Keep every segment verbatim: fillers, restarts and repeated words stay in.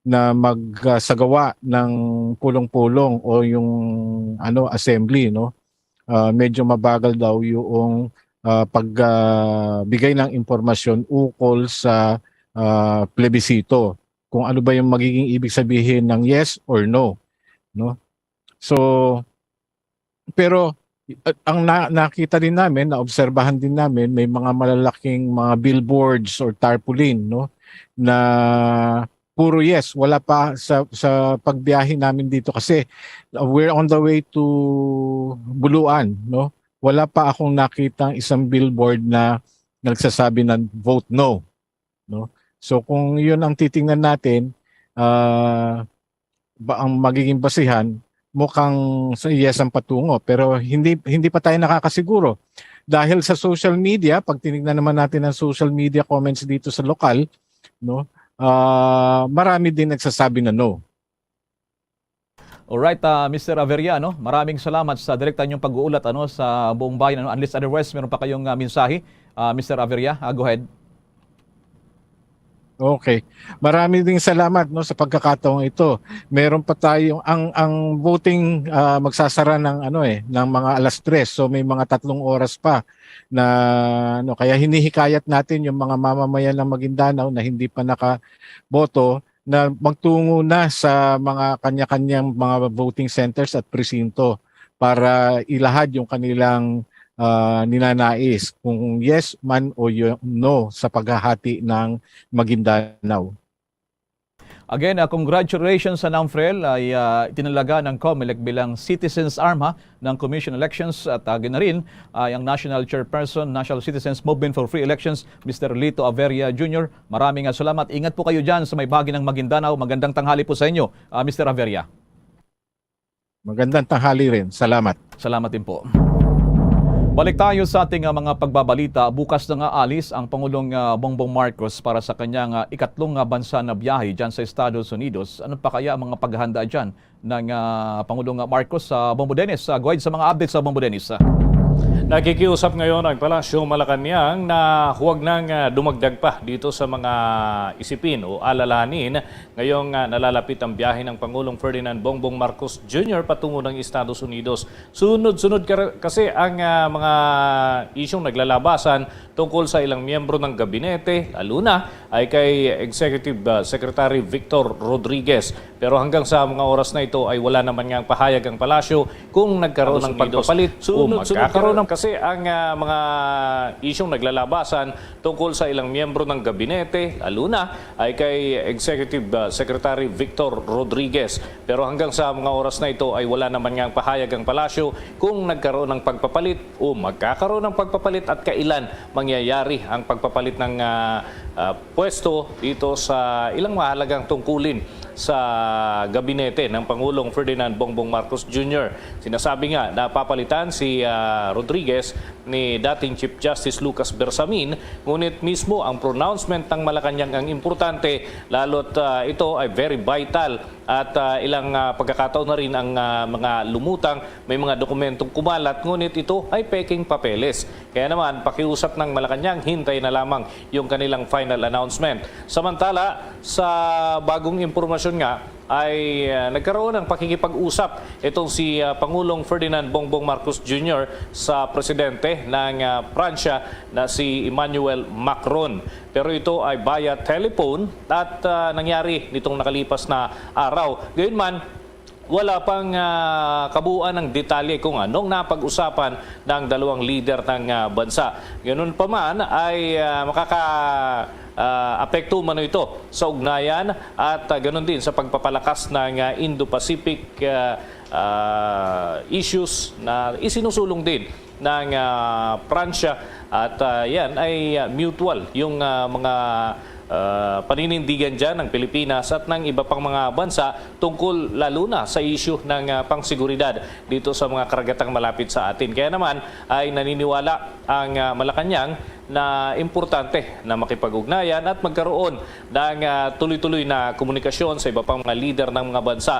na magsagawa ng pulong-pulong o yung, ano, assembly, no? Ah, medyo mabagal daw yung, ah, pag, ah, bigay ng impormasyon ukol sa, ah, plebisito, kung ano ba yung magiging ibig sabihin ng yes or no, no? So, pero, uh, ang na-, nakita din namin, naobserbahan din namin, may mga malalaking mga billboards or tarpaulin, no, na puro yes. Wala pa sa, sa pagbiyahe namin dito kasi, uh, we're on the way to Buluan, no? Wala pa akong nakitang isang billboard na nagsasabi ng vote no, no? So, kung yun ang titingnan natin, ah, ba ang magiging basihan, mukhang sa yes ang patungo, pero hindi, hindi pa tayo nakakasiguro. Dahil sa social media, pag tinignan naman natin ang social media comments dito sa lokal, no, ah, marami din nagsasabi na no. Alright, ah, Mister Averia, no? Maraming salamat sa direkta niyong pag-uulat, ano, sa buong bayan, ano? Unless otherwise, meron pa kayong, ah, mensahe, ah, Mister Averia? Ah, go ahead. Okay. Marami ding salamat, no, sa pagkakataong ito. Meron pa tayong, ang, ang voting, ah, magsasara ng, ano, eh, ng mga alas tres. So, may mga tatlong oras pa na, ano, kaya hinihikayat natin yung mga mamamayan ng Maguindanao na hindi pa nakaboto na magtungo na sa mga kanya-kanyang mga voting centers at presinto para ilahad yung kanilang, ah, ninanais, kung yes man o yo-, no sa paghahati ng Maguindanao. Again, ah, congratulations sa NAMFREL ay, ah, itinalaga ng COMELEC bilang Citizens Arm, ha, ng Commission on Elections at, ah, gina rin ay ang National Chairperson, National Citizens Movement for Free Elections, Mister Lito Averia Junior. Maraming, ah, salamat. Ingat po kayo dyan sa may bahagi ng Maguindanao. Magandang tanghali po sa inyo, ah, Mister Averia. Magandang tanghali rin. Salamat. Salamat din po. Balik tayo sa ating, ah, mga pagbabalita. Bukas na nga alis ang Pangulong, ah, Bongbong Marcos para sa kanyang, ah, ikatlong, ah, bansa na biyahe dyan sa Estados Unidos. Ano pa kaya ang mga paghahanda dyan ng, ah, Pangulong, ah, Marcos sa Bombo Dennis? Ah, go ahead sa mga updates sa Bombo Dennis. Ah. Nakikiusap ngayon ang Palasyo Malacañang na huwag nang, ah, dumagdag pa dito sa mga isipin o alalahanin ngayong, ah, nalalapit ang biyahe ng Pangulong Ferdinand Bongbong Marcos Junior patungo ng Estados Unidos. Sunod-sunod kar-, kasi ang, ah, mga isyung naglalabasan tungkol sa ilang miyembro ng gabinete, lalo na ay kay Executive, ah, Secretary Victor Rodriguez. Pero hanggang sa mga oras na ito ay wala naman ngang pahayag ang palasyo kung nagkaroon ng pagpapalit o magkakaroon ng kasi ang, ah, mga isyung naglalabasan tungkol sa ilang miyembro ng gabinete, lalo na ay kay Executive, ah, Secretary Victor Rodriguez. Pero hanggang sa mga oras na ito ay wala naman ngang pahayag ang palasyo kung nagkaroon ng pagpapalit o magkakaroon ng pagpapalit at kailan mangyayari ang pagpapalit ng, ah, ah, pwesto dito sa ilang mahalagang tungkulin sa gabinete ng Pangulong Ferdinand Bongbong Marcos Junior. Sinasabi nga na papalitan si, ah, Rodriguez ni dating Chief Justice Lucas Bersamin, ngunit mismo ang pronouncement ng Malacañang ang importante, lalo't, ah, ito ay very vital at, ah, ilang, ah, pagkakataon na rin ang, ah, mga lumutang, may mga dokumentong kumalat, ngunit ito ay peking papeles. Kaya naman, pakiusap ng Malacañang, hintay na lamang yung kanilang final announcement. Samantala, sa bagong impormasyon nga, ay, ah, nagkaroon ng pakikipag-usap itong si, ah, Pangulong Ferdinand Bongbong Marcos Junior sa presidente ng, ah, Pransya na si Emmanuel Macron. Pero ito ay via telephone at, ah, nangyari nitong nakalipas na araw. Gayunman, wala pang, ah, kabuuan ng detalye kung anong napag-usapan ng dalawang lider ng, ah, bansa. Ganun pa man ay, ah, makaka, ah, apekto umano ito sa ugnayan at, ah, ganun din sa pagpapalakas ng, ah, Indo-Pacific, ah, ah, issues na isinusulong din ng, ah, Pransya at, ah, yan ay, ah, mutual yung, ah, mga, ah, paninindigan dyan ng Pilipinas at ng iba pang mga bansa tungkol lalo na sa issue ng, ah, pangseguridad dito sa mga karagatang malapit sa atin. Kaya naman ay naniniwala ang, ah, Malacañang na importante na makipag-ugnayan at magkaroon ng, ah, tuloy-tuloy na komunikasyon sa iba pang mga lider ng mga bansa.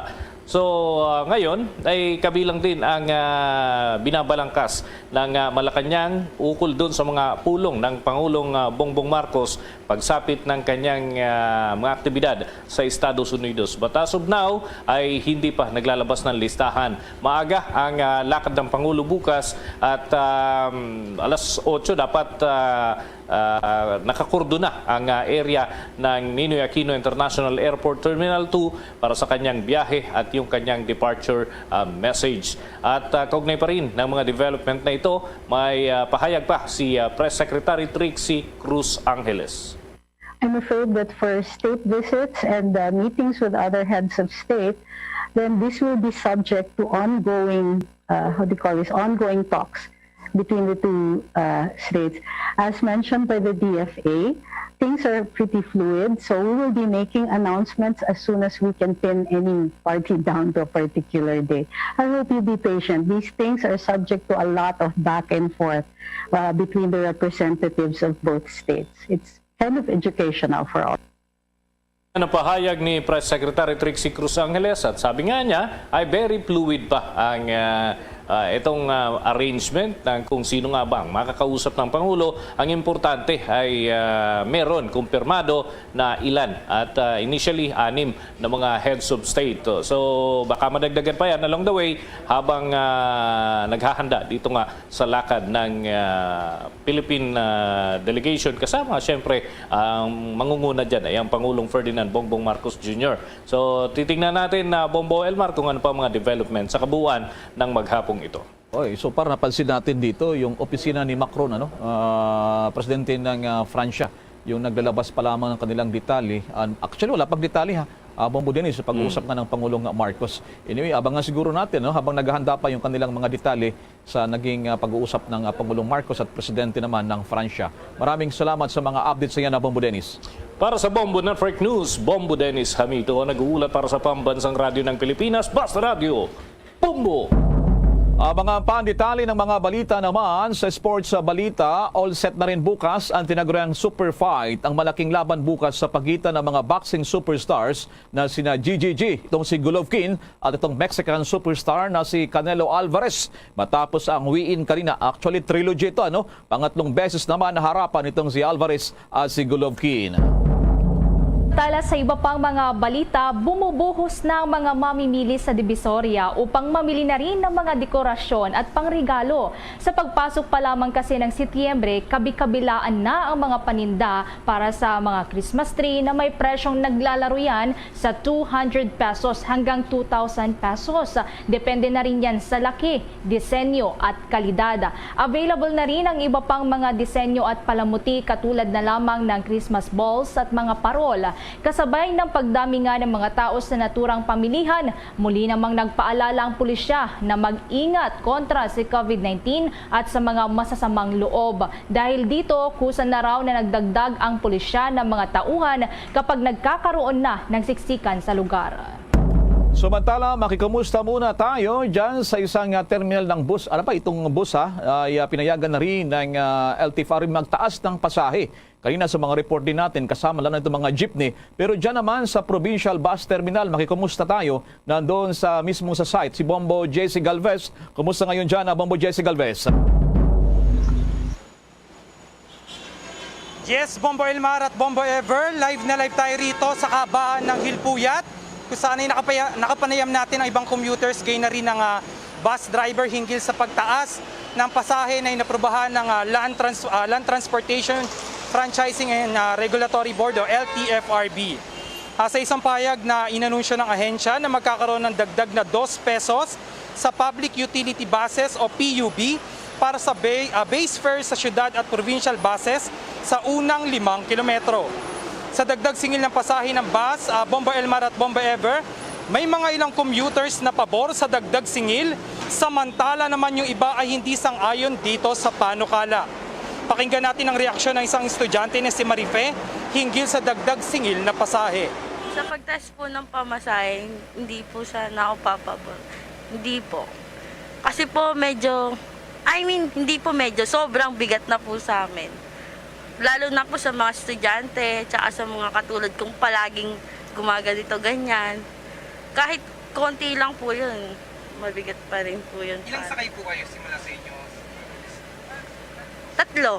So, ah, ngayon ay kabilang din ang, ah, binabalangkas ng, ah, Malacañang ukol dun sa mga pulong ng Pangulong, ah, Bongbong Marcos pagsapit ng kanyang, ah, mga aktibidad sa Estados Unidos. But as of now ay hindi pa naglalabas ng listahan. Maaga ang, ah, lakad ng Pangulo bukas at, um, alas otso dapat, ah, ah, nakakordona ang, ah, area ng Ninoy Aquino International Airport Terminal two para sa kanyang biyahe at yung kanyang departure, ah, message. At, ah, kaugnay pa rin ng mga development na ito, may, ah, pahayag pa si, ah, Press Secretary Trixie Cruz Angeles. I'm afraid that for state visits and uh, meetings with other heads of state, then this will be subject to ongoing, uh, what do you call this, ongoing talks between the two uh, states. As mentioned by the D F A, things are pretty fluid, so we will be making announcements as soon as we can pin any party down to a particular day. I hope you be patient. These things are subject to a lot of back and forth uh, between the representatives of both states. It's kind of educational for all. Ang pahayag ni Press Secretary Trixie Cruz Angeles at sabi nga niya ay very fluid pa ang, ah, ah, itong, ah, arrangement ng kung sino nga ba ang makakausap ng Pangulo. Ang importante ay, ah, meron kumpirmado na ilan at, ah, initially anim na mga heads of state. So baka madagdagan pa yan along the way habang, ah, naghahanda dito nga sa lakad ng, ah, Philippine, ah, delegation kasama siyempre ang mangunguna dyan ay ang Pangulong Ferdinand Bongbong Marcos Junior. So titingnan natin na Bombo Elmar kung ano pa mga development sa kabuuan ng maghapong ito. Oy, so para napansin natin dito yung opisina ni Macron, ano, ah, presidente ng ah, Francia, yung naglalabas pa lamang ng kanilang detalye. Ah, actually, wala pang detalye ha. Ah, Bombo Dennis, sa pag-uusap nga ng Pangulong Marcos. Anyway, abangan siguro natin no, habang naghahanda pa yung kanilang mga detalye sa naging ah, pag-uusap ng ah, Pangulong Marcos at presidente naman ng Francia. Maraming salamat sa mga updates sa yan, ah, Bombo Dennis. Para sa Bombo Network News, Bombo Dennis Hamito ang nag-uulat para sa Pambansang Radyo ng Pilipinas, Basta Radyo, Bombo! Ah, mga pandetalye ng mga balita naman sa sports sa balita, all set na rin bukas ang tinaguriang super fight, ang malaking laban bukas sa pagitan ng mga boxing superstars na sina G G G, itong si Golovkin, at itong Mexican superstar na si Canelo Alvarez. Matapos ang weigh-in kanina, actually trilogy ito, ano? Pangatlong beses naman na harapan itong si Alvarez at si Golovkin. Tala sa iba pang mga balita, bumubuhos na ang mga mamimili sa Divisoria upang mamili na rin ng mga dekorasyon at pangregalo. Sa pagpasok pa lamang kasi ng Setyembre, kabi-kabilaan na ang mga paninda para sa mga Christmas tree na may presyong naglalaruyan sa two hundred pesos hanggang two thousand pesos. Depende na rin yan sa laki, disenyo at kalidad. Available na rin ang iba pang mga disenyo at palamuti katulad na lamang ng Christmas balls at mga parol. Kasabay ng pagdami nga ng mga tao sa naturang pamilihan, muli namang nagpaalala ang pulisya na mag-ingat kontra si COVID nineteen at sa mga masasamang loob. Dahil dito, kusa na raw na nagdagdag ang pulisya ng mga tauhan kapag nagkakaroon na ng siksikan sa lugar. Samantala, makikumusta muna tayo dyan sa isang ah, terminal ng bus. Ano pa itong bus ha? Ay ah, pinayagan na rin ng ah, L T F R B magtaas ng pasahe. Kanina sa mga report din natin, kasama lang itong mga jeepney. Pero dyan naman sa Provincial Bus Terminal, makikumusta tayo nandoon sa mismo sa site. Si Bombo J C Galvez. Kumusta ngayon dyan, ah, Bombo J C Galvez? Yes, Bombo Elmar at Bombo Ever, live na live tayo rito sa kabaan ng Hilpuyat, kung saan ay nakapaya- nakapanayam natin ang ibang commuters, gayon na rin ang ah, bus driver hinggil sa pagtaas ng pasahe na inaprubahan ng ah, Land, Trans- ah, Land Transportation Franchising and ah, Regulatory Board o L T F R B. Ah, sa isang pahayag na inanunsyo ng ahensya na magkakaroon ng dagdag na dos pesos sa public utility buses o P U B para sa ba- ah, base fare sa syudad at provincial buses sa unang limang kilometro. Sa dagdag singil ng pasahe ng bus, ah, Bombo Elmar at Bombo Ever, may mga ilang commuters na pabor sa dagdag singil, samantala naman yung iba ay hindi sang-ayon dito sa panukala. Pakinggan natin ang reaksyon ng isang estudyante na si Marife hinggil sa dagdag singil na pasahe. Sa pagtaas po ng pamasahe, hindi po sana ako papabor. Hindi po. Kasi po medyo, I mean, hindi po medyo, sobrang bigat na po sa amin. Lalo na po sa mga estudyante, tsaka sa mga katulad kong palaging gumaganito, ganyan. Kahit Konti lang po yun. Mabigat pa rin po yun. Ilang sakay po kayo simula sa inyo? Tatlo.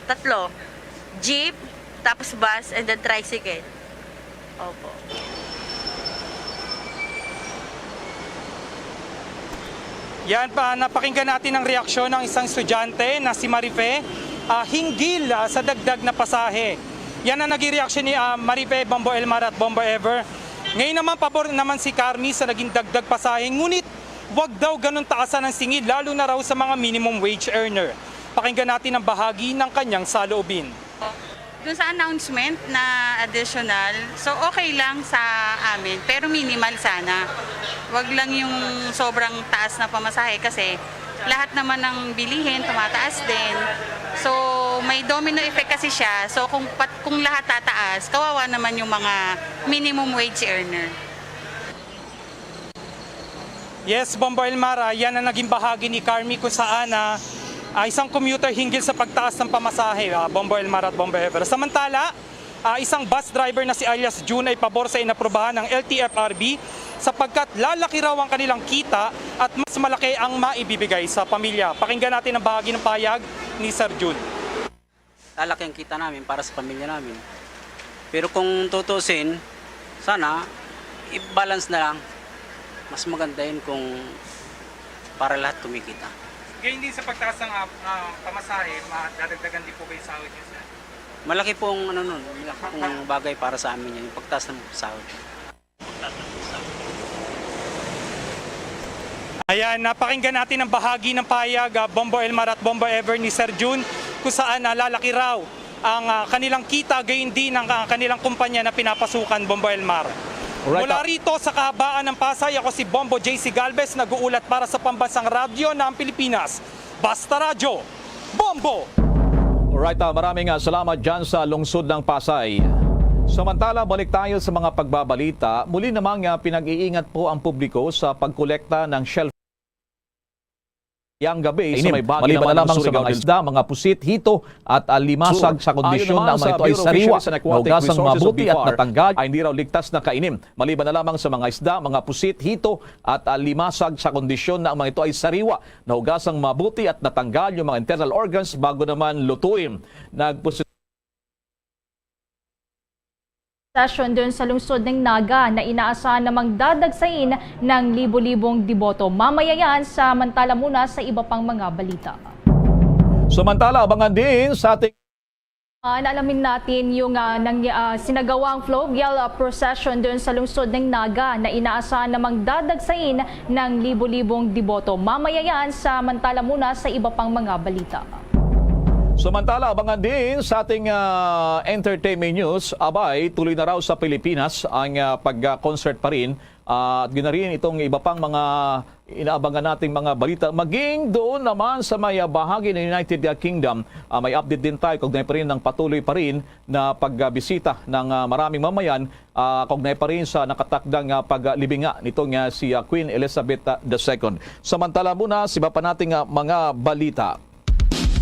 Tatlo. Jeep, tapos bus, and then tricycle. Opo. Yan pa, napakinggan natin ang reaksyon ng isang estudyante na si Marife, ah, hinggil, ah, sa dagdag na pasahe. Yan ang naging reaksyon ni, ah, Marife, Bombo Elmar at Bombo Ever. Ngayon naman, pabor naman si Carmi sa naging dagdag pasahe, ngunit wag daw ganun taasan ang singil, lalo na raw sa mga minimum wage earner. Pakinggan natin ang bahagi ng kanyang saloobin. Dun sa announcement na additional, so okay lang sa amin, pero minimal sana. Wag lang yung sobrang taas na pamasahe kasi lahat naman ng bilihin tumataas din. So may domino effect kasi siya. So kung pat, kung lahat tataas, kawawa naman yung mga minimum wage earner. Yes, Bombo Elmar, ah, yan ang naging bahagi ni Carmi kung saan, ah, ah, isang commuter hinggil sa pagtaas ng pamasahe, ah, Bombo Elmar at Bombo Ever. Samantala, ah, isang bus driver na si alias June ay pabor sa inaprubahan ng L T F R B sapagkat lalaki raw ang kanilang kita at mas malaki ang maibibigay sa pamilya. Pakinggan natin ang bahagi ng pahayag ni Sir June. Lalaki ang kita namin para sa pamilya namin. Pero kung tutusin, sana i-balance na lang. Mas maganda yun kung para lahat kumikita. Ganyan din sa pagtaas ng ah, ah, pamasahe, madadagdagan din po ba yung sahod niyo, sir? Malaki po ang ano nun, malaki pong bagay para sa amin yan, yung pagtaas ng sahod. Ayan, napakinggan natin ang bahagi ng pahayag, ah, Bombo Elmar at Bombo Ever, ni Sir June, kung saan, ah, lalaki raw ang, ah, kanilang kita, gayon din ang, ah, kanilang kumpanya na pinapasukan, Bombo Elmar. Alright, Mula ah. rito sa kahabaan ng Pasay, ako si Bombo J C Galvez, nag-uulat para sa Pambansang Radyo ng Pilipinas. Basta Radyo, Bombo! Alright, ah, maraming, ah, salamat dyan sa lungsod ng Pasay. Samantala, balik tayo sa mga pagbabalita. Muli namang, ah, pinag-iingat po ang publiko sa pagkolekta ng shellfish. Yang gabi sa may bahagi naman ng Surigao del Sur. Maliban na lamang sa mga isda, mga pusit, hito at, ah, limasag sa kondisyon na ang mga ito ay sariwa, nahugasang mabuti at natanggal, ay hindi raw ligtas na kainin. Maliban na lamang sa mga isda, mga pusit, hito at, ah, limasag sa kondisyon na ang mga ito ay sariwa, nahugasang mabuti at natanggal yung mga internal organs bago naman lutuin. Nagpos- Session dun sa lungsod ng Naga na inaasahan namang dadagsain ng libo-libong deboto. Mamaya yan, samantala muna sa iba pang mga balita. Samantala, abangan din sa ating Ah, naalamin natin yung, ah, nang, ah, sinagawang fluvial, ah, procession dun sa lungsod ng Naga na inaasahan namang dadagsain ng libo-libong deboto. Mamaya yan, samantala muna sa iba pang mga balita. Samantala, abangan din sa ating, ah, entertainment news. Abay, tuloy na raw sa Pilipinas ang, ah, pag-concert pa rin. Ah, at yun na rin itong iba pang mga inaabangan nating mga balita. Maging doon naman sa may, ah, bahagi ng United, ah, Kingdom, ah, may update din tayo kaugnay pa rin ng patuloy pa rin na pagbisita ng, ah, maraming mamayan, ah, kaugnay pa rin sa nakatakdang, ah, paglibinga nitong, ah, si, ah, Queen Elizabeth, ah, the second. Samantala muna, sa iba pa nating, ah, mga balita.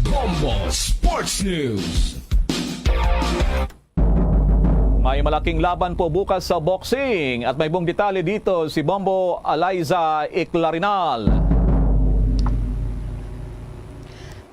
Bombo Sports News. May malaking laban po bukas sa boxing at may buong detalye dito si Bombo Eliza Iclarinal.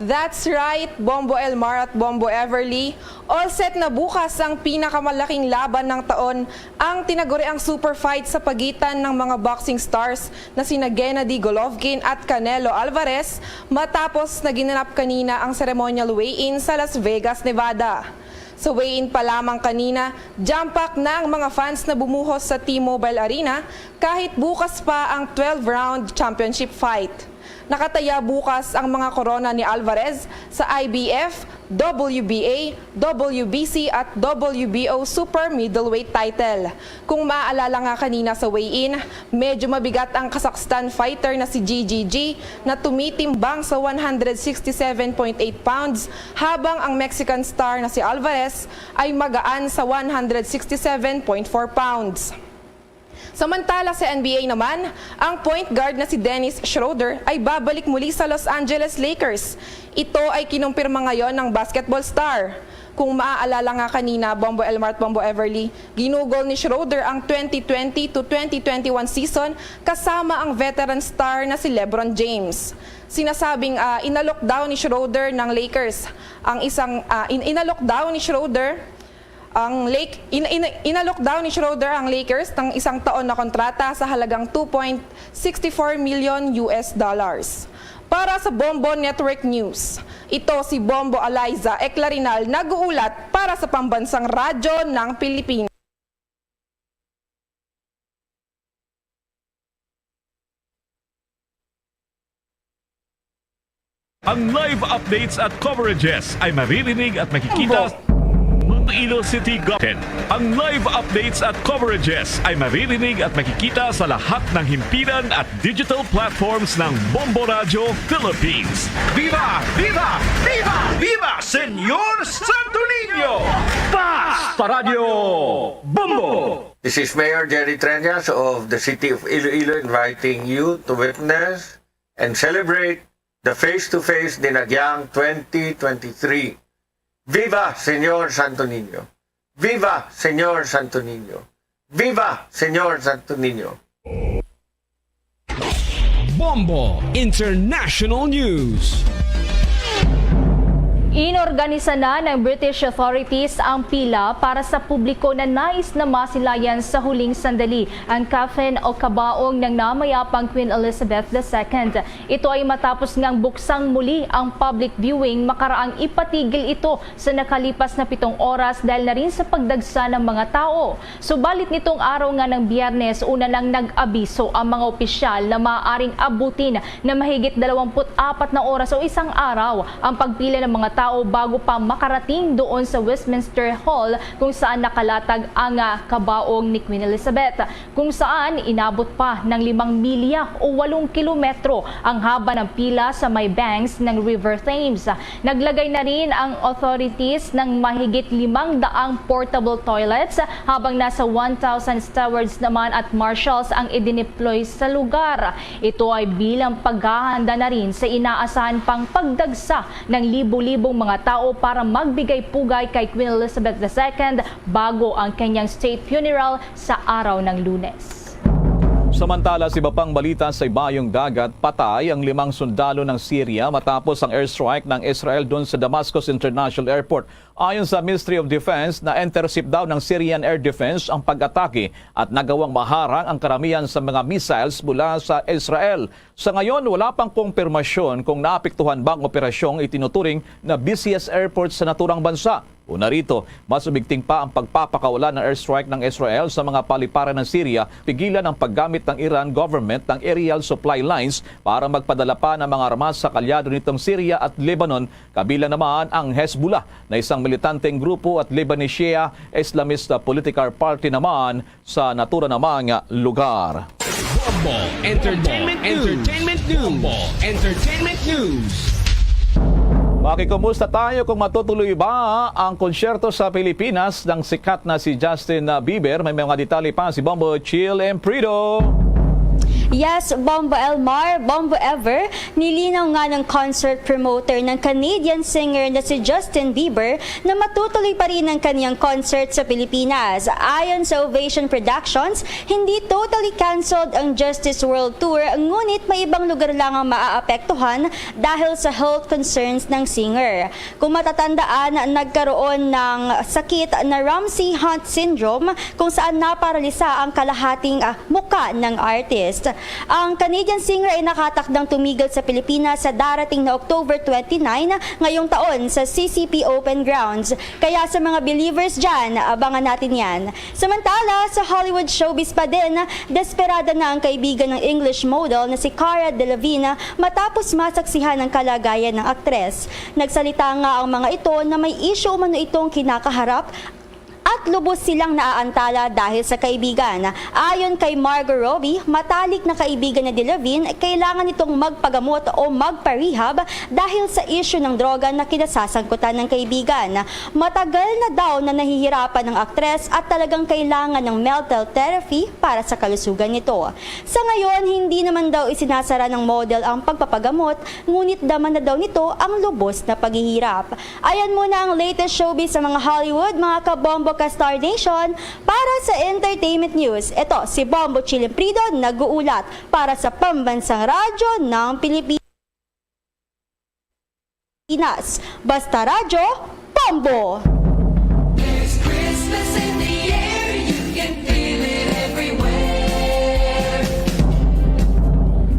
That's right, Bombo Elmar at Bombo Everly. All set na bukas ang pinakamalaking laban ng taon, ang tinaguriang super fight sa pagitan ng mga boxing stars na sina Gennady Golovkin at Canelo Alvarez, matapos na ginanap kanina ang ceremonial weigh-in sa Las Vegas, Nevada. Sa weigh-in pa lamang kanina, jam-pack na ang mga fans na bumuhos sa T-Mobile Arena kahit bukas pa ang twelve-round championship fight. Nakataya bukas ang mga korona ni Alvarez sa I B F, W B A, W B C at W B O Super Middleweight title. Kung maaalala nga kanina sa weigh-in, medyo mabigat ang Kazakhstan fighter na si G G G na tumitimbang sa one hundred sixty-seven point eight pounds, habang ang Mexican star na si Alvarez ay magaan sa one hundred sixty-seven point four pounds. Samantala sa N B A naman, ang point guard na si Dennis Schroeder ay babalik muli sa Los Angeles Lakers. Ito ay kinumpirma ngayon ng basketball star. Kung maaalala nga kanina, Bombo Elmar at Bombo Everly, ginugol ni Schroeder ang twenty twenty to twenty twenty-one season kasama ang veteran star na si LeBron James. Sinasabing, ah, inalok daw ni Schroeder ng Lakers ang isang, ah, in- inalok daw ni Schroeder ang Lake in, in, inalok daw ni Schroeder ang Lakers ng isang taon na kontrata sa halagang two point sixty four million U S dollars. Para sa Bombo Network News, ito si Bombo Eliza Eclarinal, nag-uulat para sa Pambansang Radyo ng Pilipinas. Ang live updates at coverages ay maririnig at makikita sa Iloilo City Government. Ang live updates at coverages ay maririnig at makikita sa lahat ng himpilan at digital platforms ng Bombo Radyo Philippines. Viva! Viva! Viva! Viva Senyor Santo Niño! Basta Radyo Bombo! This is Mayor Jerry Treñas of the City of Iloilo inviting you to witness and celebrate the Face-to-Face Dinagyang twenty twenty-three. Viva Señor Santo Niño! Viva Señor Santo Niño! Viva Señor Santo Niño! Bombo International News. Inorganisa na ng British authorities ang pila para sa publiko na nais na masilayan sa huling sandali ang coffin o kabaong ng namayapang Queen Elizabeth the Second. Ito ay matapos ngang buksang muli ang public viewing makaraang ipatigil ito sa nakalipas na pitong oras dahil na rin sa pagdagsa ng mga tao. Subalit nitong araw nga ng Biyernes, una nang nag-abiso ang mga opisyal na maaaring abutin na mahigit dalawampu't apat na oras o isang araw ang pagpila ng mga tao bago pa makarating doon sa Westminster Hall kung saan nakalatag ang ah, kabaong ni Queen Elizabeth, kung saan inabot pa ng limang milya o walong kilometro ang haba ng pila sa may banks ng River Thames. Naglagay na rin ang authorities ng mahigit limang daang portable toilets, habang nasa one thousand stewards naman at marshals ang idineploy sa lugar. Ito ay bilang paghahanda na rin sa inaasahan pang pagdagsa ng libo-libong mga tao para magbigay pugay kay Queen Elizabeth the Second bago ang kanyang state funeral sa araw ng Lunes. Samantala, sa iba pang balita sa Ibayong Dagat, patay ang limang sundalo ng Syria matapos ang airstrike ng Israel dun sa Damascus International Airport. Ayon sa Ministry of Defense, na-intercept daw ng Syrian Air Defense ang pag-atake at nagawang maharang ang karamihan sa mga missiles mula sa Israel. Sa ngayon, wala pang kumpirmasyon kung naapektuhan ba ang operasyong itinuturing na busiest airport sa naturang bansa. Una rito, mas umigting pa ang pagpapakawala ng airstrike ng Israel sa mga paliparan ng Syria, pigilan ang paggamit ng Iran government ng aerial supply lines para magpadala pa ng mga armas sa kalyado nitong Syria at Lebanon, kabilang naman ang Hezbollah na isang militanteng grupo at Lebanese Shia Islamist political party naman sa natura namang lugar. Bombo Entertainment News. Entertainment News. Bombo Entertainment News. Makikumusta tayo kung matutuloy ba ang konsyerto sa Pilipinas ng sikat na si Justin Bieber? May mga detalye pa si Bombo Chill Emprido. Yes, Bombo Elmar, Bombo Ever, nilinaw nga ng concert promoter ng Canadian singer na si Justin Bieber na matutuloy pa rin ang kaniyang concert sa Pilipinas. Ayon sa Ovation Productions, hindi totally canceled ang Justice World Tour, ngunit may ibang lugar lang ang maaapektuhan dahil sa health concerns ng singer. Kung matatandaan, nagkaroon ng sakit na Ramsay Hunt syndrome kung saan naparalisa ang kalahating ah, muka ng artist. Ang Canadian singer ay nakatakdang tumigil sa Pilipinas sa darating na October twenty-nine ngayong taon sa C C P Open Grounds. Kaya sa mga believers dyan, abangan natin yan. Samantala, sa Hollywood showbiz pa din, desperada na ang kaibigan ng English model na si Cara Delevingne matapos masaksihan ang kalagayan ng aktres. Nagsalita nga ang mga ito na may issue umano itong kinakaharap at lubos silang naaantala dahil sa kaibigan. Ayon kay Margot Robbie, matalik na kaibigan ni Delevingne, kailangan nitong magpagamot o magpa-rehab dahil sa isyu ng droga na kinasasangkutan ng kaibigan. Matagal na daw na nahihirapan ang aktres at talagang kailangan ng mental therapy para sa kalusugan nito. Sa ngayon, hindi naman daw isinasara ng model ang pagpapagamot, ngunit dama na daw nito ang lubos na paghihirap. Ayan muna ang latest showbiz sa mga Hollywood, mga kabombo ka Star Nation. Para sa entertainment news, ito si Bombo Chilimprido nag-uulat para sa Pambansang Radyo ng Pilipinas. Pinas. Basta Radyo, Bombo! There's Christmas in the air, you can feel it everywhere.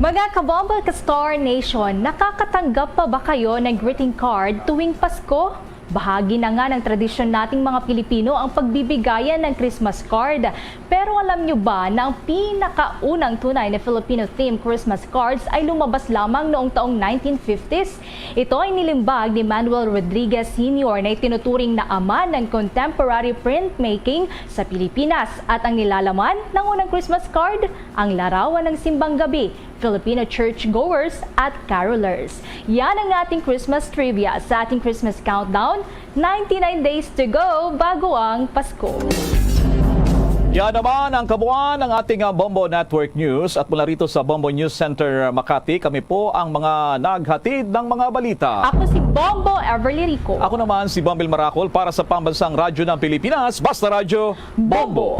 Mga kabombo ka Star Nation, nakakatanggap pa ba kayo ng greeting card tuwing Pasko? Bahagi na nga ng tradisyon nating mga Pilipino ang pagbibigayan ng Christmas card. Pero alam nyo ba na ang pinakaunang tunay na Filipino-themed Christmas cards ay lumabas lamang noong taong nineteen fifties? Ito ay nilimbag ni Manuel Rodriguez Senior na itinuturing na ama ng contemporary printmaking sa Pilipinas. At ang nilalaman ng unang Christmas card, ang larawan ng simbang gabi, Filipino churchgoers at carolers. Yan ang ating Christmas trivia sa ating Christmas countdown. Ninety-nine days to go bago ang Pasko. Yan naman ang kabuuan ng ating, ah, Bombo Network News. At mula rito sa Bombo News Center, Makati, kami po ang mga naghatid ng mga balita. Ako si Bombo Everly Rico. Ako naman si Bombil Maracol para sa Pambansang Radyo ng Pilipinas, Basta Radyo, Bombo.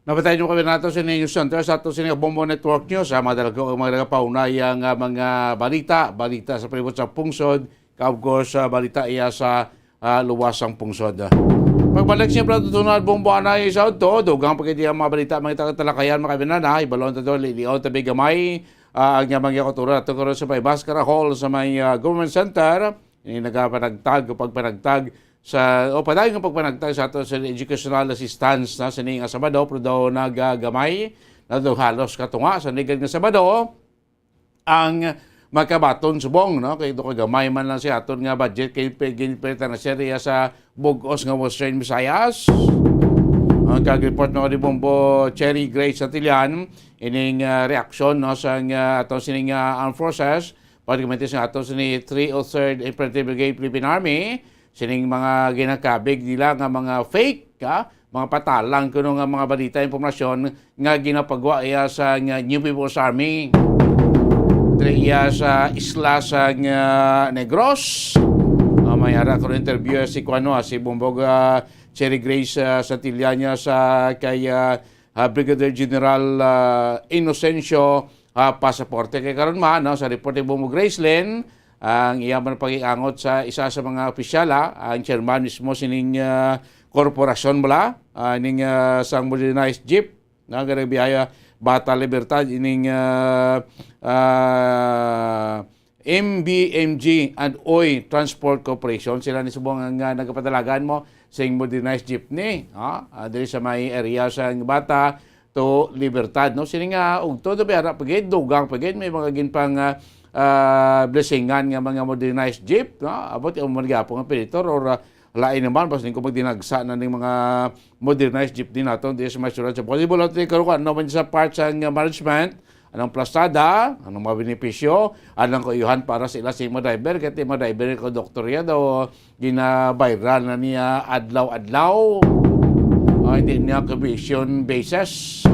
Nabatayan nyo kami nato sa News Center sa ato sa Bombo Network News, sa mga talaga o mga nagapaunay ang, ah, mga balita, balita sa palibot sa pungsod, ka, of course, ah, balita iya sa, ah, luwas sang pungsod. Pagbalik siya, Brad Tunal, Bombo Anay sa Udto, dugang pagkiti ang mga balita, mga taga-talakayan, mga kabinana, ibalon tato, lilion, tabi gamay, ah, ang mga kultura, ato karon sa may Bascara Hall, sa may, ah, Government Center, ini nagapanagtag, pagpanagtag sa, o padayon nga pagpanagtag sa ato sa educational assistance na sini nga Sabado, pero daw nagagamay, na daw halos katunga sa nigad nga Sabado, ang makabaton subong, no? Kay do kagamay man lang siya aton nga budget, kay pe-, ginpilitan na siya diya sa bug-os nga Western Visayas. Ang kag-report na ni Bombo Cherry Grace Santillan, ining, ah, reaksyon, no, sa, ah, aton sining, ah, armed forces, pagkamentis nga aton sini three oh third Infantry Brigade Philippine Army, sining mga ginakabig nila nga mga fake, ha? Mga patalang kuno nga mga balita, impormasyon nga ginapagwa iya sa nga New People's Army. Diri iya sa isla sa nga Negros. Ah, may ara ko interview si kuno, ah, si Bumbog, ah, Cherry Grace, ah, Santillana sa kay, ah, ah, Brigadier General, ah, Inocencio, ah, Pasaporte. Kay karon man, no, sa report ni Bumbog Gracelyn, ang iya man pagiangot sa isa sa mga opisyal, ah, ang chairman mismo sining, ah, korporasyon bala, ah, ning, ah, sang modernized jeep, na ganagbiyaya Bata Libertad, ining, ah, ah, M B M G and Oy Transport Corporation. Sila ni subong ang, ah, nagapadalagan mo sing modernized jeepney, ha? Ah, diri sa may area sa Bata to Libertad, no? Sini nga, ug todo biara pagid, dugang pagid, may mga ginpang, ah, ah, blessingan nga mga modernized jeep, no? Abot yung mga gyapon nga operator or, ah, lain naman, basta ko magdinagsa na ning mga modernized jeepney naton, di sa may sulat sa Bukal. Di ba lang tayo karukan, no? Man sa part sa nga management, anong plastada, anong mga benepisyo, anong kauyuhan para sa ila sa mga driver, kaya mga driver ko doktor yan, daw gina-viral na niya adlaw-adlaw. O, hindi niya commission basis.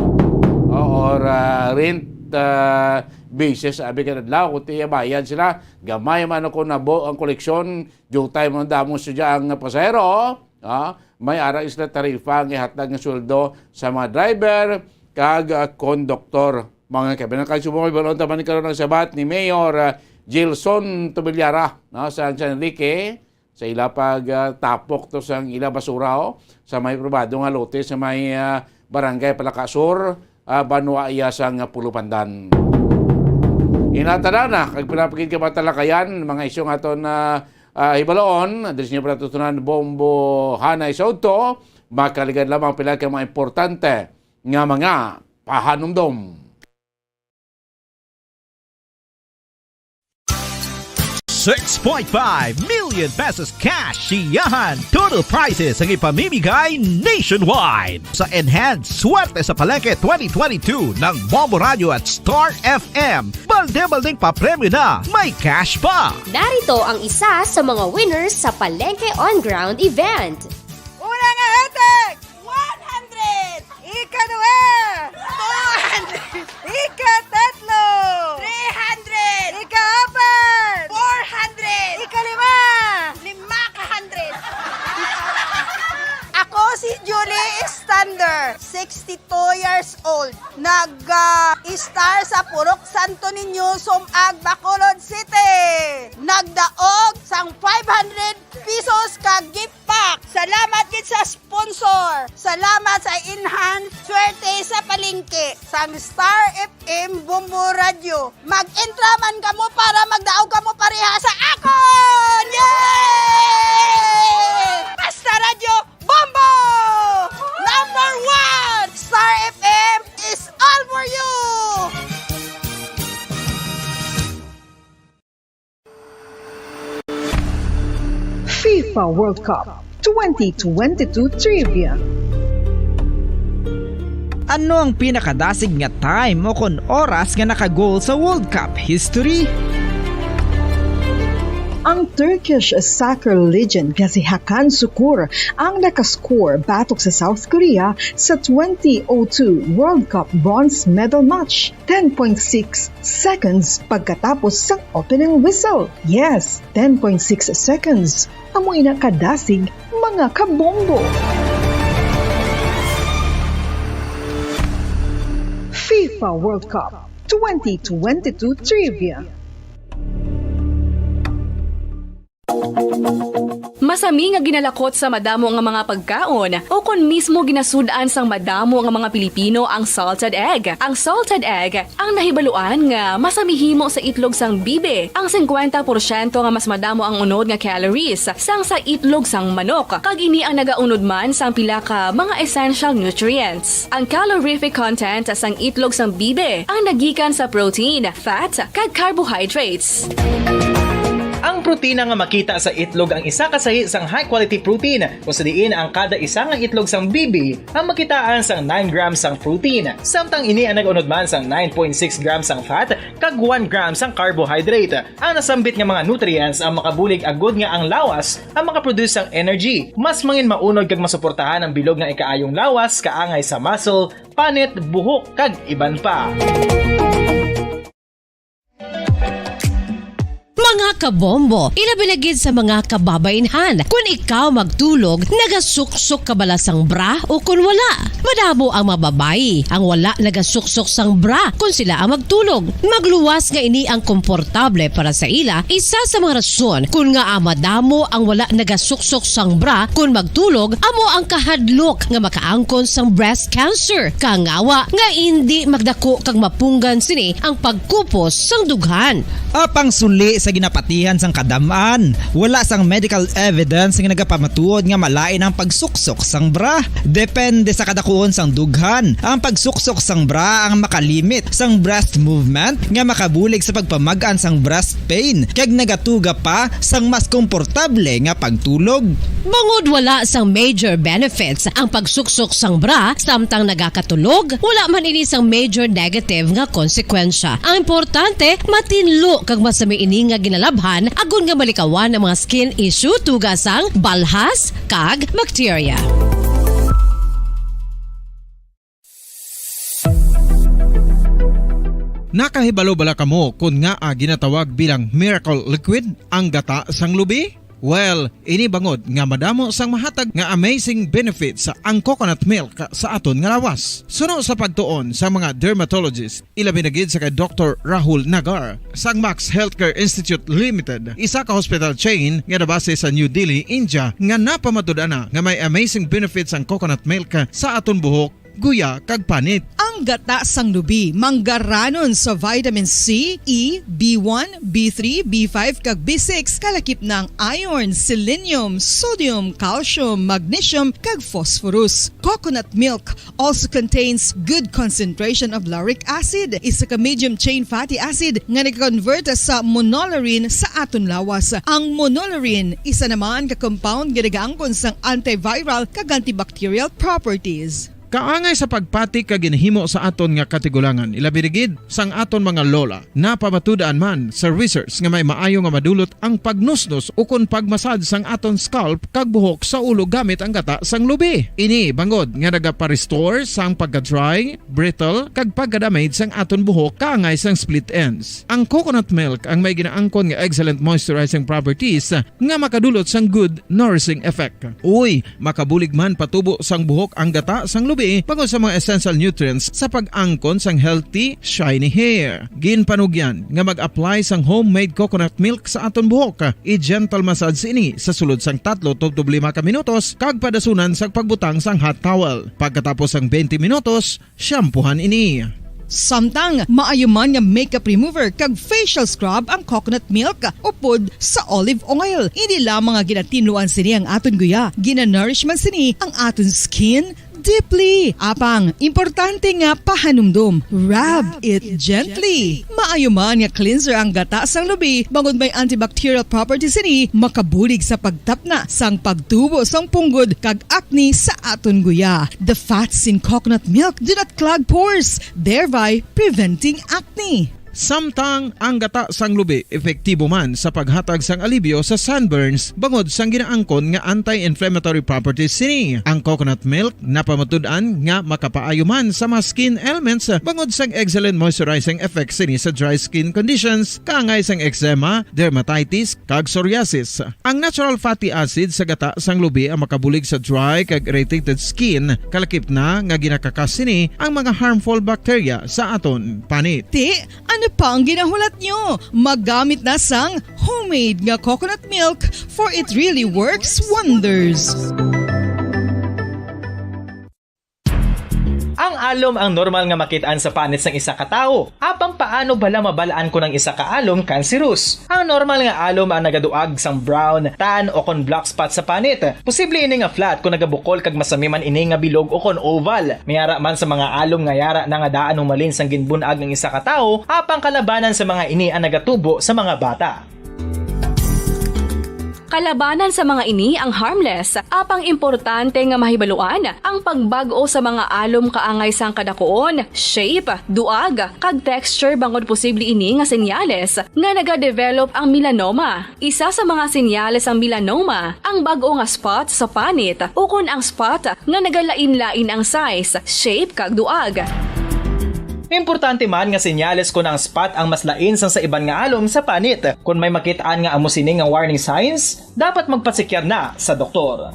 O, or, ah, rent, ah, basis, abi ka adlaw, kung tiya bayad sila, gamay man ako nabo ang koleksyon, dutay mo ang damong estudyang pasahero, ah, may ara isla tarifa ang ihatag nga sweldo sa mga driver kag, ah, konduktor. Mga kaibigan, kay subong balon taman karon ang sabat ni Mayor, ah, Gilson Tubillara, no, sa San Enrique, sa ila pag, ah, tapok to sang ila basura, oh, sa may pribado nga lote sa may, ah, Barangay Palaka Sur, ah, banwa iya sang Pulupandan. Inatanan na, kag pinapagid ka matalakayan, mga isyu nga aton, ah, ah, hibaloon, address niyo pala tutunan, Bombo Hanay sa Udto, makaligad lamang pila ka mga importante nga mga pahanumdom. Six point five million pesos cash siyahan. Total prizes ang ipamimigay nationwide. Sa Enhance Swerte sa Palengke twenty twenty-two ng Bombo Radio at Star F M, balde-baldeng papremyo na, may cash pa. Narito ang isa sa mga winners sa Palengke On Ground event. Una nga hetek, one hundred. Ikaduha, two hundred. Ikatatlo, three hundred. Ikaapat, four hundred. Ikalima, lima ka hundred. Ako si Julie Stander, sixty-two years old. Nag-star sa Purok Santo Niño, Sumag, Bacolod City. Nagdaog sang five hundred pesos ka gift pack. Salamat gid sa sponsor. Salamat sa Enhance Swerte sa Palengke sang Star F M Bombo Radio. Mag-entra man kamo para magdaog kamo pareha sa akon! Yay! Basta Radyo Bombo! Number one! Star F M is all for you! FIFA World Cup twenty twenty-two Trivia. Ano ang pinakadasig nga time o kon oras nga naka-goal sa World Cup history? Ang Turkish soccer legend nga si Hakan Sukur ang nakascore batok sa South Korea sa twenty oh two World Cup bronze medal match, ten point six seconds pagkatapos sang opening whistle. Yes, ten point six seconds. Amo ina kadasig, mga kabombo. FIFA World Cup twenty twenty-two Trivia. Masami nga ginalakot sa madamo nga mga pagkaon, o kon mismo ginasud-an sang madamo nga mga Pilipino ang salted egg. Ang salted egg ang nahibaluan nga masami himo sa itlog sang bibi. Ang singkwenta porsyento nga mas madamo ang unod nga calories sang sa itlog sang manok, kag ini ang nagaunod man sang pila ka mga essential nutrients. Ang calorific content sang itlog sang bibi ang nagikan sa protein, fat, kag carbohydrates. Ang protina nga makita sa itlog ang isa ka sahi sang high-quality protein, kung sa diin ang kada isa nga itlog sang bibi ang makitaan sang nine grams sang protein, samtang ini ang nag-unod man sang nine point six grams sang fat kag one gram sang carbohydrate. Ang nasambit nga mga nutrients ang makabulig agud nga ang lawas ang makaproduce sang energy, mas mangin maunod kag masuportahan ang bilog nga ikaayong lawas, kaangay sa muscle, panit, buhok, kag iban pa. Mga kabombo, ilabi na gid sa mga kababainhan. Kun ikaw magtulog, nagasuksok ka bala sang bra o kun wala? Madamo ang mga babayi ang wala nagasuksok sang bra kun sila ang magtulog. Magluwas nga ini ang komportable para sa ila, isa sa mga rason kun ngaa madamo ang wala nagasuksok sang bra kun magtulog amo ang kahadlok nga makaangkon sang breast cancer. Kangawa nga indi magdako kag mapunggan sini ang pagkupos sang dughan. Apang suli sa ginapatihan sang kadam-an, wala sang medical evidence nga nagapamatuod nga malain ang pagsuksok sang bra. Depende sa kadakuon sang dughan, ang pagsuksok sang bra ang makalimit sang breast movement nga makabulig sa pagpamag-an sang breast pain kag nagatuga pa sang mas komportable nga pagtulog. Bangod wala sang major benefits ang pagsuksok sang bra samtang nagakatulog, wala man ini sang major negative nga konsekwensya. Ang importante, matinlo kag masami ini nga ginalabhan agod nga malikawan ang mga skin issue tuga sang balhas kag bakterya. Nakahibalo bala kamo kon ngaa ginatawag bilang miracle liquid ang gata sang lubi? Well, ini bangod nga madamo sang mahatag nga amazing benefits ang coconut milk sa aton nga lawas. Suno sa pagtuon sa mga dermatologist, ilabi na gid sa kay Doktor Rahul Nagar sang Max Healthcare Institute Limited, isa ka hospital chain nga nabase sa New Delhi, India, nga napamatud-an na nga may amazing benefits ang coconut milk sa aton buhok, guya, kag panit. Ang Ang gata sang lubi manggaranon sa vitamin C, E, B one, B three, B five, kag B six, kalakip na ang iron, selenium, sodium, calcium, magnesium, kag phosphorus. Coconut milk also contains good concentration of lauric acid, isa ka medium chain fatty acid nga nag-convert sa monolaurin sa aton lawas. Ang monolaurin isa naman ka compound nga nagaangkon sang antiviral kag antibacterial properties. Kaangay sa pagpati kag ginhimo sa aton nga katigulangan, ilabi na gid sang aton mga lola. Napamatud-an man sa research nga may maayo nga madulot ang pagnusnos ukon pagmasad sang aton scalp kag buhok sa ulo gamit ang gata sang lubi. Ini bangod nga nagapa-restore sang pagka-dry, brittle, kag pagka-damage sang aton buhok kaangay sang split ends. Ang coconut milk ang may ginaangkon nga excellent moisturizing properties nga makadulot sang good nourishing effect. Uy, makabulig man patubo sang buhok ang gata sang lubi bangod sa mga essential nutrients sa pag-angkon sang healthy, shiny hair. Ginpanugyan nga mag-apply sang homemade coconut milk sa aton buhok. I-gentle massage ini sa sulod sang tatlo tubtob lima ka minutos kag padasunan sang pagbutang sang hot towel. Pagkatapos sang twenty minutos, shampoohan ini. Samtang maayo man nga makeup remover kag facial scrub ang coconut milk upod sa olive oil. Hindi lamang nga ginatinluan sini ang aton guya, ginanourish man sini ang aton skin deeply. Apang, importante nga pahanumdom, rub it gently. Maayo man nga cleanser ang gata sang lubi, bangod may antibacterial properties sini, makabulig sa pagtapna sang pagtubo sang punggod kag acne sa aton guya. The fats in coconut milk do not clog pores, thereby preventing acne. Samtang ang gata sang lubi epektibo man sa paghatag sang alibyo sa sunburns bangod sang ginaangkon nga anti-inflammatory properties sini. Ang coconut milk napamatud-an nga makapaayo man sa mga skin ailments bangod sang excellent moisturizing effects sini sa dry skin conditions, kaangay sang eczema, dermatitis, kag psoriasis. Ang natural fatty acid sa gata sang lubi ang makabulig sa dry kag irritated skin, kalakip na nga ginakakas sini ang mga harmful bacteria sa aton panit. Ti, ano pa ang ginahulat nyo? Magamit na sang homemade nga coconut milk, for it really works wonders. Ang alom ang normal nga makit-an sa panit sang isa ka tawo. Apang paano bala mabal-an kon ang isa ka alom kanserus? Ang normal nga alom ang nagaduag sang brown, tan, o kon black spot sa panit. Posible ini nga flat kon nagabukol kag masami man ini nga bilog o kon oval. May ara man sa mga alom nga yara na nga daan humalin sang ginbun-ag ang isa ka tawo, apang kalabanan sa mga ini ang nagatubo sa mga bata. Kalabanan sa mga ini ang harmless, apang importante nga mahibaluan ang pagbag-o sa mga alom kaangay sang kadakuon, shape, duag, kag texture, bangod posible ini nga senyales nga nagadevelop ang melanoma. Isa sa mga senyales sang melanoma ang bag-o nga spot sa panit ukon ang spot nga nagalain-lain ang size, shape, kag duag. Importante man nga senyales kon ang spot ang mas lain sang sa iban nga alom sa panit. Kon may makit-an nga amo sini nga warning signs, dapat magpatsikyar na sa doktor.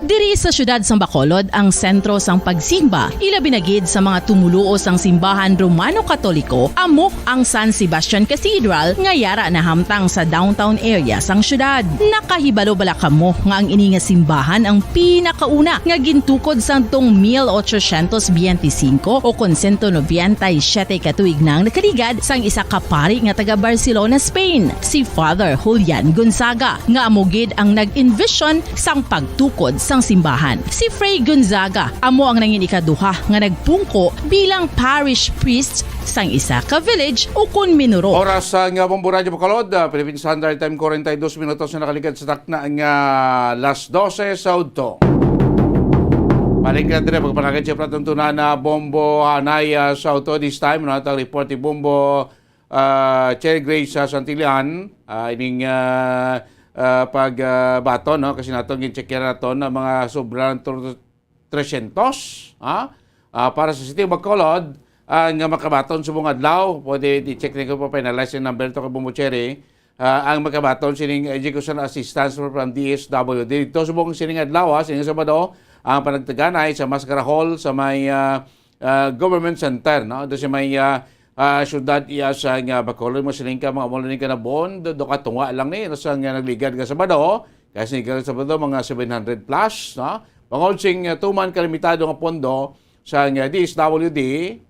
Diri sa siyudad sang Bacolod ang sentro sang pagsimba, ilabi na gid sa mga tumoluo sang simbahan Romano-Katoliko, amo ang San Sebastian Cathedral nga yara nahamtang sa downtown area sang siyudad. Nakahibalo bala kamo nga ang ini nga simbahan ang pinakauna nga gintukod sadtong mil ochocientos biyente y singko o kon sento nobenta y siyete ka tuig nang nakaligad sang isa ka pari nga taga Barcelona, Spain, si Father Julian Gonzaga, nga amo gid ang nag-envision sang pagtukod sang simbahan. Si Fray Gonzaga amo ang nangin ikaduha nga nagpungko bilang parish priest sang isa ka village ukon minuro. Oras sa nga Bombo Radyo Bacolod, ah, Philippine Standard Time, forty-two minutos na nakaligad sa takna nga las dose sa udto. Balik na dire, pagpanagan siya pala tuntunan na Bombo Hanay, ah, sa udto. This time, no, atang report ni Bombo, ah, Cherry Grace sa Santillan, ah, ining, ah, ah, pag, ah, baton, no, kasi naton gin-check naton ang mga sobra ng tresyentos, ha? Ah, para sa City of Bacolod, ah, nga makabaton subong adlaw, pwede i-check ninyo pa, finalize yung number to kay Bombo Cherry. Ah, ang makabaton sining educational assistance from D S W D. Dito subong sining adlaw, ha, sining Sabado, ang panagtaganay sa Mascara Hall sa may, ah, ah, Government Center, no? Doon sa may, ah, ah, syudad iya sa nga Bacolod, mo siling ka, mga mula ni ka na bond, do katunga lang ni, sa nga nagligad nga Sabado, kasi nga Sabado, mga seven hundred plus, no? Bangod sing, ah, tuman kalimitado nga pondo sa nga D S W D,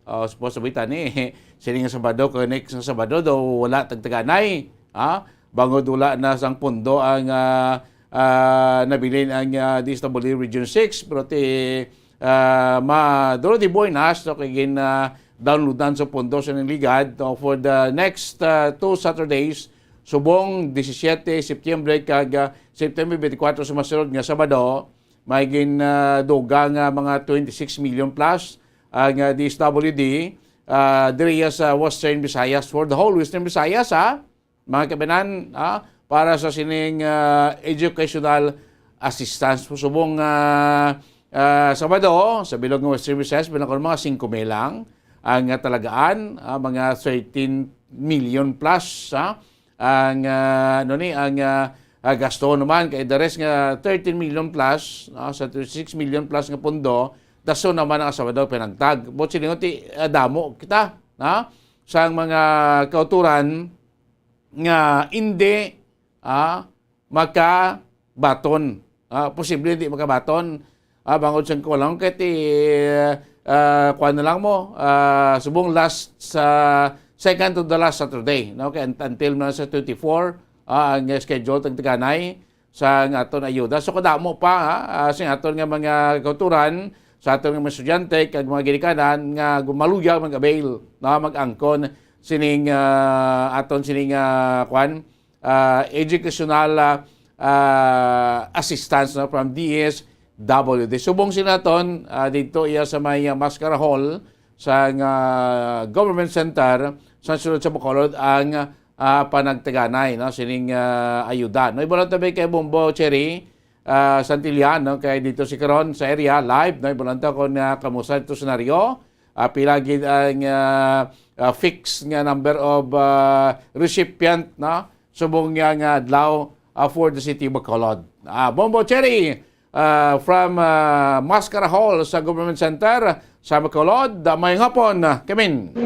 oh, supposed to be tani, siling nga Sabado, kag next nga Sabado, daw wala tagtaganay, ha? Bangod wala na sang pondo ang, ah, ah, nabilin ang, ah, D S W D Region six, pero ti, ah, ma-, duro di buenas, no, kay gin, ah, downloadan sa pondo sa ning ligad, no, for the next, ah, two Saturdays, subong disisiete September kag, ah, September twenty-four sa masunod nga Sabado, may gin, ah, dugang, ah, mga twenty-six million plus ang, ah, D S W D, ah, diri sa Western Visayas, for the whole Western Visayas, ha? Mga kabanan, ah, para sa sining, ah, educational assistance. Subong, ah, ah, Sabado, sa bilog nga Western Visayas, bilang ko mga singko mil lang ang, ah, talagaan, ah, mga thirteen million plus, ah, ang, ah, ano ni, ang, ah, ah, gasto naman kay the rest nga thirteen million plus, ah, sa six million plus nga pondo, daso naman ang Sabado pinagtag. But silingon ti, ah, damo kita, ha? Sang mga kauturan, nga indi, ah, makabaton. Ah, posible hindi makabaton. Ah, bangod sa kulang kay ti, ah, kuwan na lang mo, ah, subong last sa second to the last Saturday, no? Kay un-, until na sa twenty-four, ah, ang schedule tagtaganay sa nga aton ayuda. So, kadamo pa, ha, ah, sa aton nga mga kauturan, sa aton nga mga estudyante, kag mga ginikanan nga gumaluya mag-avail, no, mag-angkon sining, ah, aton sining, ah, kwan, ah, educational, ah, ah, assistance, no, from D S W D. Subong sila ton, ah, dito iya sa may, ah, Mascara Hall sa nga Government Center sa sulod sa Bacolod ang, ah, panagtaganay, no, sining, ah, ayuda. No, ibalon tabi kay Bombo Cherry, ah, Santillan, no, kay dito si karon sa area, live, no, ibalon ta kung, ah, kamusta ito senaryo. Ah, pila gid ang, ah, ah, fixed nga number of, ah, recipient, no? Subong nga, nga adlaw, ah, for the city of Bacolod. Ah, Bombo Cherry, ah, from, ah, Mascara Hall sa Government Center sa Bacolod. Ah, mayong hapon, ah, Kemin.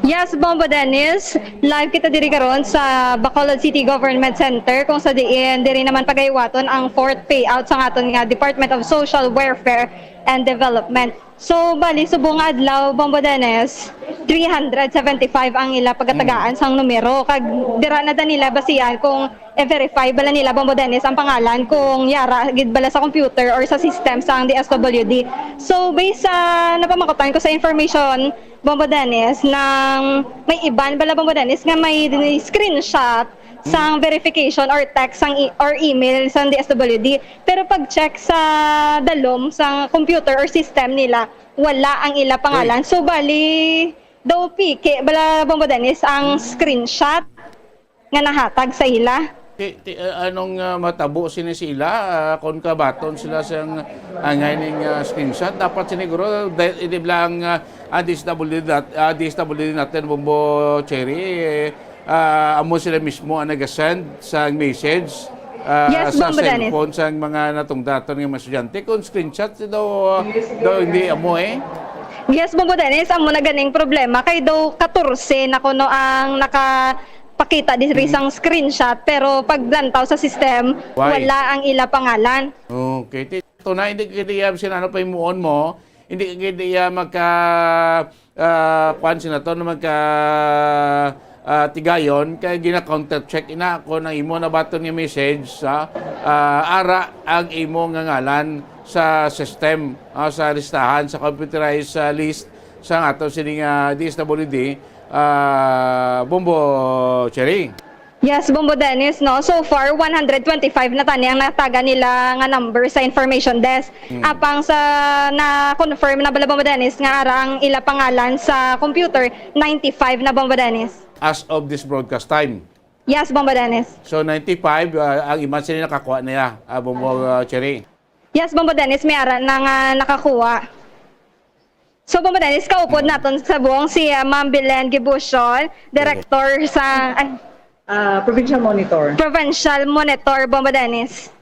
Yes, Bombo Dennis. Live kita diri karon sa Bacolod City Government Center, kung sa diin diri naman pagahiwaton ang fourth payout sa aton nga Department of Social Welfare and Development. So, bali, subong nga adlaw, Bombo Dennis, three hundred seventy-five ang ila pagatagaan sang numero. Kag dira na da nila basihan kung i-verify bala nila, Bombo Dennis, ang pangalan kung yara gid bala sa computer or sa system sang D S W D. So, based sa napamakutan ko sa information, Bombo Dennis, nang may iban bala, Bombo Dennis, nga may screenshot sang verification or text sang e-, or email sang D S W D. Pero pag-check sa dalom sang computer or system nila, wala ang ila pangalan. So, bali, daw piki bala, Bombo Dennis, ang screenshot nga nahatag sa ila. Ti, ti, ah, anong, ah, matabo sini sila, ah, kung kabaton sila sa ang, ang haining, ah, screenshot? Dapat siniguro, da-, hindi lang, ah, ang D S W D nat-, ah, D S W D natin, Bombo Cherry, eh, ah, amo sila mismo ang nag-send sa message, ah, Yes, sa Bombo Dennis. cellphone sa mga natungdaton nga mga estudyante. Kung screenshot, daw, daw hindi amo eh. Yes, Bombo Dennis, amo na ganing problema. Kay daw katorse na kuno ang nakapakita diri Mhm. sang screenshot, pero paglantaw sa system, Why? wala ang ila pangalan. Okay. Ti-, ito na, hindi ka diya, sin-, ano pa himuon mo, hindi ka diya magka, ah, kwan, sinato na magka, ah, tigayon, kay gina-counter check ina kung ang imo nabaton nga message, ha, ah, ara ang imo nga ngalan sa system, ah, sa listahan, sa computerized, ah, list sa ato sini nga D S W D, ah, Bombo Cherry. Yes, Bombo Dennis, no? So far, one hundred twenty-five na tani ang nataga nila nga number sa information desk. Mm. Apang sa na-confirm na bala, Bombo Dennis, nga ara ang ila pangalan sa computer, ninety-five na, Bombo Dennis. As of this broadcast time. Yes, Bombo Dennis. So, ninety-five, ah, ang iban sila nakakuha na ya, ah, Bombo, ah, Cherry. Yes, Bombo Dennis, may ara na nga nakakuha. So, Bombo Dennis, kaupod Mm. naton sa buong si, ah, Ma'am Belen Gibusion, Director sa, ay, Ah, Provincial Monitor. Provincial Monitor, Bombo Dennis.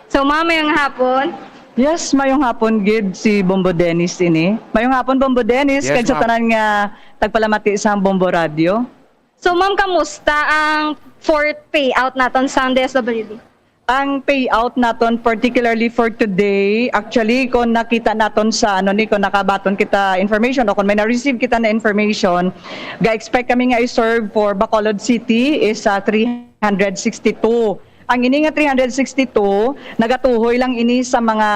So, ma'am, mayong hapon. Yes, mayong hapon gid si Bombo Dennis ini. Mayong hapon, Bombo Dennis, Yes, kag sa ma'am. tanan nga tagpalamati sa Bombo Radio. So, ma'am, kamusta ang fourth payout naton sa D S W D? Ang payout naton, particularly for today, actually, kung nakita naton sa, ano ni, kung nakabaton kita information o kung may na-receive kita na information, ga-expect kami nga i-serve for Bacolod City is, ah, three hundred sixty-two. Ang ini nga three hundred sixty-two, nagatuhoy lang ini sa mga,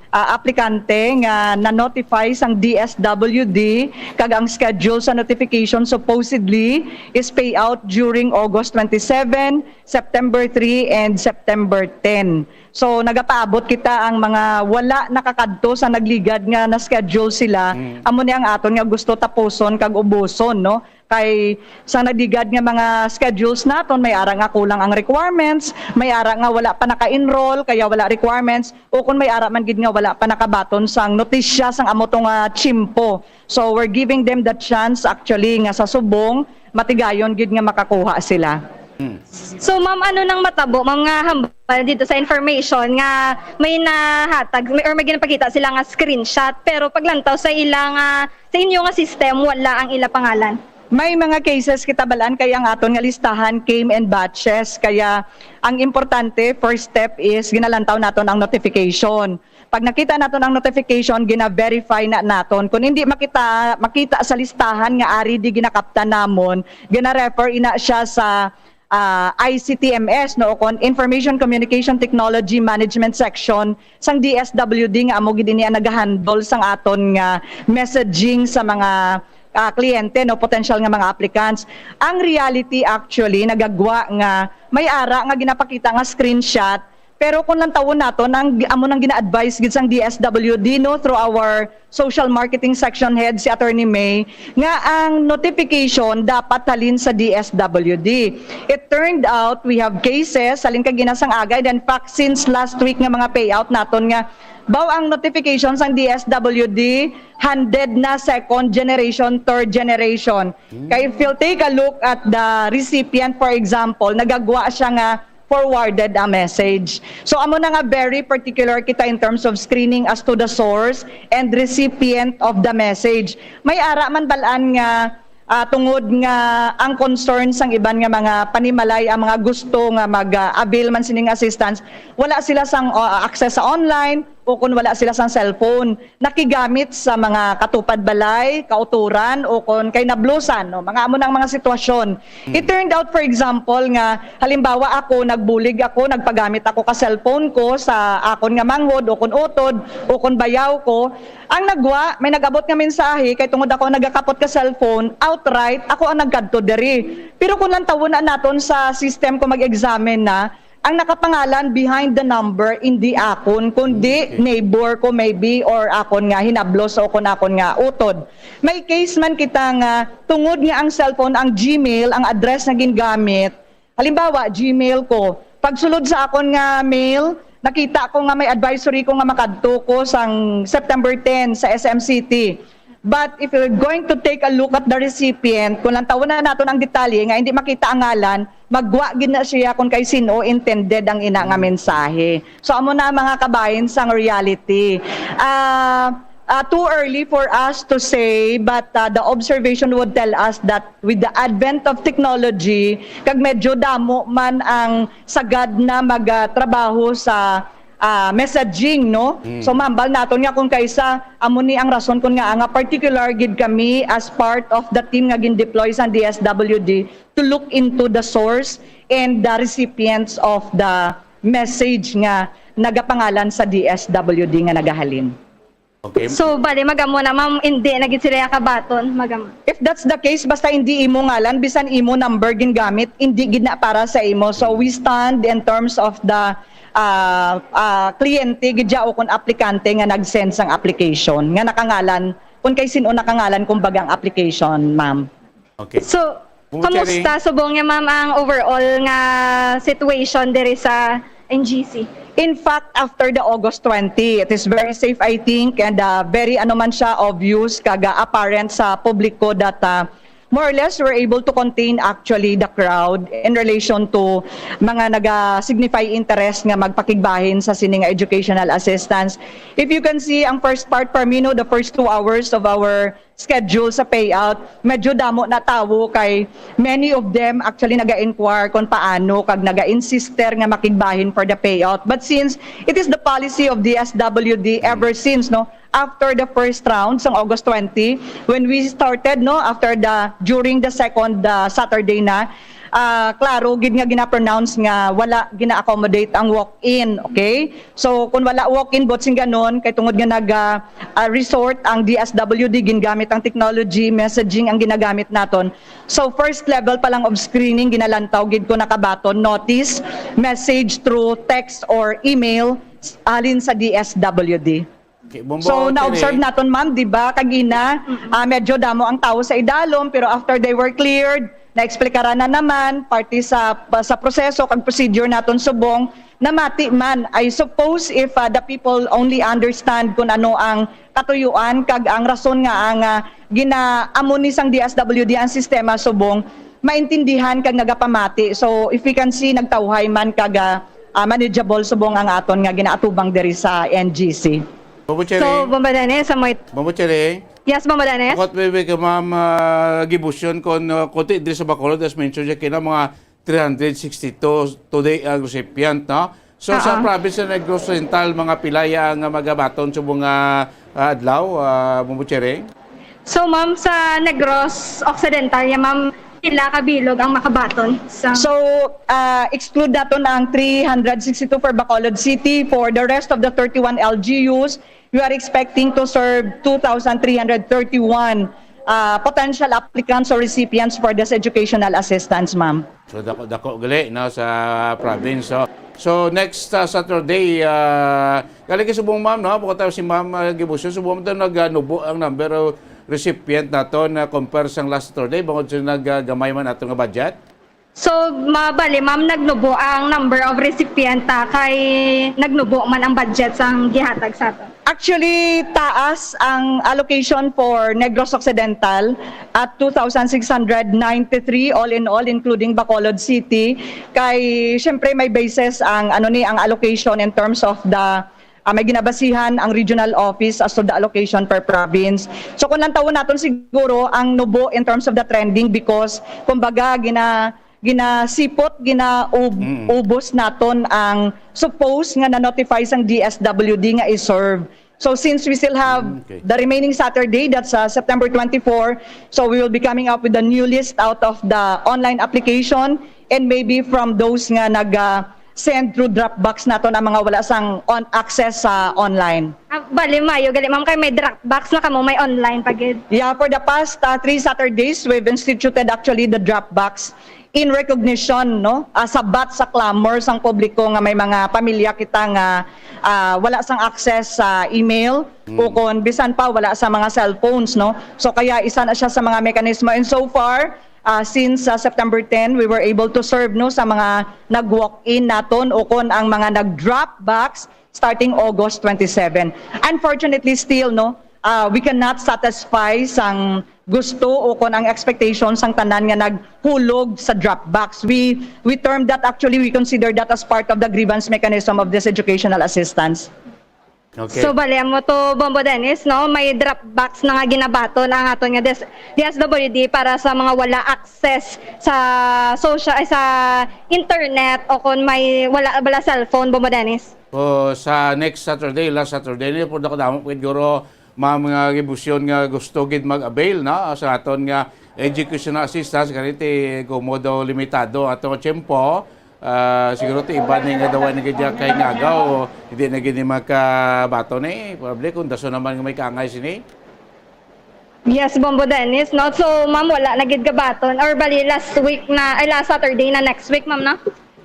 ah, aplikante nga na-notify sang D S W D, kag ang schedule sa notification supposedly is payout during August twenty-seven, September three, and September ten. So, nagapaabot kita ang mga wala nakakadto sa nagligad nga na-schedule sila. Mm. Amo ni ang aton nga gusto tapuson kag ubuson, no? Kay sa nagligad nga mga schedules naton, may ara nga kulang ang requirements, may ara nga wala pa naka-enroll, kaya wala requirements, o kung may ara man gid nga wala pa nakabaton sang notisya sang amo to nga tiyempo. So, we're giving them the chance, actually, nga sa subong, matigayon gid nga makakuha sila. Hmm. So, ma'am, ano nang matabo, ma'am, nga hambal dito sa information nga may nahatag, may, or may ginapakita sila nga screenshot, pero paglantaw sa ila nga, sa inyo nga system, wala ang ila pangalan? May mga cases kita balaan kay ang aton nga listahan came in batches, kaya ang importante, first step is ginalantaw naton ang notification. Pag nakita naton ang notification, gina-verify na naton. Kung hindi makita, makita sa listahan nga ari di ginakaptan namon, gina-refer ina siya sa, ah, I C T M S, no, o kon Information Communication Technology Management Section sang D S W D, nga amo gid ini ang nagahandle sang aton nga messaging sa mga, ah, kliyente, no, potential nga mga applicants. Ang reality, actually, nagagwa nga may ara nga ginapakita nga screenshot, pero kung lantawon naton, ang amo nang gina-advise gid sang D S W D, no, through our social marketing section head, si Attorney May, nga ang notification dapat halin sa D S W D. It turned out we have cases halin kag ginasang-agay, then fact since last week nga mga payout naton nga baw ang notification sang D S W D handed na second generation, third generation. Hmm. Kay if you'll take a look at the recipient, for example, nagagwa siya nga forwarded ang message. So, amo na nga very particular kita in terms of screening as to the source and recipient of the message. May ara man balaan nga, ah, tungod nga ang concern sang iban nga mga panimalay, ang mga gusto nga mag, ah, avail man sining assistance, wala sila sang, ah, access sa online, o kung wala sila sang cellphone, nakigamit sa mga katupad balay, kauturan, o kon kay nablusan, no? Mga amo nang mga sitwasyon. Mm. It turned out, for example, nga halimbawa ako, nagbulig ako, nagpagamit ako ka cellphone ko sa akon nga manghod, o kon utod, o kon bayaw ko. Ang nagwa, may nag-abot nga mensahe, kay tungod ako nagakapot ka cellphone, outright, ako ang nagkadto diri. Pero kung lantawon na naton sa system, kung mag-examine na, ang nakapangalan behind the number, hindi akon, kundi, okay, neighbor ko maybe, or akon nga hinablos o kon akon nga utod. May case man kita nga tungod nga ang cellphone, ang Gmail, ang address nga gingamit. Halimbawa, Gmail ko. Pagsulod sa akon nga mail, nakita ko nga may advisory ko nga makadto ko sang September ten sa S M City. But if you're going to take a look at the recipient, kung lantawon na naton ang detalye nga hindi makita ang ngalan, magwa gid na siya kung kay sin-o intended ang ina nga mensahe. So, amo na, mga kabahin, sang reality. Ah, ah, too early for us to say, but, ah, the observation would tell us that with the advent of technology, kag medyo damo man ang sagad na magtrabaho sa ah, messaging, no? Mm. So, mahambal naton nga kung kaisa, amo ni ang rason kun ngaa nga particular gid kami as part of the team nga gin-deploy sa D S W D to look into the source and the recipients of the message nga nagapangalan sa D S W D nga nagahalin. Okay. So, bali, magamo na, ma'am, hindi na gid sila kabaton, magamo. If that's the case, basta hindi imo ngalan, bisan imo number gingamit, hindi gid na para sa imo. So, we stand in terms of the, ah, ah, kliyente gid siya o kung aplikante nga nag-send sang application, nga nakangalan, kung kay sin-o nakangalan, kumbaga, ang application, ma'am. Okay. So, Bukod kani kamusta subong niya, ma'am, ang overall nga situation diri sa N G C? In fact, after the August twenty, it is very safe, I think, and, uh, very, ano man siya, obvious kag, uh, apparent sa publiko that, uh, More or less, we're able to contain actually the crowd in relation to mga naga-signify interest nga magpakigbahin sa sini nga educational assistance. If you can see, ang first part, Parmino, the first two hours of our schedule sa payout, medyo damo na tawo kay many of them actually naga-inquire kung paano kag naga-insister nga makigbahin for the payout. But since it is the policy of D S W D ever since, no, after the first round sang August twenty, when we started, no, after the, during the second, uh, Saturday na, ah, klaro gid nga gina-pronounce nga wala gina-accommodate ang walk-in, okay? So, kung wala walk-in, buot silingon, kay tungod nga nag, ah, ah, resort ang D S W D, gingamit ang technology, messaging ang ginagamit naton. So, first level pa lang of screening, ginalantaw gid ko nakabaton, notice, message through text or email, halin sa D S W D. Okay, Bombo So, Tere. na-observe naton, ma'am, di ba, kagina, ah, medyo damo ang tawo sa idalom, pero after they were cleared, naexplikaran na naman, parte sa, sa proseso kag procedure naton subong, namati man. I suppose if, ah, the people only understand kung ano ang katuyuan kag ang rason nga ang, ah, ginaamo ni sang D S W D ang sistema subong, maintindihan kag nagapamati. So, if we can see, nagtawhay man kag, ah, ah, manageable subong ang aton nga ginaatubang diri sa N G C. Bombo Cherry. So, Bombo Dennis, sa may Bombo Cherry. Yes, Bombo Dennis. What we, we, Ma'am, ah, Gibusyon, kung, ah, kunti diri sa Bacolod, as mentioned siya kina mga three hundred sixty-two today ang recipient, no? So, sa Ah, ah. province sa Negros Oriental, mga pilaya ang, ah, magabaton sa mga, ah, adlaw, ah, Bombo Cherry? So, ma'am, sa Negros Occidental, ya, ma'am, pila ka bilog ang makabaton sa So, ah, exclude naton ang three hundred sixty-two for Bacolod City. For the rest of the thirty-one L G Us, we are expecting to serve two thousand three hundred thirty-one, ah, potential applicants or recipients for this educational assistance, ma'am. So, dako, dako gali, no, sa province. So, so next, ah, Saturday, ah, gali kay subong, ma'am, no? Bukod tayo si Ma'am, ah, Gibusyon, subong to nagnubo ang number of recipient nato na compare sang last Saturday, bangod sa naggamay man ato nga budget. So, mabali, ma'am, nagnubo ang number of recipient, ah, kay nagnubo man ang budget sang gihatag sa ato. Actually, taas ang allocation for Negros Occidental at two thousand six hundred ninety-three all in all, including Bacolod City. Kay, syempre, may basis ang, ano ni, ang allocation in terms of the, ah, may ginabasihan ang regional office as to the allocation per province. So, kung lantawon naton siguro ang nubo in terms of the trending because, kumbaga, gina-, ginasipot, ginaub-, Mm. ubos naton ang suppose nga na-notify sang D S W D nga i-serve. So, since we still have Mm, okay. the remaining Saturday, that's, uh, September twenty-four, so we will be coming up with a new list out of the online application and maybe from those nga nag, uh, send through drop box naton ang mga wala sang on access sa online. Ah, bali, maayo gali, ma'am, kay may drop box na kamo, may online pa gid. Yeah, for the past, uh, three Saturdays, we've instituted actually the drop box in recognition, no, ah, sabat sa clamor sang publiko nga may mga pamilya kita nga, ah, wala sang access sa email Mm. o kon bisan pa wala sa mga cellphones, no. So kaya isa na siya sa mga mekanismo, and so far, ah, since, ah, September ten, we were able to serve, no, sa mga nag-walk-in naton o kon ang mga nag-drop box starting August twenty-seven. Unfortunately, still, no, ah, we cannot satisfy sang gusto o kon ang expectation sang tanan nga naghulog sa drop box. We, we term that, actually, we consider that as part of the grievance mechanism of this educational assistance. Okay. So, bali, amo to, Bombo Dennis, no? May drop box na nga ginabaton ang aton nga des-, D S W D para sa mga wala access sa social, ay, sa internet o kung may wala, wala cellphone, Bombo Dennis. O, sa next Saturday, last Saturday, ni pud ako damo pud guro, mga, mga gibusyon nga gusto gid mag-avail, no, sa aton nga educational assistance, kay ti kumo daw limitado ato nga tiyempo. Ah, siguro ti iba ni nga daw ni gid kay ngagaw, hindi na gid ni makabaton ni. Probably kung dason naman nga may kaangay sini. Yes, Bombo Dennis, no? So, ma'am, wala na gid gabaton. Or bali, last week na, ay, last Saturday na next week, ma'am, no?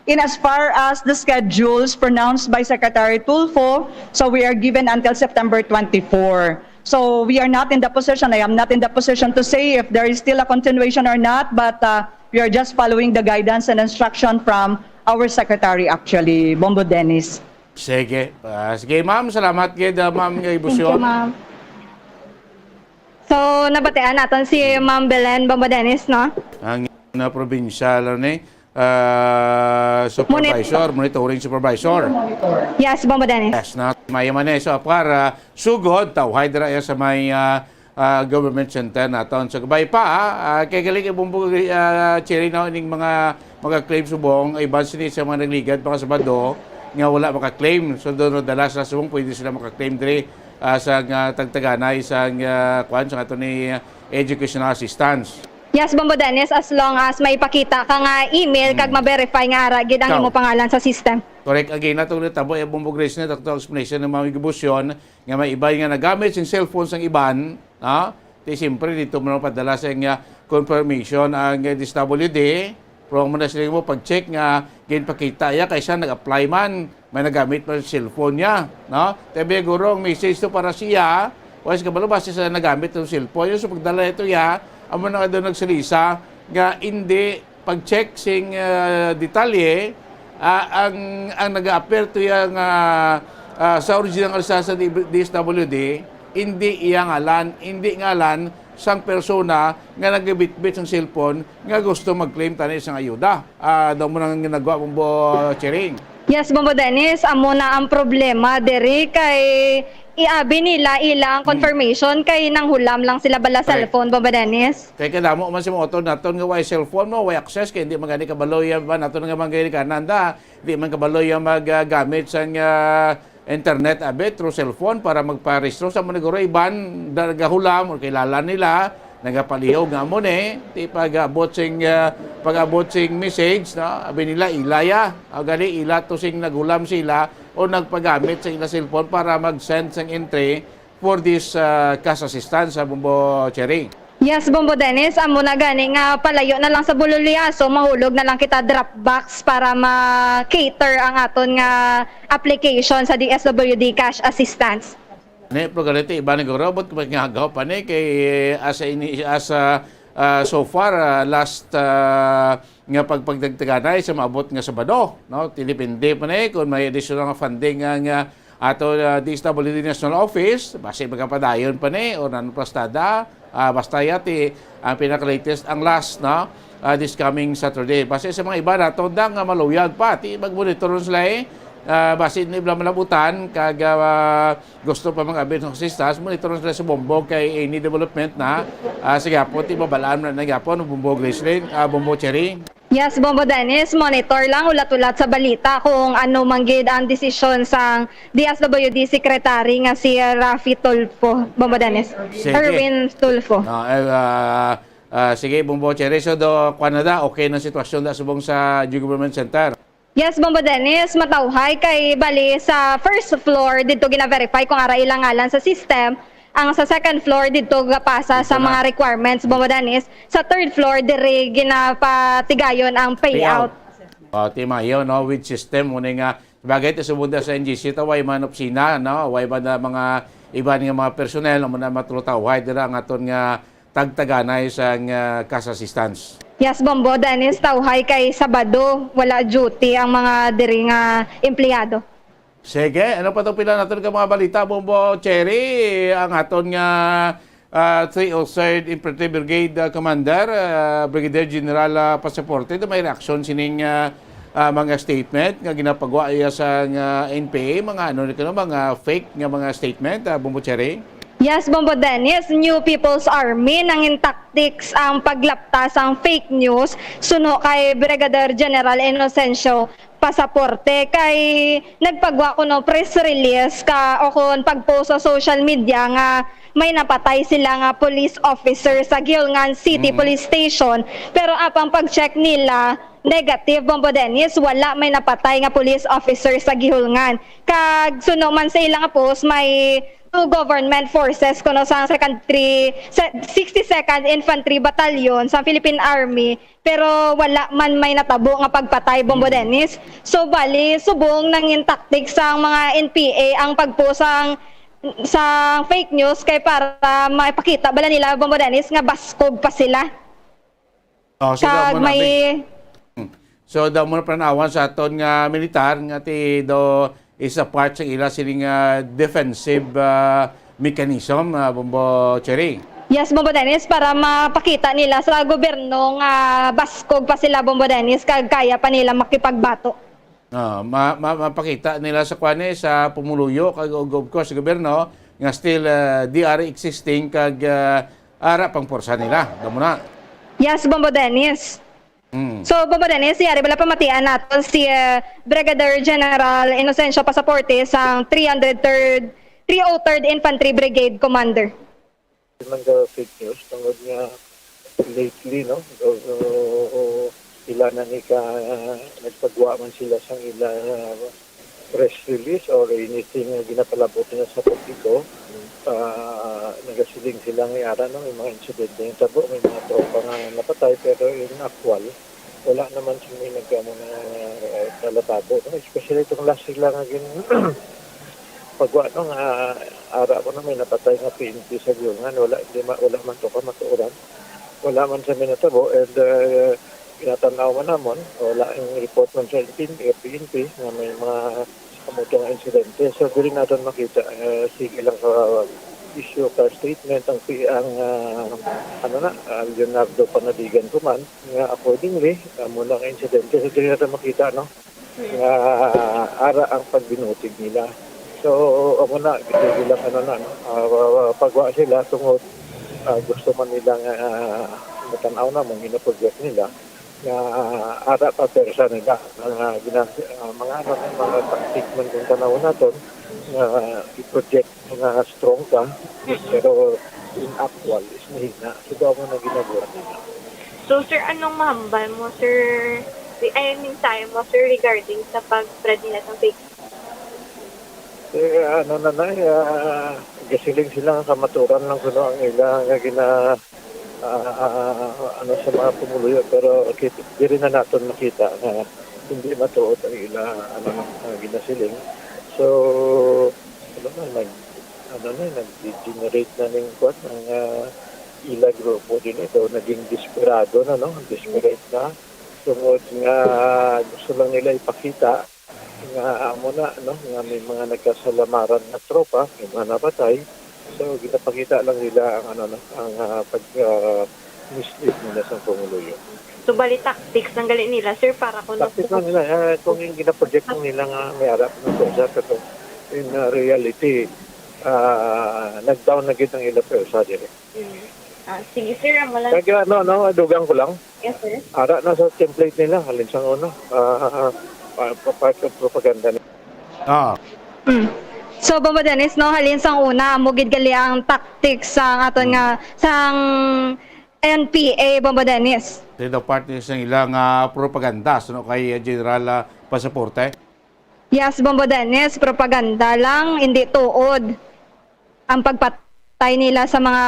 In as far as the schedules pronounced by Secretary Tulfo, so we are given until September twenty-four. So we are not in the position, I am not in the position to say if there is still a continuation or not, but, uh, we are just following the guidance and instruction from our secretary, actually, Bombo Dennis. Sige. Ah, sige, ma'am. Salamat gid, ah, ma'am, nga Thank you, ibusyon. ma'am. So, nabatian naton si Ma'am Belen, Bombo Dennis, no? Ang na provincial, ano ni, ah, supervisor, monitoring supervisor. Yes, Bombo Dennis. Yes, na, may man eh. So, apar, ah, sugod, tawhay dira iya sa may, ah, ah, government center naton. So, kabay pa, ah, ah, kay galing ibumbo, ah, Cherry, no, ning mga, mga claim subong, iban sini sa mga nagligad, mga Sabado, nga wala maka-claim. So, doon, dala sa subong, pwede sila maka-claim diri, ah, sa nga tagtaganay, sa nga, kuwan, sa ato ni, ah, educational assistance. Yes, Bombo Dennis, as long as may pakita ka nga email kag Hmm. ma-verify nga ara gid ang Ikaw. imo pangalan sa system. Correct. Again, natong natabo, eh, Bombo Grace, na takto explanation ng mga gibusyon nga may iba nga nagamit sing cellphone sang iban, no? Ti siyempre, dito mo na padala sa nga confirmation ang, eh, D S W D. Pero mo na sila mo pag-check nga ginpakita iya kaysa nag-apply man, may nagamit man ang cellphone niya, no? Tabi guro ang message to para siya, wala siya kabalo basi sa nagamit ang cellphone. Yung sa pagdala ito iya, amo na daw nagsalisa nga hindi pag-check sing, ah, detalye, ah, ang, ang nag-appear to iya nga, ah, sa original nga sa, sa D-, D S W D, hindi iya ngalan, hindi ngalan sang persona nga nagabitbit sang cellphone nga gusto mag-claim tani sang ayuda. Ah, daw mo nang ginagawa, Bombo Cherry. Yes, Bombo Dennis, amo na ang problema diri kay iabi nila ila ang Hmm. confirmation kay nanghulam lang sila bala Correct. cellphone, Bombo Dennis. Kay kadamo man sa mga utod naton nga way cellphone mo, way access, kay hindi man gani kabalo iya ba naton nga mga ginikanan da. Di man kabalo iya mag, ah, gamit sang, ah, internet, abi, through cellphone para magparehistro. Sa mga guro iban, da-, nagahulam o kilala nila, nagapalihog nga amo ni, ti pag-abot sing, ah, pag-abot sing message, no? Abi nila, ila ya. O gani, ila to sing naghulam sila o nagpagamit sa ila cellphone para mag-send sang entry for this, ah, cash assistance, ah, Bombo Cherry. Yes, Bombo Dennis, amo na gani nga palayo na lang sa Buloliaso, mahulog na lang kita drop box para ma-cater ang aton nga application sa D S W D cash assistance. Ne, pero ganito, iba ni guro, but may ngagaw pa ni kay, eh, as a ini-, as a, ah, so far, ah, last, ah, nga pagpagdagdaganay sa maabot nga Sabado, no? Ti depende pa ni kung may additional nga funding nga, nga ato, ah, D S W D National Office, basi magapadayon pa ni o nanplastada, ah, basta yati ang pinaka-latest, ang last, no? Ah, this coming Saturday. Basi sa mga iba nato da nga maluyag pa, ti mag-monitor sila, eh. Ah, basi ni bla malabutan kag, ah, gusto pa mga abin sa sistas, monitor sila sa Bombo kay any development na, ah, sa gihapon, ti babalaan na gihapon, Bombo Gracelyn, ah, Bombo Cherry. Yes, Bombo Dennis, monitor lang, ulat-ulat sa balita kung ano man gid ang desisyon sang D S W D Secretary nga si Raffy Tulfo. Bombo Dennis. Sige. Erwin Tulfo. Ah, eh, ah, ah, sige, Bombo Cherry. So, do, kuwan na da, okay na sitwasyon da subong sa New Government Center? Yes, Bombo Dennis, matawhay kay bali sa first floor didto gina-verify kung ara ilang ngalan sa system. Ang sa second floor didto gapasa sa mga requirements, Bombo Dennis. Sa third floor diri ginapatigayon ang payout. Payout. Oh, ti mayo, no, with system mo nga bagay ti subong da sa N G C ta way man opisina, no, way ba na mga iban nga mga personnel mo na matulutawhay dira ang aton nga tagtaganay sang, ah, cash assistance. Yes, Bombo Dennis, tawhay kay Sabado, wala duty ang mga diri nga empleyado. Sige, ano pa tong pila naton ka mga balita, Bombo Cherry? Ang aton nga, ah, three oh third Infantry Brigade, ah, Commander, ah, Brigadier General, ah, Pasaporte, may reaksyon sining, ah, ah, mga statement nga ginapagwa iya sa nga N P A, mga ano ni kuno, mga fake nga mga statement, ah, Bombo Cherry? Yes, Bombo Dennis, New People's Army nangin tactics ang paglapta sang fake news suno kay Brigadier General Inocencio Pasaporte kay nagpagwa kuno press release ka o kon pag-post sa social media nga may napatay sila nga police officer sa Guihulngan City Mm. Police Station, pero apang pag-check nila, negative, Bombo Dennis, wala may napatay nga police officer sa Guihulngan. Kag suno man sa ila nga post, may two government forces kuno sa second three, se-, sixty-second Infantry Battalion sa Philippine Army, pero wala man may natabo nga pagpatay, Bombo Mm. Dennis. So, bali, subong nangin tactic sang mga N P A ang pag-post sang, sang fake news kay para maipakita bala nila, Bombo Dennis, nga baskog pa sila. Oh, so, Kag damo na, may be. Hmm. So, damo na planawan sa aton nga militar nga ti do is a part sa ila sining, ah, defensive, ah, mechanism, ah, Bombo Cherry. Yes, Bombo Dennis, para mapakita nila sa gobyerno nga baskog pa sila, Bombo Dennis, kag kaya pa nila makipagbato. Ah, ma-, ma-, mapakita nila sa kwan, eh, sa pumuluyo, kag, og, of course, sa gobyerno, nga still, ah, they are existing, kag, ah, ara pang pwersa nila. Damo na. Yes, Bombo Dennis. Mm. So, Bombo Dennis, yari bala pamatian naton si, ah, Brigadier General Inocencio Pasaporte sang three hundred third, three oh third Infantry Brigade Commander. Di man daw fake news, tungod nga lately, no, o, o, o, sila na ni ka, nagpagwa man sila sang ila press release or anything nga ginapalabot nila sa publiko. Ah, nagasiling sila nga ara, no, may mga insidente nga tabo, may mga tropa nga napatay, pero in actual, wala naman sini nagkamo na, eh, nalatabo, no? Especially itong last sila nga gin-, pagwa, no, nga ara ko na may napatay nga P N P sa Guiulan, wala, hindi ma-, wala man to kamatuoran. Wala man sa minatabo, and, uh, ginatanaw man namon, wala ang report man sa P N P, P N P nga may mga kamuto nga insidente. So, diri naton makita, uh, sige lang sa issue ka statement ang P-, ang, uh, ano na, uh, Leonardo Panadigan Command, nga accordingly, amo na ang insidente. So, diri naton makita, no, nga ara ang pagbinutig nila. So, amo na, sige lang, ano na, no, uh, pagwa sila tungod, uh, gusto man nila nga, uh, matanaw na mong ginaproject nila nga, uh, ara pa pwersa nila, mga gina-, uh, mga, ano, mga tactic man kung tanaw naton, nga i-project nga strong ka, pero in actual is mahina. So, daw mo na ginagawa nila. So, sir, anong mahambal mo, sir? Ay, I mean, time mo, sir, regarding sa pag-spread nila sa fake news? Eh, ano na na, eh, ah, gasiling sila nga kamaturan lang kuno ang ila nga gina-, ah, ah, ano, sa mga pumuluyo, pero kit-, diri na naton makita nga hindi matuod ang ila, ano, ah, ginasiling. So, ano na, nag-, ano na, nag-degenerate na ning kwan, ang, ah, ila grupo din ito, naging desperado na, no? Desperate na. Tungod nga gusto lang nila ipakita nga amo na, no, nga may mga nagkasalamaran nga tropa, may mga napatay. So, ginapakita lang nila ang, ano, no, ang, ah, pag, ah, mislead nila sa pumuluyo. So, bali tactics lang gali nila, sir, para kung Tactics lang nila. Eh, kung yung ginaproject lang nila nga may ara pa ng pwersa, pero in, ah, reality, ah, nag-down na gid ang ila pwersa diri. Mm. Ah, sige, sir, amo lang. Kaya ano, no, dugang ko lang. Yes, sir. Ara na sa template nila, halin sang una, ah, pa-, pa-, part of propaganda nila. Ah. Mm. So, Bombo Dennis, no, halin sang una, amo gid gali ang tactics sang aton nga, sang N P A, Bombo Dennis. Ito daw part ni sang ilang, ah, propaganda, suno kay General, ah, Pasaporte. Yes, Bombo Dennis, propaganda lang, hindi tuod ang pagpatay nila sa mga,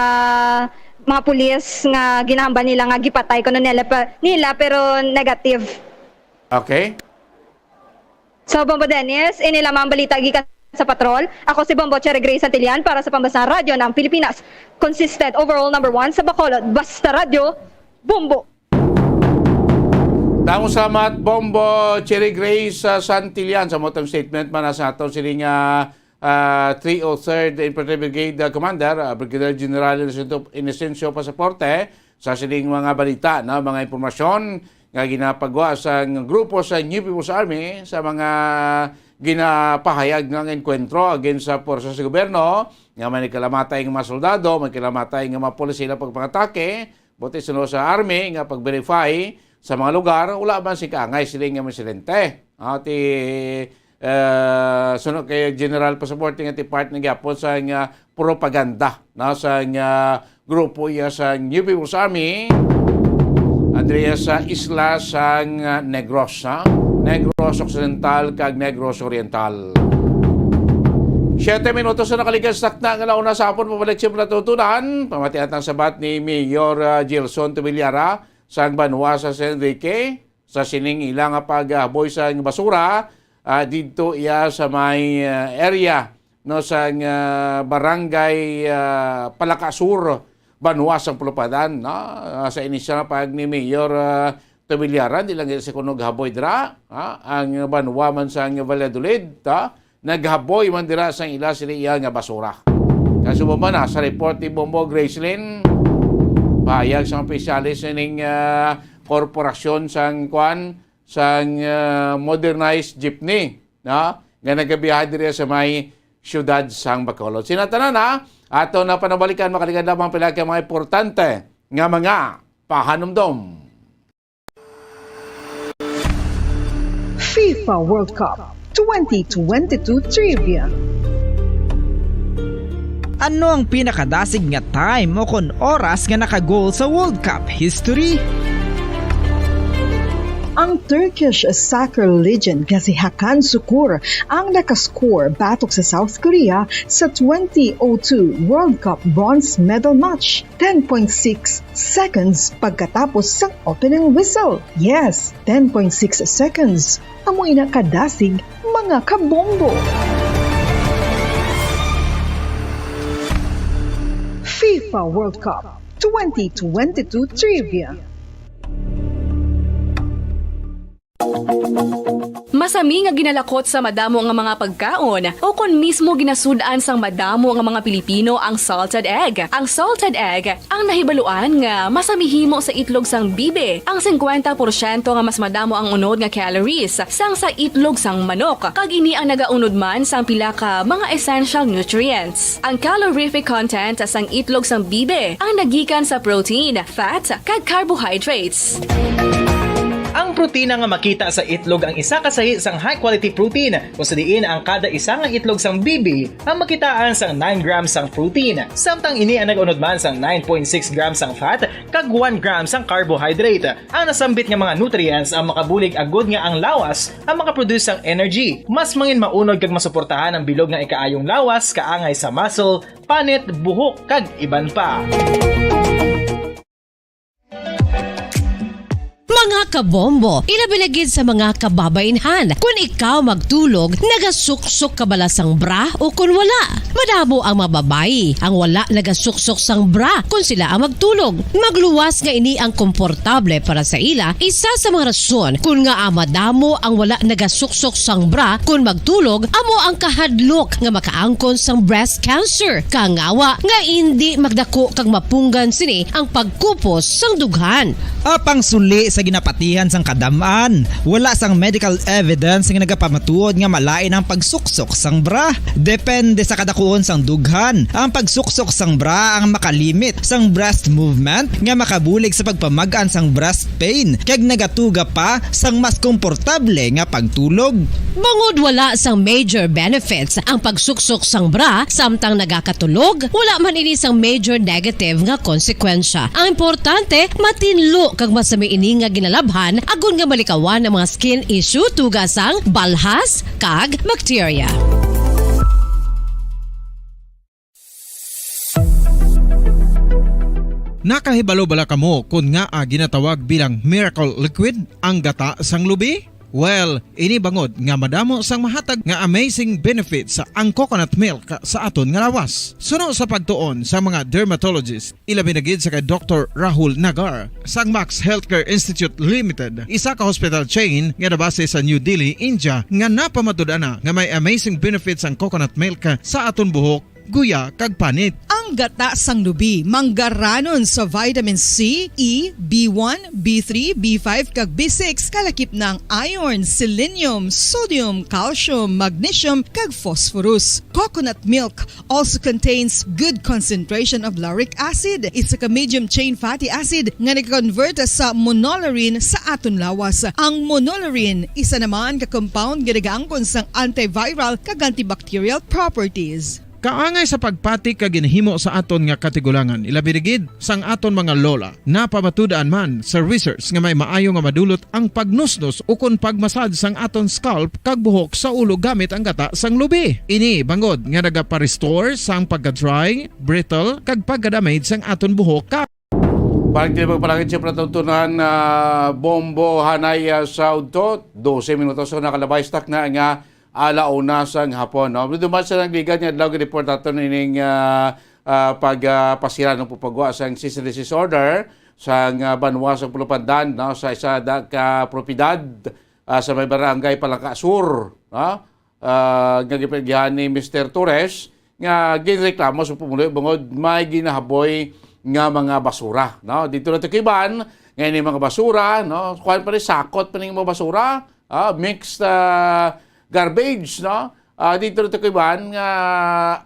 mga pulis nga ginahambal nila nga gipatay kuno nila pa, nila, pero negative. Okay. So, Bombo Dennis, ini lamang ang balita gikan sa patrol. Ako si Bombo Cherry Grace Santillan para sa Pambansang Radyo ng Pilipinas. Consistent overall number one sa Bacolod. Basta Radyo, Bombo! Damo salamat, Bombo Cherry Grace, ah, Santillan, sa motong statement man sa aton sining, ah, ah, three oh third Infantry Brigade, ah, Commander, ah, Brigadier General Inocencio, Inocencio Pasaporte, sa sining mga balita, no, mga impormasyon nga ginapagwa sa grupo sa New People's Army sa mga ginapahayag nga enkwentro against sa pwersa sa gobyerno, nga may nagkalamatay nga mga soldado, may kalamatay nga mga pulis sila pagpangatake, buti suno sa army nga pag-verify sa mga lugar, wala man sing kaangay sila nga insidente. Ah, ti, eh, suno kay General Pasaporte nga ti part na gyapon sa nga propaganda, no, sa nga grupo iya sa New People's Army, adriya sa isla sa nga Negros, ha? Negros Occidental kag Negros Oriental. Siyete minutos na nakaligas sakta nga launa sa hapon, pabalik sa mga tutunan. Pamatian ang sabat ni Mayor, ah, Gilson Tubilara sa banwa sa San Enrique, sa sining ila nga paghaboy sa basura, ah, didto iya sa may, ah, area, no, sa, ah, barangay, ah, Palaka Sur, banwa sa Pulupadan, no? Ah, sa inisyal nga pahayag ni Mayor, ah, Tubilara, di lang sa kuno gahaboy dira, ha? Ang banwa man sa Valladolid, ha? Naghaboy man dira sa ila sila iya nga basura. Kasubo man na sa report ni Bombo Gracelyn. Pahayag sang opisyales ining, ah, korporasyon sang, kuan, sang, ah, modernized jeepney, no? Nga nagabiyahe diri sa may siyudad sang Bacolod. Sina tanan, ha? Ato na panabalikan, makaligad lamang pila ka mga importante nga mga pahanumdom. FIFA World Cup twenty twenty-two Trivia. Ano ang pinakadasig nga time o kon oras nga naka-goal sa World Cup history? Ang Turkish soccer legend nga si Hakan Sukur ang nakascore batok sa South Korea sa twenty oh two World Cup bronze medal match, ten point six seconds pagkatapos sang opening whistle. Yes, ten point six seconds. Amo ina kadasig, mga kabombo. FIFA World Cup twenty twenty-two Trivia. Masami nga ginalakot sa madamo nga mga pagkaon o kon mismo ginasud-an sang madamo nga mga Pilipino ang salted egg. Ang salted egg ang nahibaluan nga masami himo sa itlog sang bibi. Ang singkwenta porsyento nga mas madamo ang unod nga calories sang sa itlog sang manok, kag ini ang nagaunod man sang pila ka mga essential nutrients. Ang calorific content sang itlog sang bibi ang nagikan sa protein, fat, kag carbohydrates. Ang protina nga makita sa itlog ang isa ka sahi sang high-quality protein, kung sa diin ang kada isa nga itlog sang bibi ang makitaan sang nine grams sang protein, samtang ini ang nag-unod man sang nine point six grams sang fat kag one gram sang carbohydrate. Ang nasambit nga mga nutrients ang makabulig agud nga ang lawas ang makaproduce sang energy, mas mangin maunod kag masuportahan ang bilog nga ikaayong lawas, kaangay sa muscle, panit, buhok, kag iban pa. Mga kabombo, ilabi na gid sa mga kababainhan. Kun ikaw magtulog, nagasuksok ka bala sang bra o kun wala? Madamo ang mga babayi ang wala nagasuksok sang bra kun sila ang magtulog. Magluwas nga ini ang komportable para sa ila, isa sa mga rason kun ngaa madamo ang wala nagasuksok sang bra kun magtulog amo ang kahadlok nga makaangkon sang breast cancer. Kangawa nga indi magdako kag mapunggan sini ang pagkupos sang dughan. Apang suli sa ginapatihan sang kadam-an, wala sang medical evidence nga nagapamatuod nga malain ang pagsuksok sang bra. Depende sa kadakuon sang dughan, ang pagsuksok sang bra ang makalimit sang breast movement nga makabulig sa pagpamag-an sang breast pain kag nagatuga pa sang mas komportable nga pagtulog. Bangod wala sang major benefits ang pagsuksok sang bra samtang nagakatulog, wala man ini sang major negative nga konsekwensya. Ang importante, matinlo kag masami ini nga ginalabhan agod nga malikawan ang mga skin issue tuga sang balhas kag bakterya. Nakahibalo bala kamo kon ngaa ginatawag bilang miracle liquid ang gata sang lubi? Well, ini bangod nga madamo sang mahatag nga amazing benefits ang coconut milk sa aton nga lawas. Suno sa pagtuon sa mga dermatologist, ilabi na gid sa kay Doktor Rahul Nagar sang Max Healthcare Institute Limited, isa ka hospital chain nga nabase sa New Delhi, India, nga napamatud-an na nga may amazing benefits ang coconut milk sa aton buhok, guya, kag panit. Ang gata sang lubi manggaranon sa vitamin C, E, B one, B three, B five, kag B six, kalakip na ang iron, selenium, sodium, calcium, magnesium, kag phosphorus. Coconut milk also contains good concentration of lauric acid, isa ka medium chain fatty acid nga nag-convert sa monolaurin sa aton lawas. Ang monolaurin isa naman ka compound nga nagaangkon sang antiviral kag antibacterial properties. Kaangay sa pagpati ka ginahimo sa aton nga katigulangan, ilabi na gid sang aton mga lola. Napamatud-an man sa research nga may maayo nga madulot ang pagnusnos ukon pagmasad sang aton scalp kag buhok sa ulo gamit ang gata sang lubi. Ini bangod nga nagapa-restore sang pagka-dry, brittle, kag pagka-damage sang aton buhok ka Pagtibag palangit siya palatuntunan na bombo hanay ah, sa udto, dose minutos ang nakalabay stock na nga ala una sang hapon. No? Duman sa nagligad nga adlaw, giniportaton ining ah, ah, pag ah, pasiran ng pupagwa sang cease and desist order sang ah, banwa sa Pulupandan, no? Sa isa da ka propiedad ah, sa may barangay Palangka Sur, no? Ah, nga gipanggihan ni Mister Torres nga ginreklamo sa pumuloy bangod may ginahaboy nga mga basura, no? Dito na to kiban, nga ini mga basura, no? Kuan pa ni, sakot pa ning mga basura, ah, mixed, ah, garbage, no? Ah, dito na to kiban nga,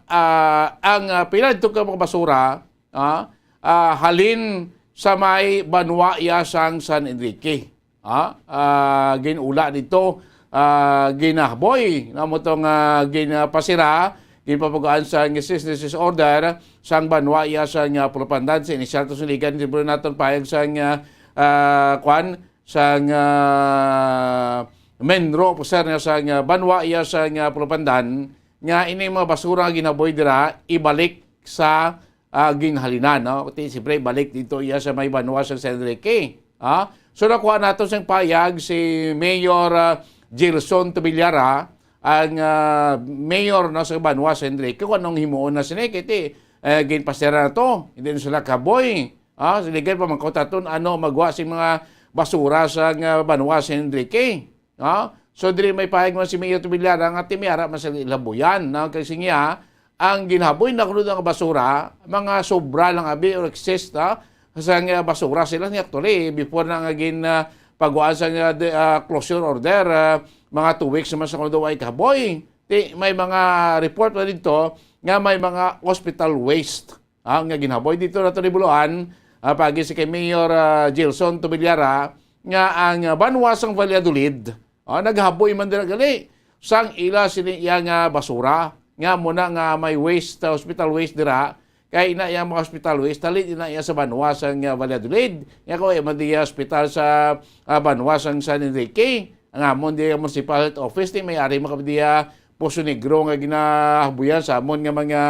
ah, ang, ah, pila dito ka mga basura, ah, ah, halin sa may banwa iya sang San Enrique. Ah, ah, gin-ula dito, ah, ginahaboy, na mo tong, ah, ginapasira, ginpapugaan sa cease and desist order sang banwa iya sang, ah, Pulupandan. Sa inisyal to suligan, siyempre naton payag sang, ah, ah, kwan, sang, ah, menro, po, sir, nga sang, ah, banwa iya sang, ah, Pulupandan, nga ini mga basura nga ginahaboy dira, ibalik sa, ah, ginhalinan, no? Ti, siyempre, balik dito iya sa may banwa sa San Enrique. Ah, so, nakuha nato sing payag si Mayor, ah, Gilson Tubillara, ang, ah, mayor, no, sa banwa sa San Enrique, kung anong himuon na sini, kay ti, eh, ginpasira na to. Hindi na sila kaboy. Ah, sige, pamangkot aton, ano, magwa sing mga basura sa, nga, banwa sa San Enrique. Ah, so, diri may pahayag man si Mayor Tubillara nga ti may ara man sila ilabuyan, no? Kay siya, ang ginhaboy na kuno nga basura, mga sobra lang abi or excess, ah, sa nga basura sila ni, actually, before na nga gin, ah, pagwaan sa nga de-, ah, closure order, ah, mga two weeks naman sa kuno daw ay kahaboy. Ti, may mga report na dito nga may mga hospital waste, ah, nga ginhaboy. Dito na to ni Buluan, ah, pagi si kay Mayor, ah, Gilson Tubillara, nga ang, ah, banwa sang Valladolid, ah, naghaboy man dira gali sang ila sini iya nga basura, nga mo na nga may waste, ah, hospital waste dira, kay ina iya mga hospital waste, dali ina iya sa banwa sang, ah, Valladolid. Nga ko, eh, man diya hospital sa, ah, banwa sang San Enrique. Ang amon diya municipal health office, ti may ari makabdiya Poso Negro nga ginahabuyan sa amon nga mga,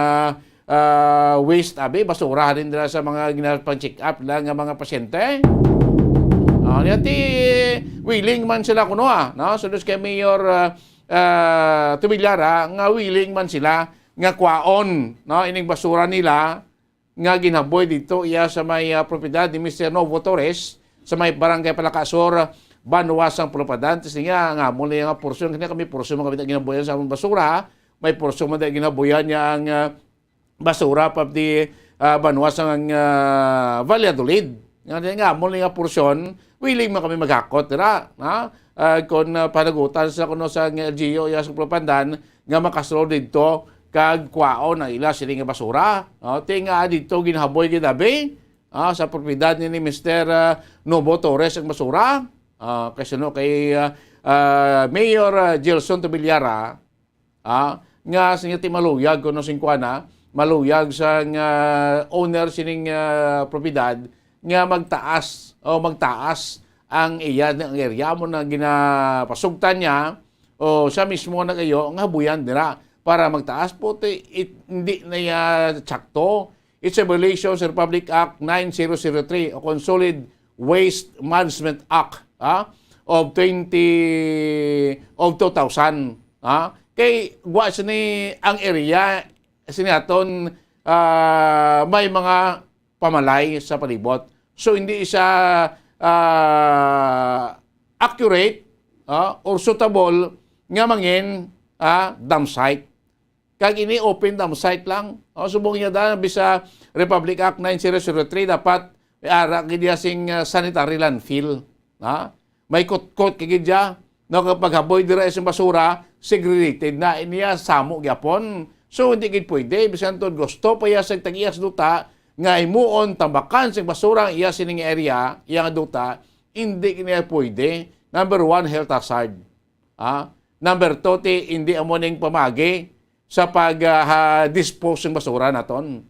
ah, waste, abi, basura din dira sa mga ginapang-check up lang nga mga pasyente. Ah, niya ti willing man sila kuno, ah, no? So, dus kay Mayor, ah, ah, Tubillara, nga willing man sila nga kwaon, no, ining basura nila nga ginhaboy dito iya sa may, ah, propiedad ni Mister Novo Torres sa may Barangay Palacasor, banwa sang Pulupandan. Ti siya nga, nga mo lang nga porsyon, kani kami porsyon mga kabita ginabuyan sa among basura, may porsyon man dahil ginabuyan niya ang, ah, basura pa di, ah, banwa sang, ah, Valladolid. Nga, nga mo lang nga porsyon, willing man kami maghakot dira, ha? Ah, kung, ah, panagutan sa kuno sa L G U, iya sa Pulupandan, nga makasulod didto kag kwaon ang ila sini nga basura. Oh, ti nga didto ginhaboy gid abi, ah, sa propiedad ni, ni Mister, ah, Nobo Torres ang basura. Ah, kay sino kay, ah, ah, Mayor, ah, Gilson Tubillara, ah, nga sa inyo ti maluyag kuno sing kuana, maluyag sang, ah, owner sining, ah, propiedad nga magtaas o magtaas ang iya, ang area mo na ginapasugtan niya o siya mismo nagayo nga habuyan dira para magtaas po ti, it, hindi na iya tsakto. It's a violation sa Republic Act nine zero zero three o kung Solid Waste Management Act, ah, of twenty, of two thousand, ah. Kay wa sini ang area sini aton, ah, may mga pamalay sa palibot. So, hindi siya, ah, accurate, ah, or suitable nga mangin, ah, dump site. Kag ini open dump site lang. O, subong niya da, bisa Republic Act nine zero zero three, dapat may ara gid niya sing, ah, sanitary landfill. Ha? May kutkot kay gid siya. No, kapag haboy dira sa basura, segregated na. Iniya, samo gyapon. So, hindi gid pwede. Bisan to gusto pa iya sa tag-iya sa duta, nga himuon, tambakan sa basura ang iya sining area, iya nga duta, hindi niya pwede. Number one, health hazard. Ah, number two, ti, hindi amo ning pamagi sa pag, ah, ha, dispose ng basura naton.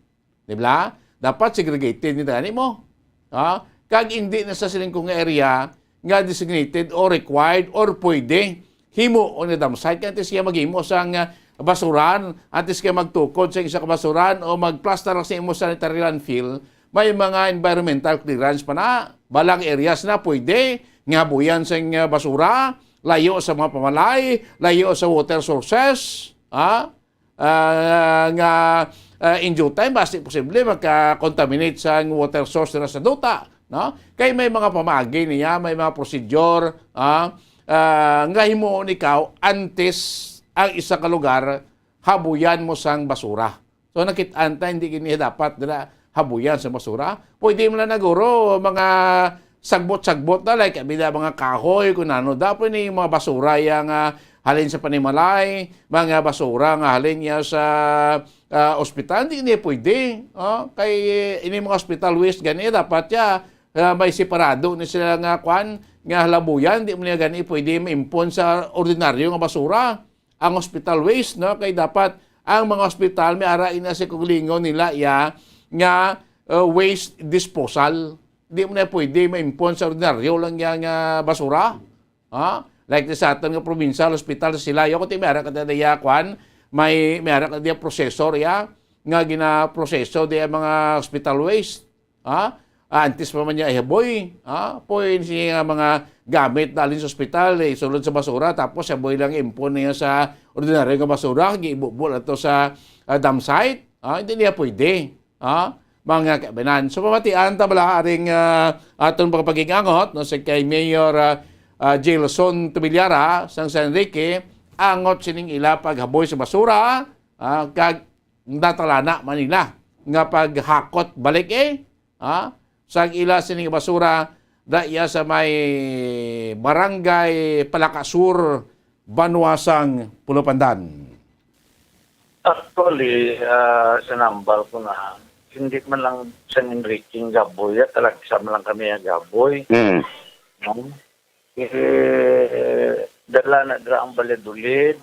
Di ba? Dapat segregated ni tani mo. Ah, kag hindi na sa siling kong area nga designated or required or pwede himo o na dump site. Kaya antes siya maghimo sang, ah, basuran, antes kaya magtukod sa isa ka basuran o magplastar sa imo sanitary landfill, may mga environmental clearance pa na. Balang areas na pwede nga buyan sa, ah, basura, layo sa mga pamalay, layo sa water sources, ha? Ah, nga, ah, in due time, basi posible maka-contaminate sa water source na sa duta, no? Kay may mga pamaagi niya, may mga procedure, ah, ah, nga himuon ikaw antes ang isa ka lugar habuyan mo sang basura. So, nakit-an ta, hindi gini dapat dira habuyan sa basura. Pwede man lang na guro, mga sagbot-sagbot na, like, abi na mga kahoy, kung ano, dapat ni mga basura yang, ah, halin sa panimalay, mga basura nga halin niya sa, ah, ospital, hindi niya pwede. Oh, kay, eh, ini mga hospital waste gani, dapat ya, ah, may separado ni sila nga kwan, nga halabuyan, di mo niya gani pwede maimpon sa ordinaryo nga basura ang hospital waste, no? Kay dapat ang mga hospital may ara ina sa kaugalingon nila ya nga, uh, waste disposal. Di mo na pwede maimpon sa ordinaryo lang ya nga basura. Ha? Like sa aton nga provincial hospital sa Silay, kung ti may ara ka diya kwan, may, may ara ka diya processor ya nga ginaproseso diya mga hospital waste. Ha? Ah, antes pa man niya ihaboy, ha? Pwede siya nga mga gamit dalin sa ospital, eh, sulod sa basura, tapos ihaboy lang impon niya sa ordinaryo nga basura, giibubol ato sa, ah, dump site. Ha? Hindi niya pwede. Ha? Mga kabanan. So, pamatian ta bala aring, ah, aton pagpagigangot, no, sa kay Mayor, ah, ah, Gelson Tubilara sang San Enrique, angot sining ila paghaboy sa basura, ah, kag natalana man nila nga paghakot balik, eh, ha? Sa ila sining basura, da iya sa may Barangay Palaka Sur, Banwa sang Pulupandan. Actually, ah, sa nambal ko na, hindi man lang sa Enrique ang gaboy, ya, talagsa man lang kami ang gaboy. Mm. No? Eh, dala na dira ang Valladolid.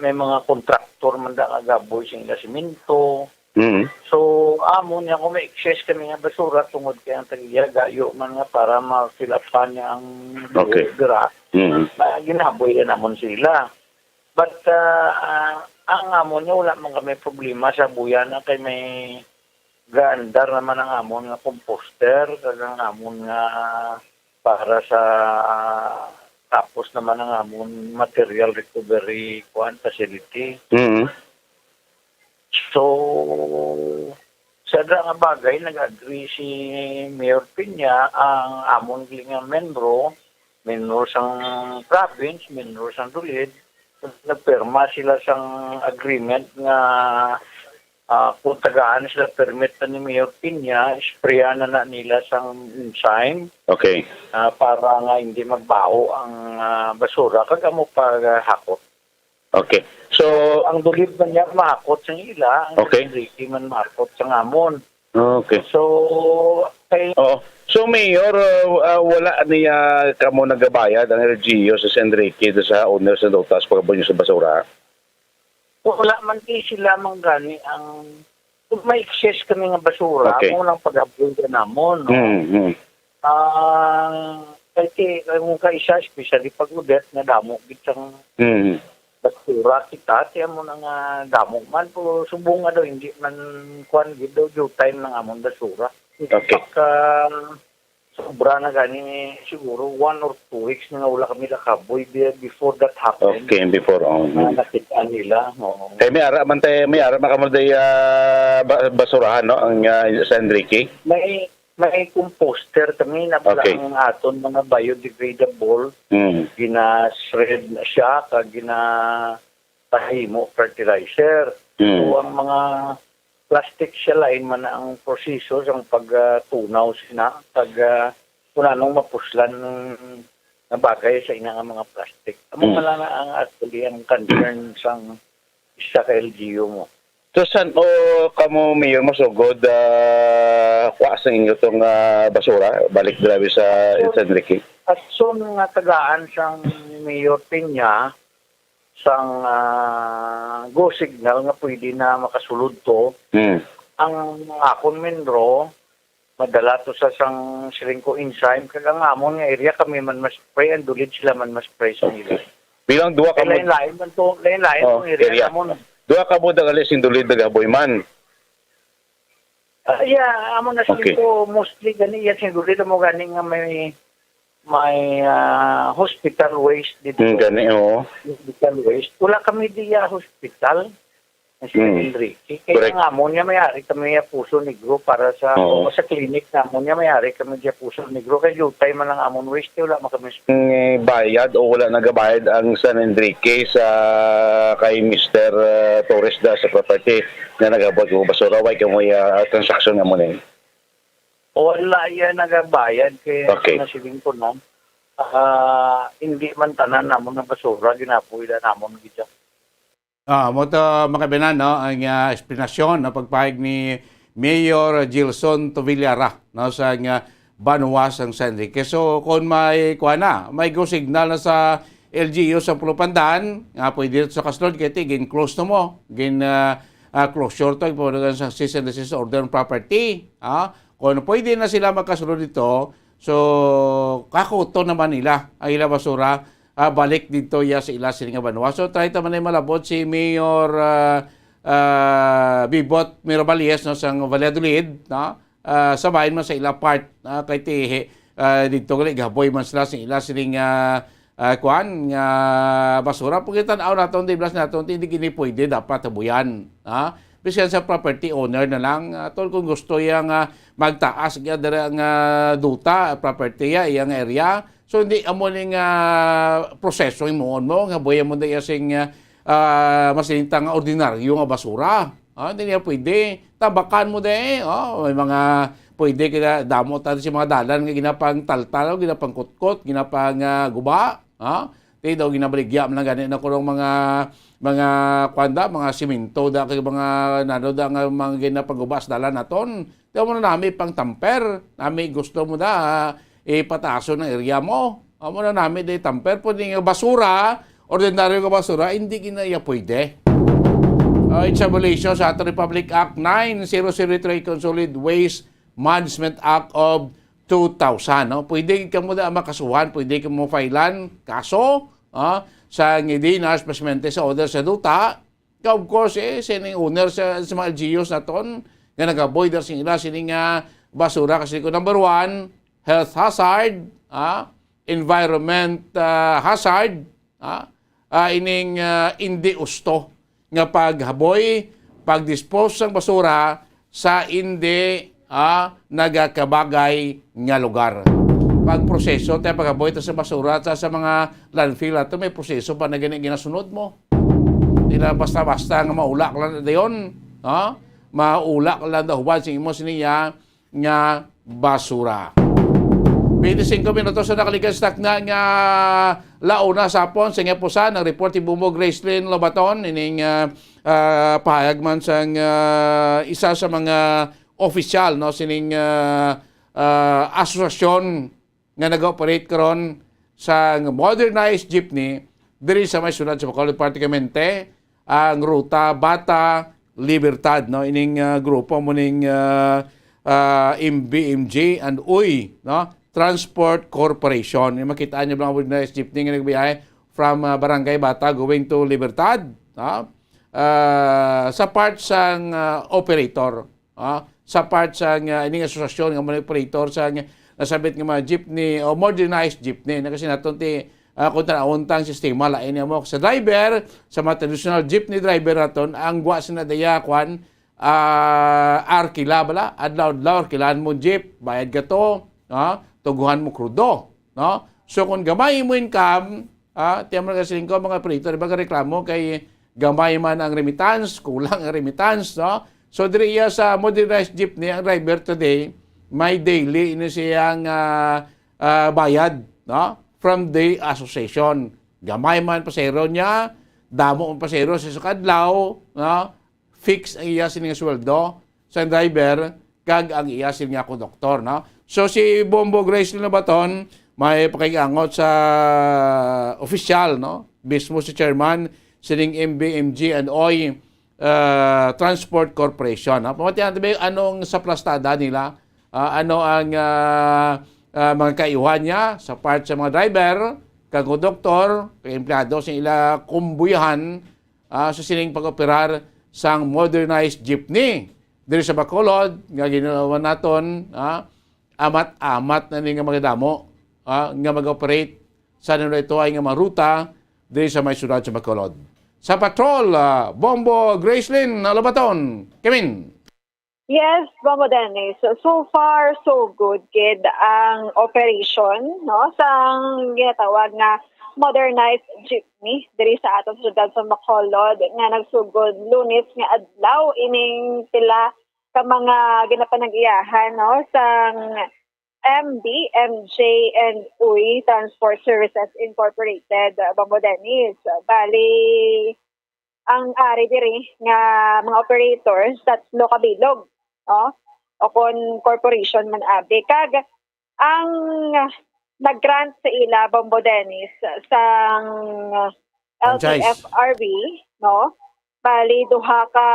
May mga kontraktor man da nga gaboy sing ila semento. Mm. So, amo niya kung may excess kami nga basura tungod kay ang tag-iya gayo man nga para ma-fill up niya ang Okay. dira. Mm. Ah, ginaboy na namon sila. But, ah, ah, ang amo niya, wala man kami problema sa buyan na kay may gaandar naman ang amon nga composter, kag ang amon nga para sa, ah, tapos naman ang amon material recovery, kuan, facility. Mm. So, sa dira nga bagay, nag-agree si Mayor Peña, ang amon gali nga membro, membro sang province, membro sang DOLED, nagpirma sila sang agreement nga, ah, kung tagaan sila permit na ni Mayor Peña, sprayan na, na nila sang enzyme, Okay. ah, para nga hindi magbaho ang, ah, basura, kag amo paghakot. Okay. So, Ang DOLED man niya mahakot sang ila, ang Okay. Enrique man mahakot sang amon. Okay. So, kay Oo. So, Mayor, uh, uh, wala niya kamo nagabayad ang L G U sa San Enrique do sa owner sa Dotas pagabon niyo sa basura? Wala man kay sila man gani ang, kung may excess kami nga basura, Okay. Mo lang pag-abol ka namon, no? Mm, mm. Ah, kay ti-, kay kung kaisa, especially pag Odette, nga damo gid sang Mm. basura kita, ti amo na nga damo man, pero subong nga daw, hindi man, kuwan gid daw, due time ng amon basura. In Okay. fact, ah, sobra na gani siguro one or two weeks na nga wala kami nakaboy be-, before that happened. Okay, before, oh, Na mm. nakita nila, oo. Kay may ara man tay, may ara man kamo day, ah, ba-, basurahan, no? Ang, ah, sa Enrique? May, may composter kami na pala Okay. ang aton mga biodegradable. Mm. Gina-shred na siya, kag gina-, pahimo fertilizer. Mm. So, ang mga plastic siya, lain man ang proseso sang pagtunaw sina, kag, ah, kung anong mapuslan nga bagay sa ina nga mga plastic. Amo Mm. man lang na ang actually ang concern sang isa ka L G U mo. So, san o kamo, Mayor, masugod, ah, kuha sa inyo tong, ah, basura, balik dira sa San Enrique? As soon nga tagaan sang Mayor Peña, sang, ah, go signal nga pwede na makasulod to. Hmm. Ang akon mindro, madala to sa sang siling ko enzyme, kag ang amon nga area, kami man ma-spray, ang DOLED sila man ma-spray sa ila. Okay. Bilang duha ka Kay mo- lain-lain man to, lain-lain Oh, tong area area. namon. Duha ka mo dagali sing DOLED nagaboy man. Ah, yeah, amo na Okay. siling ko, mostly gani, iya sing DOLED mo gani nga may, may, ah, hospital waste dito. Hmm, gani, oo. Hospital waste. Wala kami diya hospital. Mister Mm. Enrique. Kaya Correct. Nga mo niya may ari kami niya Poso Negro para sa Oo. Sa clinic na mo niya may ari kami niya Poso Negro. Kay jutay man ang amon waste, wala man kami. Mm, bayad o wala nagabayad ang San Enrique sa kay Mister, uh, Torres da sa property na nagabot ko basura, why kamo iya transaction nga mo ni? Wala iya nagabayad kay Okay. Nasiling ko na. Ah, hindi man tanan namon nga basura ginapuy na namon gid. Ah, mo to, mga kaibigan, no, ang, ah, eksplanasyon, no, pagpahayag ni Mayor Gilson Tovillara, no, sa, ah, banwa sang San Enrique. So, kung may, kuha na, may go signal na sa L G U sa Pulupandan, nga pwede sa kasunod, kaya ti, gin-close to mo, gin, ah, ah, closure to, ipawagan sa cease and desist order ng property. Ah, kung pwede na sila magkasunod dito, so, kakuto naman nila ang ila basura, ah, balik dito ya sa ila sini nga banwa. So, try ta man ay malabot si Mayor, ah, ah, Bibot Mirabalies, no, sang Valladolid, no? Ah, sa bahin man sa ila part, ah, kay ti, ah, dito gali gaboy man sila sa ila sining, ah, ah, kuan nga basura. Pagkitan-aw naton, di blas naton, hindi gini pwede dapat habuyan, ha? Bisan sa property owner na lang, ah, tol, kung gusto iya nga magtaas iya dira nga duta, property iya, iya nga area. So, hindi amo ni nga proseso himuon mo, nga buya mo na iya sing, ah, ah, masinintang nga ordinaryo nga basura. Ah, hindi niya pwede. Tabakan mo di, oh, may mga pwede kaya damo tayo sa mga dalan nga ginapang taltal, ginapang kutkot, ginapang, ah, guba. Ha? Ti daw ginabaligya man lang gani na kuno mga, mga kuan da, mga simento da, kay mga nano da nga mga ginapaguba sa dalan naton. Ti mo na nami pang tamper, nami gusto mo da, ipataso ng area mo. Amo na nami di tamper, pwede nga basura, ordinaryo nga basura, hindi ginaya pwede. Uh, it's a violation sa ato Republic Act nine zero zero three, Consolid Waste Management Act of two thousand, no? Pwede ka mo da makasuhan, pwede ka mo filean kaso, ah, sa ngidi na espesmente sa order sa duta. Ka, of course, eh, sining owner sa, sa mga L G Us naton nga nag-avoid na sila sining, ah, basura kasi ko number one, health hazard, ah, environment, ah, hazard, ah, ah, ining, ah, indi usto nga paghaboy, pag-dispose sang basura sa indi, ah, nagakabagay nga lugar. Pagproseso tayo paghaboy ta sa basura sa, sa mga landfill ato may proseso pa na gani ginasunod mo. Di na basta-basta nga maula ka lang dayon, ha? Maula ka lang daw huwad sa imo siniya nga basura. Twenty-five minutos na nakalikas takna nga launa sa hapon sa nga pusa, nag-report si Bumbo Gracelyn Lobaton, ining, ah, ah, pahayag man sang, ah, isa sa mga opisyal, no, sining, ah, ah, asosasyon nga nag-operate karon sa modernized jeepney diri sa may syudad sa Bacolod, partikularmente ang ruta Bata Libertad, no? Ining, ah, grupo mo ning, ah, ah, M B M G and U Y, no? Transport Corporation. Yung makita niyo lang ang modernized jeepney nga nagbiyahe from, ah, Barangay Bata going to Libertad, no? Ah, sa part sang, ah, operator. Ah, sa part sang, ah, ining asosasyon nga mga operator sa nga nasabit nga mga jeepney o modernized jeepney. Na kasi naton ti, ah, kung tanawon tang sistema, lain niya mo sa driver, sa mga traditional jeepney driver naton, ang gwa sina daya, kwan, ah, arkila bala, adlaw-adlaw, arkilaan mo jeep, bayad ka to, ah, tuguhan mo krudo, no? So, kung gamay mo income, ah, tiyan mo na kasi ko, mga operator, iba ka reklamo kay gamay man ang remittance, kulang ang remittance, no? So, diri iya sa modernized jeepney, ang driver today, may daily ini siyang, ah, ah, bayad, no? From the association. Gamay man pasahero niya, damo ang pasahero sa isang adlaw, no? Fix ang iya sini nga sweldo sa driver kag ang iya sini nga konduktor, no? So, si Bombo Grace Linabaton may pakigangot sa opisyal, no? Mismo si chairman sining M B M G and O Y, uh, Transport Corporation, no? Pamatian tabi anong sa plastada nila, ah, ano ang, ah, ah, mga kaiuhan niya sa part sa mga driver, kag konduktor, kag empleyado sa ila kumbuyahan, ah, sa sining pag-operar sang modernized jeepney diri sa Bacolod nga ginalawan naton, ah, amat-amat na ni nga mga damo, ah, nga mag-operate sa nila ito ay nga mga ruta diri sa may syudad sa Bacolod. sa patrol, ah, Bombo Gracelyn Lobaton. Kimin. Yes, Bombo Dennis. So far, so good, kid, ang operation, no, sang ginatawag nga modernized jeepney diri sa aton syudad sa Bacolod nga nagsugod Lunes nga adlaw ining pila ka mga ginapanag-iyahan, no, sang M B M J and Uy Transport Services Incorporated, Bombo Dennis. Bali, ang ari diri nga mga operators, tatlo ka bilog, no? O kon corporation man abi. Kag ang nag-grant sa ila, Bombo Dennis, sang Franchise. L T F R B, no? Bali, duha ka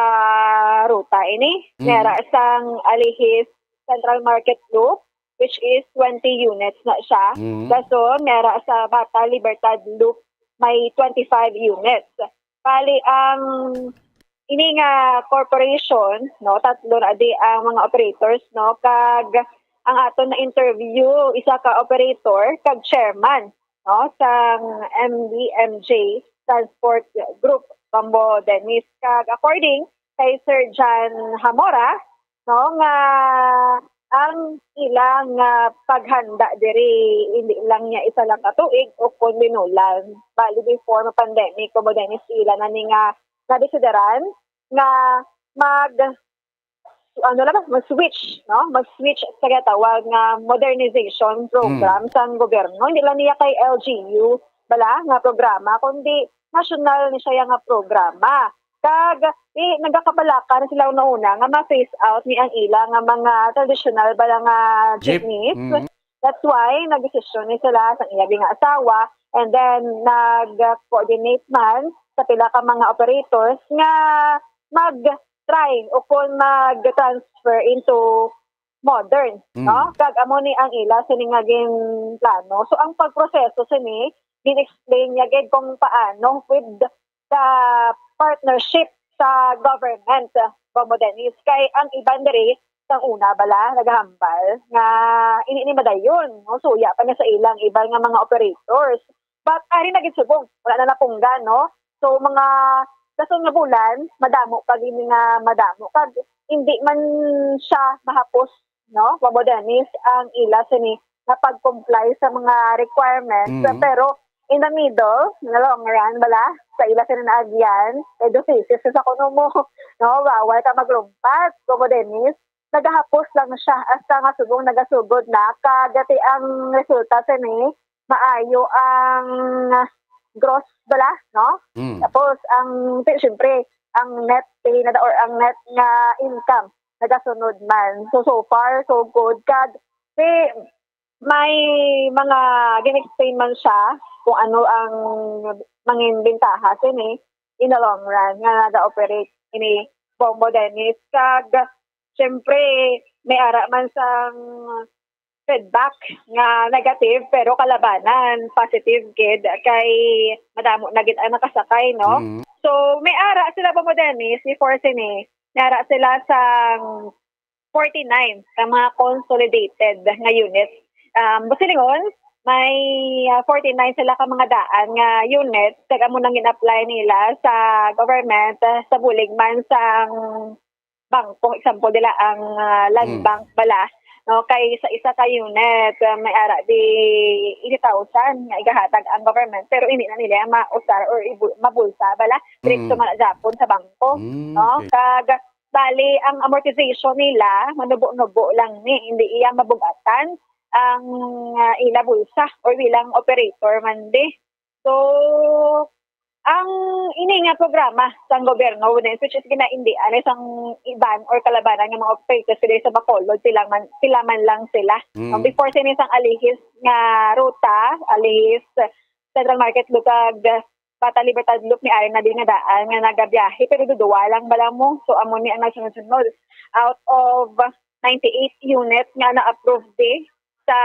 ruta ini. Mm. Yara sang Alihis Central Market Loop, which is twenty units na siya. Mm. Dason, yara sa Bata Libertad Loop, may twenty-five units. Bali, ang ini nga corporation, no, tatlo na di ang mga operators, no, kag ang aton na interview, isa ka operator kag chairman, no, sang M B M J Transport Group, Bombo Dennis. Kag according kay Sir John Hamora, no, nga ang ila nga paghanda diri, hindi lang niya isa lang ka tuig o kon binulan. Bali, before ma-pandemic, Bombo Dennis, ila na ni nga nadesideran nga mag, ano lang ba, mag-switch, no? Mag-switch sa ginatawag nga modernization program Mm. sang gobyerno. Hindi lang niya kay L G U bala nga programa, kundi nasyonal ni siya nga programa. Kag, eh, nagakabalaka na sila una-una nga ma-phase out ni ang ila nga mga traditional bala nga Jeep. Jeepneys. Mm. That's why nagdesisyon ni sila sa iya nga asawa, and then nag-coordinate man sa pila ka mga operators nga mag-try o kung mag-transfer into modern, Mm. no? Kag amo ni ang ila sini nga ginplano. So ang pagproseso sini, gin-explain niya gid kung paano with the partnership sa government, Bombo Dennis. Kay ang iban diri, sang una bala, nagahambal nga ini ni madayon, no? Suya pa na sa ilang iban nga mga operators. But ari na gid subong, wala na napunggan, no? So mga dason nga bulan, madamo pa gid nga madamo. Kag hindi man siya mahapos, no, Bombo Dennis, ang ila sini nga pag-comply sa mga requirements. Mm. Pero in the middle, in the long run, bala, sa ila sini naagyan, kay dosyesis sa kuno mo, no, bawal ka maglumpat, Bombo Dennis. Nagahapos lang siya hasta nga subong nagasugod na. Kag ti ang resulta sini, maayo ang gross bala, no? Mm. Tapos ang, ti-, siyempre, ang net pay na or ang net nga income nagasunod man. So, so far, so good. Kag ti may mga gin-explain man siya kung ano ang mangin bintaha sini in the long run nga naga-operate ini Bombo Dennis. Kag, siyempre, may ara man sang feedback nga negative, pero kalabanan, positive gid, kay madamo na gid ang nakasakay, no? Mm. So, may ara sila, Bombo Dennis, before sini, may ara sila sang forty-nine ka mga consolidated nga units. Um, busilingon, may, ah, forty-nine sila ka mga daan nga units, kag amo nang gin-apply nila sa government, ah, sa bulig man sang bangko, example nila ang, ah, land Mm. bank bala, no, kay sa isa ka unit, ah, may ara di eighty thousand nga igahatag ang government, pero hindi na nila mausar or ibu-, mabulsa bala, diretso Mm. man na gyapon sa bangko, Mm, no? Okay. Kag bali ang amortization nila manubo-nubo lang ni, hindi iya mabug-atan ang, ah, ila bulsa or bilang operator man di. So, ang ini nga programa sang gobyerno, which is ginaindian sang iban or kalabanan nga mga operators diri sa Bacolod, pila man, pila man lang sila. Mm. Um, before sini sang Alihis nga ruta, Alihis Central Market Loop kag Bata Libertad Loop, may ari na din nga daan nga nagabiyahe, pero duduwa lang bala mo. So, amo ni ang nagsunod-sunod. Out of ninety-eight units nga na-approve di sa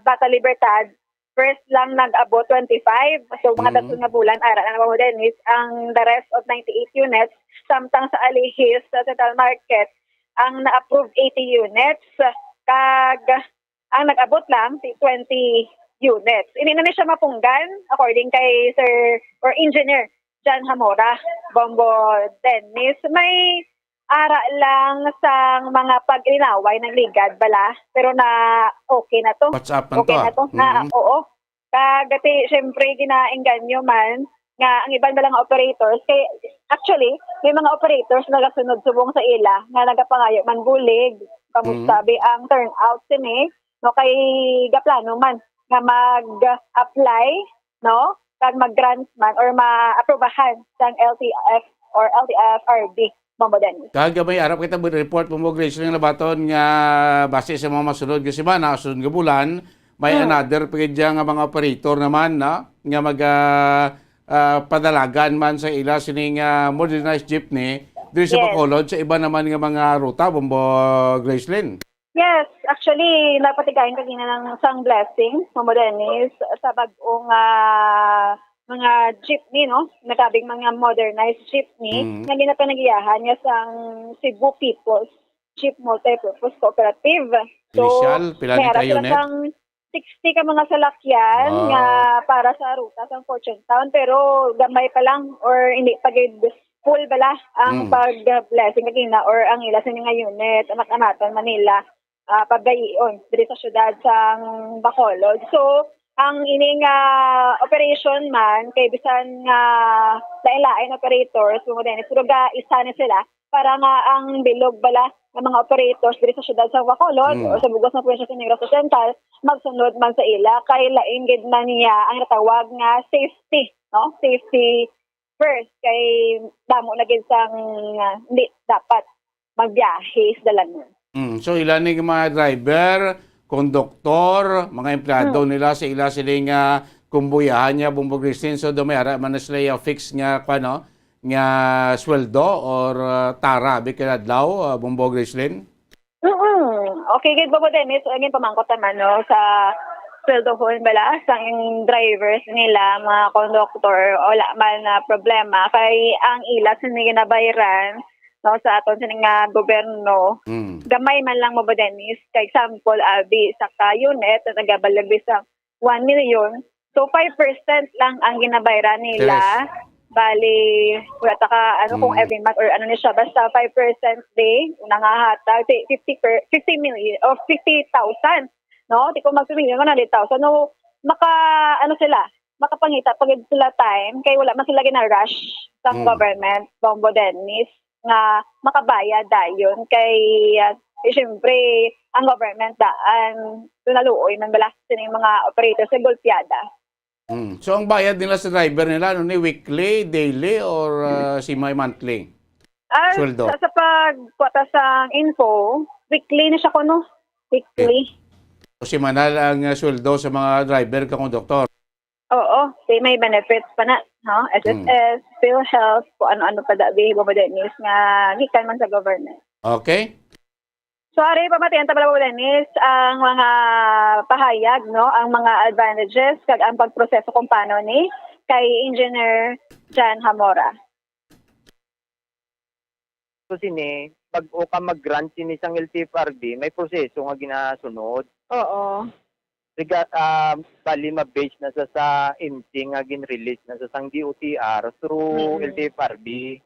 Bata Libertad, first lang nag-abot twenty-five. So, mga Mm. dason nga bulan, ara na naman mo, Dennis, ang the rest of ninety-eight units, samtang sa Alihis, sa Central Market, ang na-approve eighty units, kag ang nag-abot lang si twenty units. Hindi na ni siya mapunggan, according kay Sir or Engineer Jan Hamora, Bombo Dennis, may ara lang sang mga pag-inaway nagligad bala, pero na okay na to. What's up man to, Okay na ah? to. Na, Mm. Oo. Kag dati, syempre, ginaengganyo man nga ang iban bala nga operators, kay actually, may mga operators nagasunod subong sa ila nga nagapangayo man bulig. Kamusta Mm. bi ang turnout sini? No, kay gaplano man nga mag-apply, no? Kag mag-grants man or ma-aprobahan sang L T F or L T F R B, Bombo Dennis. Kag may arap kita report, Bombo Grace, nga nabaton nga base sa mga masunod nga semana, sunod nga bulan, may Hmm. another pa gid dyan nga mga operator naman, no? Nga mag, ah, ah, padalagan man sa ila sining, ah, modernized jeepney diri sa Yes. Bacolod, sa iba naman nga mga ruta, Bombo Gracelyn. Yes, actually, napatigayon kagina ng sang Blessing, Bombo Dennis, sa bag-ong, ah, mga jeepney, no? Nagabing mga modernized jeepney Mm. nga ginapanagiyahan nga sang Cebu People's Jeep Multipurpose Cooperative. So, Initial, pila may ni ara ka sila unit? Sang sixty ka mga salakyan Ah. nga para sa ruta sa Fortune Town, pero gamay pa lang or hindi pa gid full bala ang Mm. pag-blessing kagina or ang ila sini nga unit, amat-amatan man nila, ah, pagdaion diri sa syudad sang Bacolod. So, ang ini nga operation man, kay bisan nga lain-lain operators, Bombo Dennis, pero ga isa ni sila para nga ang bilog bala nga mga operators diri sa syudad sa Bacolod Mm. o sa bug-os nga probinsya sa Negros Occidental, magsunod man sa ila, kay lain gid man niya ang natawag nga safety, no? Safety first, kay damo na gid sang, ah, hindi dapat magbiyahe sa dalanan. Mm. So, ila ni mga driver, konduktor, mga empleyado Hmm. nila sa ila sini nga kumbuyahan niya, Bombo Gracelyn. So, daw may ara man na sila yung fix nga, kwa, no, nga sweldo or, ah, tara, bi kada adlaw, ah, Bombo Gracelyn? Mm. Okay, gid, Bombo Dennis. Ang pamangkot naman, no, sa sweldohon bala sang drivers nila, mga konduktor, wala man na problema. Kay ang ila sini ginabayran, no, sa aton sini nga gobyerno, Mm. gamay man lang, Bombo Dennis. Kay example, abi, sa ka unit na nagabaligya sa one million, so five percent lang ang ginabayran nila. Yes. Bali, wala ta ka, ano, kung Mm. every month or ano ni siya, basta five percent day, una nga hatag, si fifty per, fifty million o fifty thousand, no? Di ko mag-, fifty million, one hundred thousand. No, maka, ano sila, makapangita pa gid sila time, kay wala man sila gina-rush sa Mm. government, Bombo Dennis, nga makabayad dayon, kay, ah, eh, syempre, ang government daan, so naluoy man bala sining mga operators sa golpiada. Mm. So, ang bayad nila sa driver nila, ano ni, weekly, daily, or, ah, semi-monthly? Ah, Sweldo? sa, sa pagkuha ta sa info, weekly na siya kuno. Weekly. Okay. So, semanal ang, ah, sweldo sa mga driver kag konduktor? Oo, si-, may benefits pa na, no? Mm. S S S, PhilHealth, kung ano-ano pa dabi, Bombo Dennis, nga gikan man sa government. Okay. So, ari, pamatian ta bala, Dennis, ang mga pahayag, no, ang mga advantages kag ang pagproseso kung paano ni kay Engineer Jan Hamora. So, sini, bag-o ka mag-grant sini sang L T F R B, may proseso nga ginasunod. Oo. Rega-, ah, bali, ma-base na sa, sa M T nga gin-release na sa sang D O T R through Mm. L T F R B.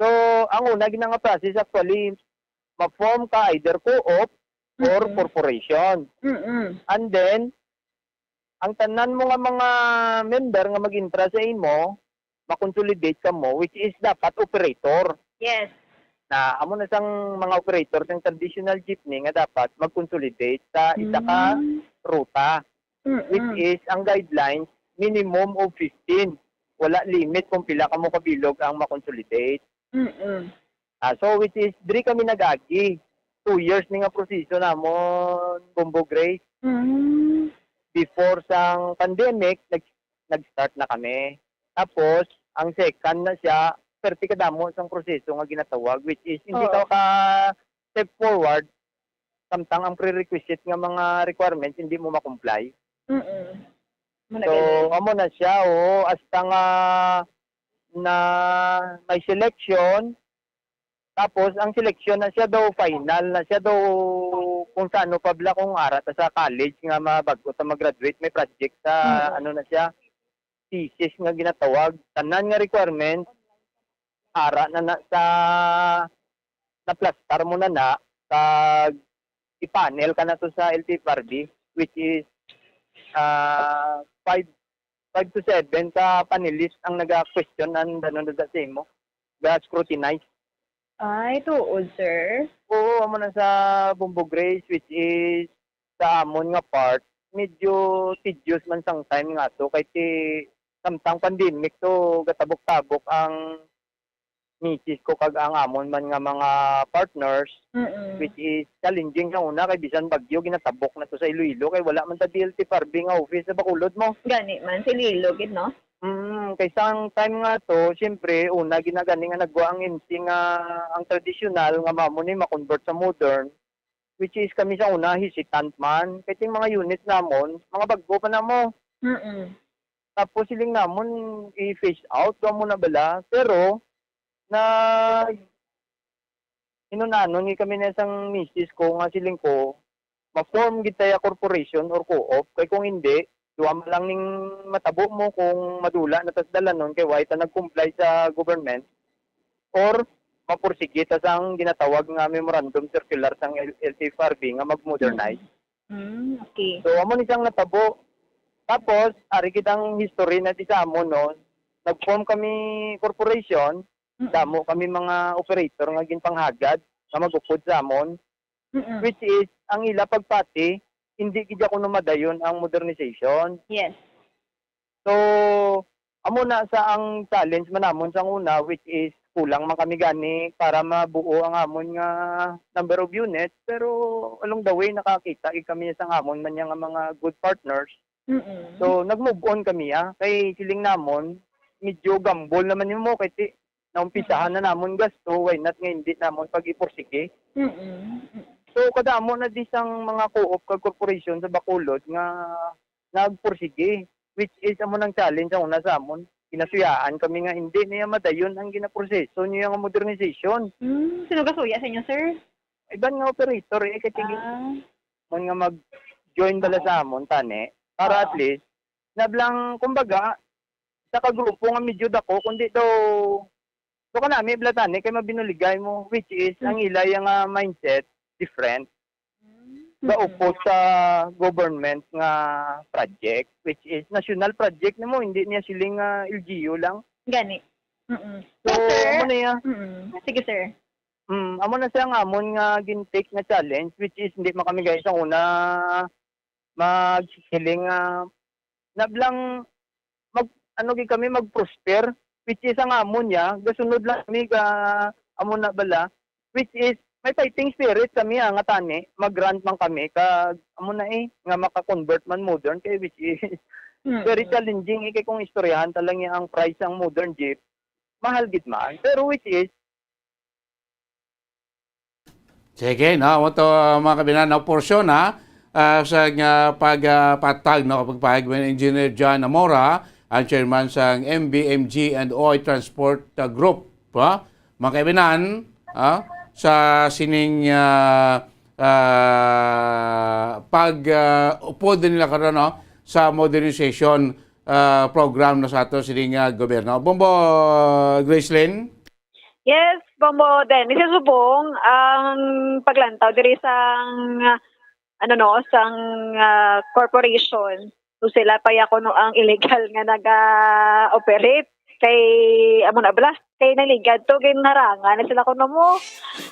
So, ang una gid nga process, actually, ma-form ka either co-op or Mm-mm. corporation. Mm-mm. And then, ang tanan mo nga mga member nga mag-intra sa imo, ma-consolidate kamo, which is dapat operator. Yes. Na, amo na sang mga operator sang traditional jeepney nga dapat mag-consolidate sa isa ka Mm. ruta, Mm-mm. which is ang guidelines, minimum of fifteen. Wala limit kung pila kamo kabilog ang ma-consolidate. Mm-mm. Ah, so, which is, diri kami nag-agi. Two years ni nga proseso namon, Bombo Grace. Mm. Before sang pandemic, nag-, nag-start na kami. Tapos, ang second na siya, perti kadamo sang proseso nga ginatawag, which is, hindi Oo. ka ka-step forward, samtang ang prerequisite nga mga requirements, hindi mo ma-comply. Mm-mm. Muna So, gani. amo na siya, oo. Hasta nga na may selection, tapos ang selection na siya daw final, na siya daw kung sa ano pa bala, kung ara ta sa college nga mabag-o ta mag-graduate, may project sa Mm. ano na siya. thesis nga ginatawag, tanan nga requirements, ara na na sa, naplastar mo na na, kag i-panel ka na to sa L T F R B, which is, ah, five, five to seven ka panelist ang naga-question and ano na sa imo, ga-scrutinize. Ay, tuod, sir? Oo, amo na sa Bombo Grace, which is sa amon nga part, medyo tedious man sang time nga to, kay ti, samtang pandemic to, gatabok-tabok ang misis ko kag ang amon man nga mga partners, Mm. which is challenging sa una, kay bisan bagyo, ginatabok na to sa Iloilo, kay wala man ta D L T Parving nga office sa Bacolod mo. Gani man, sa Iloilo gid, no? Mm, kay sang time nga to, siyempre, una, ginagani nga nagwa ang M C nga ang tradisyonal nga mamo ni ma-convert sa modern, which is kami sa una, hesitant man. Kay ting mga unit namon, mga bag-o pa namo. Mm. Tapos siling namon, i-phase out, daw mo na bala. Pero, nag-, inunanon ni kami na sang misis ko nga siling ko, ma-form gid taya corporation or co-op. Kay kung hindi, duha man lang ning matabo mo kung madula na tas dalanon kay wala ta nag-comply sa government or mapursige ta sang ginatawag nga memorandum circular sang L-, L T F R B nga mag-modernize. Mm, okay. So, amo ni siyang natabo. Tapos, ari kitang history na di sa amon, no? Nag-form kami corporation, Mm. damo kami mga operator nga ginpanghagad nga mag-upod sa amon, Mm. which is, ang ila pagpati, hindi gid kuno madayon ang modernization. Yes. So, amo na sa ang challenge man namon sang una, which is kulang man kami gani para mabuo ang amon nga number of units, pero along the way nakakita gid kami sang amon man nga mga good partners. Mm-mm. So, nag-move on kami, ah. Kay siling namon, medyo gamble naman yun mo, kay ti-, naumpisahan Mm. na namon gasto, why not nga hindi namon pag-ipursige? Mm-mm. So, kadamo na di sang mga co-op kag corporation sa Bacolod nga nagpursige, which is amo nang challenge ang una sa amon. Ginasuyaan kami nga hindi niya madayon ang ginaproseso niya nga modernization. Hmm, sino gasuya sa inyo, sir? Iban nga operator, eh, kay sige, Ah. man nga mag-join bala Oo. sa amon, tani. Para Oo. at least, nablang, kumbaga, sa kagrupo nga medyo dako, kundi daw, so kanami, bala tani, kay mabinuligay mo, which is, Hmm. ang ila nga mindset, different. Mm. Gaupod sa government nga project, which is national project na mo, hindi niya siling nga L G U lang. Gani. Mm-mm. So, Yes, sir. Ano niya? Mm-mm. Sige, sir. Mm, amo na siya nga amon nga gin-take nga challenge, which is hindi man kami, guys, ang una magsiling nga nablang mag-, ano gid kami, mag-prosper, which is ang amon niya, gasunod lang kami ga, amo na bala, which is may fighting spirit kami, ah, nga tani, mag-grant man kami, kag amo na, eh, nga maka-convert man modern, kay which is Mm. very challenging, eh, kay kung istoryahan ta lang niya ang price sang modern jeep, mahal gid man. Pero which is, Sige, no? Amo to, mga kabinan, no? Porsyon, ha? Ah, sa nga pag, ah, patag, no? Pagpahayag ni Engineer John Amora, ang chairman sang M B M G and O I Transport, ah, Group, ha? Mga kabinan, ha? Sa sining, ah, ah, pag, ah, upod nila karon, no? Sa modernization, ah, program na sa ato sining, ah, gobyerno. Bombo, Gracelyn? Yes, Bombo Dennis, sa subong ang paglantaw diri sang, ano, no, sang, ah, corporation. So, sila pa ya kuno ang illegal nga naga-operate. Kay, amo na, bala, kay naligad to, ginarangan na sila kuno mo,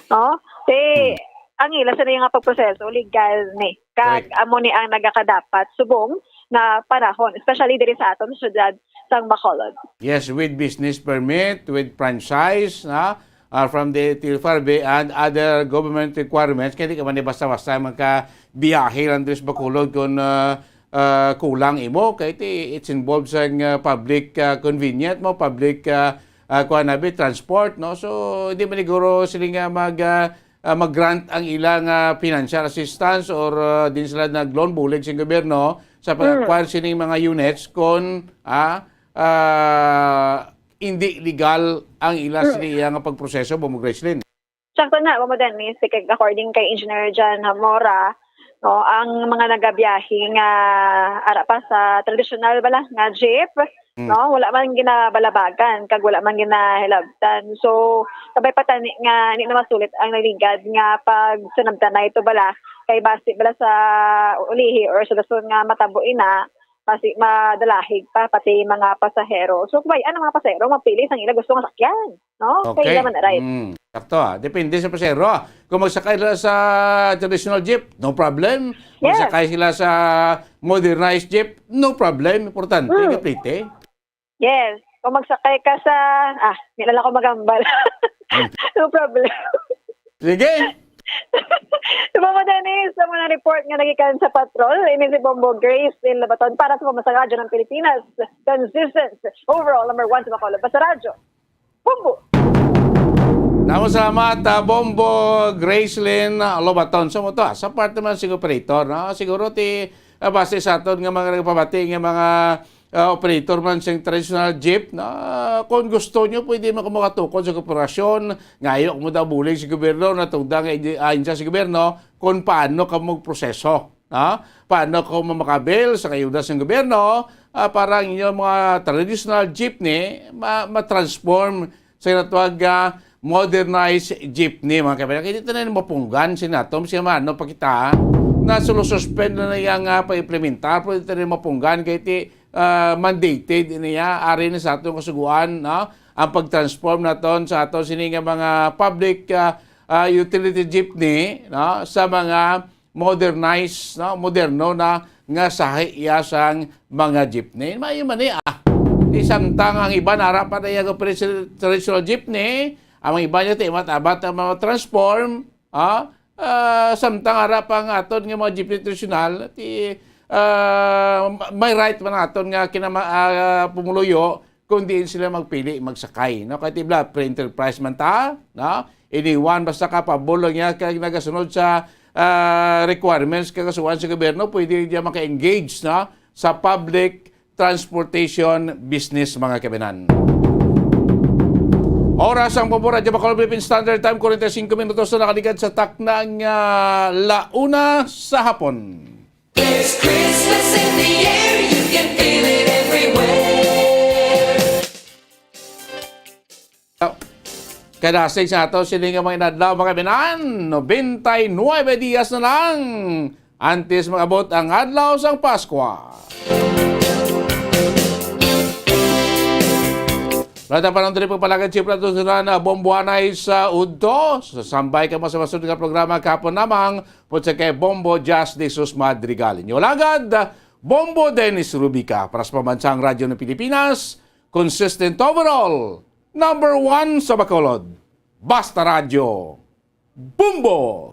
no? Kay, Hmm. ang ila sa nga pagproseso, legal ni. Kag Correct. amo ni ang nagakadapat subong nga panahon, especially diri sa aton syudad sang Bacolod. Yes, with business permit, with franchise, na, ah, from the T F R B and other government requirements. Kaya di ka man basta-basta magkabiyahe lang diri sa Bacolod kung, ah, ah, kulang imo. Kaya ti-, it's involved sa, ah, public, ah, convenient mo, public, ah, ah, kuha na bi, transport, no? So, hindi man siguro sila nga mag, ah, ah, mag-grant ang ilang, ah, financial assistance or, ah, din sila nag-loan bulig sa gobyerno sa Mm. pag-acquire sining mga units kung, ah, ah, hindi legal ang ila Mm. sila nga pagproseso, Bombo Gracelyn. Sakto na, Bombo Dennis, kay according kay Engineer John Hamora, no, ang mga nagabiyahe nga ara pa sa tradisyonal bala nga jeep, Mm. no, wala man ginabalabagan kag wala man ginahilabtan. So, kabay pa tani nga hindi na masulit ang nagligad nga pagsinabtanay to bala, kay basi bala sa ulihi or sa dason nga matabo ina, basi madalahig pa pati mga pasahero. So, kabay-an ang mga pasahero magpili sang ila gusto nga sakyan, no? Kay Okay. ila man na ride. Mm. Sakto, ah. Depende sa pasahero, ah. Kung magsakay sila sa traditional jeep, no problem. Yes. Magsakay sila sa modernized jeep, no problem. Importante, Mm. kaplete. Yes. Kung magsakay ka sa, ah, di na lang ako magambal. Mm. No problem. Sige. Mama Dennis, ang mga report nga nagikan sa patrol, ini si Bombo Grace Lynn Labaton para sa Pamasahe Radyo ng Pilipinas, consistent, overall number one sa Bacolod. Basta Radyo, Bombo! Damo salamat, ah, Bombo Gracelyn, ah, Lobaton. So, mo to, ah, sa part naman sa operator, no? Siguro ti, ah, base sa aton nga mga nagpabati nga mga, ah, operator man sing traditional jeep, no? Ah, kung gusto nyo, pwede man kamo katukod sa korporasyon. Ngayo, kamo daw bulig sa gobyerno, natugda nga indi-, ahensya sa gobyerno, kung paano kamo magproseso, no? Paano kamo makabil sa kayuda sa gobyerno, ah, para ang inyong mga traditional jeepney ma-, ma-transform sa ginatawag nga modernized jeepney, mga kaibigan. Kaya dito na yung mapunggan, sinatom, siya man, no, pakita, na sulususpend na na yung, ah, pag-implementar, pero dito na yung mapunggan, kaya iti, ah, mandated niya, ari na sa atong kasuguan, no? Ang pag-transform naton sa ato sini nga mga public, ah, ah, utility jeepney, no? Sa mga modernized, no? Moderno na nga sahi iya sang mga jeepney. Maayo man ni, ah. Di samtang ang iban ara pa na iya nga pres-, traditional jeepney, ang iban niya ti imat-abat ang mga transform, ah, ah, samtang ara pa nga aton nga mga jeepney traditional, ti, ah, may right man aton nga kinama-, ah, pumuluyo kung diin sila magpili magsakay, no? Kay tibla, free enterprise man ta, no? Anyone, basta ka pabor lang niya kay nagasunod sa, ah, requirements kag kasuhan sa gobyerno, pwede niya maka-engage, no, sa public transportation business, mga kabinan. Oras ang pabor, Radyo Bacolod Philippine Standard Time, forty-five minutos na nakaligad sa takna nga la una sa hapon. There's Christmas in the air, you can feel it everywhere. Kadasig sa ato sini nga mga inadlaw, mga kabinan, nobenta y nuebe dias na lang antes mag-abot ang adlaw sang Paskwa. Wala ta pa nang diri pagpalagad, siyempre, ato sila na bombuanay sa udto. Sasambay ka mo sa masunod nga programa kahapon namang Putsa kay Bombo Jazz de Jesus Madrigal. Inyo lagad, Bombo Dennis Rubica. Para sa Pambansang Radyo ng Pilipinas, consistent overall, number one sa Bacolod. Basta Radyo, Bombo!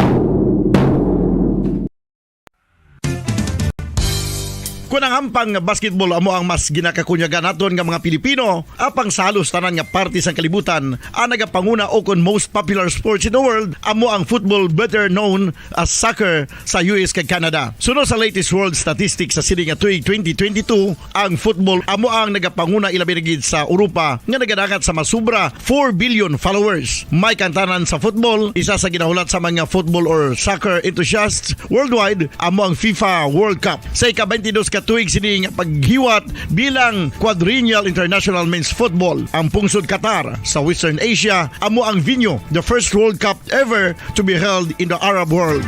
Kun ang ampang nga basketball amo ang mas ginakakunyagan naton nga mga Pilipino, apang sa halos tanan nga parte sang kalibutan, ang nagapanguna o kon most popular sports in the world amo ang football, better known as soccer, sa U S kag Canada. Suno sa latest world statistics sa sini nga tuig twenty twenty-two, ang football amo ang nagapanguna, ilabi na gid sa Europa nga nagadangat sa masubra four billion followers. May kantanan sa football, isa sa ginahulat sa mga football or soccer enthusiasts worldwide amo ang FIFA World Cup. Sa ika-twenty-dos ka tuig sini nga paghiwat bilang Quadrennial International Men's Football, ang pungsod Qatar sa Western Asia amo ang venue, the first World Cup ever to be held in the Arab world.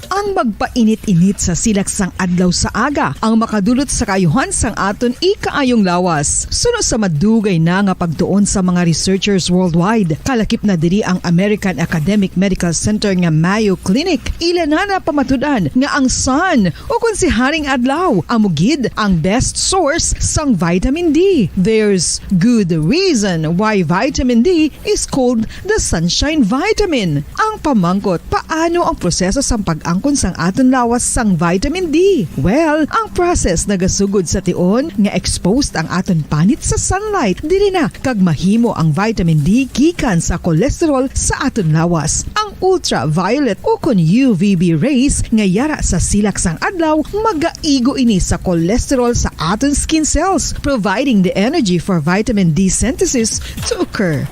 Ang magpainit-init sa silak sang adlaw sa aga ang makadulot sa kaayuhan sang aton ikaayong lawas. Suno sa madugay na nga pagtuon sa mga researchers worldwide, kalakip na diri ang American Academic Medical Center nga Mayo Clinic. Ila na napamatud-an nga ang sun, o kon si Haring Adlaw, amo gid ang best source sang vitamin D. There's good reason why vitamin D is called the sunshine vitamin. Ang pamangkot, paano ang proseso sang pag-angkon sang aton lawas sang vitamin D? Well, ang process nagasugod sa tion nga exposed ang aton panit sa sunlight. Diri na kag mahimo ang vitamin D gikan sa cholesterol sa aton lawas. Ang ultraviolet o kon U V B rays nga yara sa silak sang adlaw magaigo ini sa cholesterol sa aton skin cells, providing the energy for vitamin D synthesis to occur.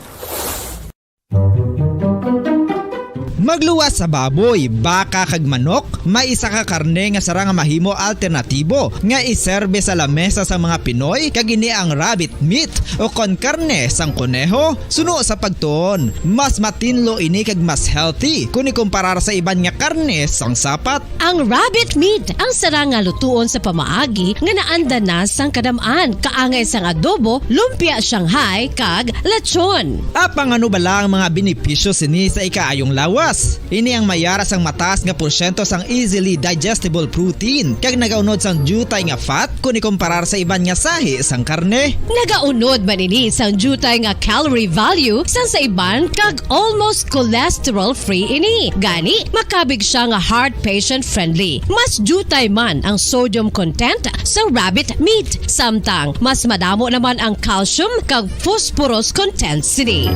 Magluwas sa baboy, baka kag manok, may isa ka karne nga sarang nga mahimo alternatibo nga iserbe sa lamesa sang mga Pinoy, kag ini ang rabbit meat o kon karne sang koneho. Suno sa pagtuon, mas matinlo ini kag mas healthy kon ikumparar sa iban nga karne sang sapat. Ang rabbit meat ang sarang nga lutuon sa pamaagi nga naanda na sang kadam-an, kaangay sang adobo, lumpia Shanghai, kag lechon. Apang ano bala ang mga benepisyo sini sa ikaayong lawas? Ini ang may ara sang mataas nga porsyento sang easily digestible protein, kag nagaunod sang diutay nga fat kon ikumparar sa iban nga sahi sang karne. Nagaunod man ini sang diutay nga calorie value sang sa iban, kag almost cholesterol-free ini. Gani, makabig siya nga heart patient-friendly. Mas diutay man ang sodium content sa rabbit meat, samtang mas madamo naman ang calcium kag phosphorus content sini.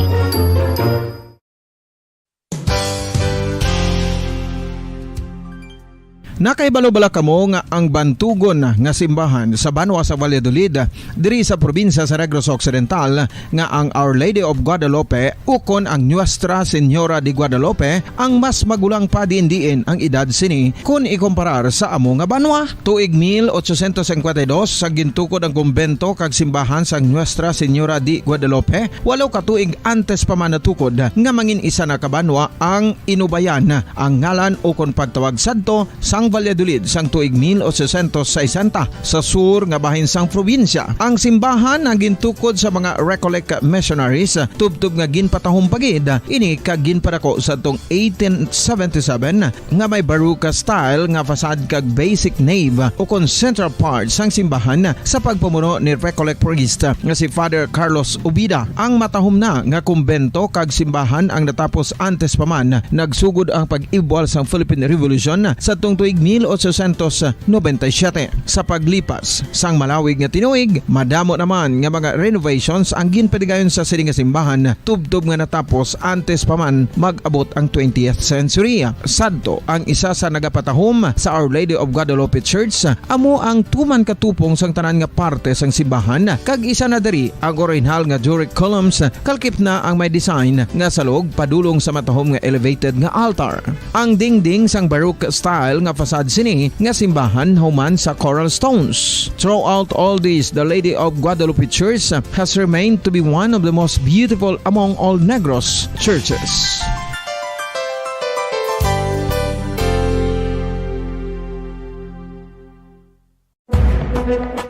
Nakahibalo bala kamo nga ang bantugon nga simbahan sa banwa sa Valladolid, diri sa probinsya sa Negros Occidental, nga ang Our Lady of Guadalupe ukon ang Nuestra Señora de Guadalupe ang mas magulang pa diin-diin ang edad sini kon ikumparar sa amo nga banwa? Tuig mil ochocientos cincuenta y dos, sa gintukod ang kumbento kag simbahan sang Nuestra Señora de Guadalupe, walo ka tuig antes pa man natukod nga mangin isa na ka banwa ang Inubayan, ang ngalan ukon pagtawag sadto sang Valladolid sang tuig mil ochocientos sesenta, sa sur nga bahin sang probinsya. Ang simbahan ang gintukod sa mga Recollect missionaries, tubtob nga ginpatahom pa gid ini kag ginpadako sadtong eighteen seventy-seven, nga may Baroque style nga facade kag basic nave ukon central part sang simbahan sa pagpamuno ni Recollect priest nga si Father Carlos Ubida. Ang matahom na nga kumbento kag simbahan ang natapos antes pa man nagsugod ang pag-ibwal sang Philippine Revolution sadtong tuig mil ochocientos noventa y siete. Sa paglipas sang malawig nga tinuig, madamo naman nga mga renovations ang ginpadigayon sa sini nga simbahan, tubtob nga natapos antes pa man mag-abot ang twentieth century. Sadto, ang isa sa nagapatahom sa Our Lady of Guadalupe Church amo ang tuman katupong sang tanan nga parte sang simbahan, kag isa na diri ang orihinal nga Doric columns, kalkip na ang may design nga salog padulong sa matahom nga elevated nga altar. Ang dingding sang Baroque style nga facade sini nga simbahan human sa coral stones. Throughout all this, the Lady of Guadalupe Church has remained to be one of the most beautiful among all Negros churches.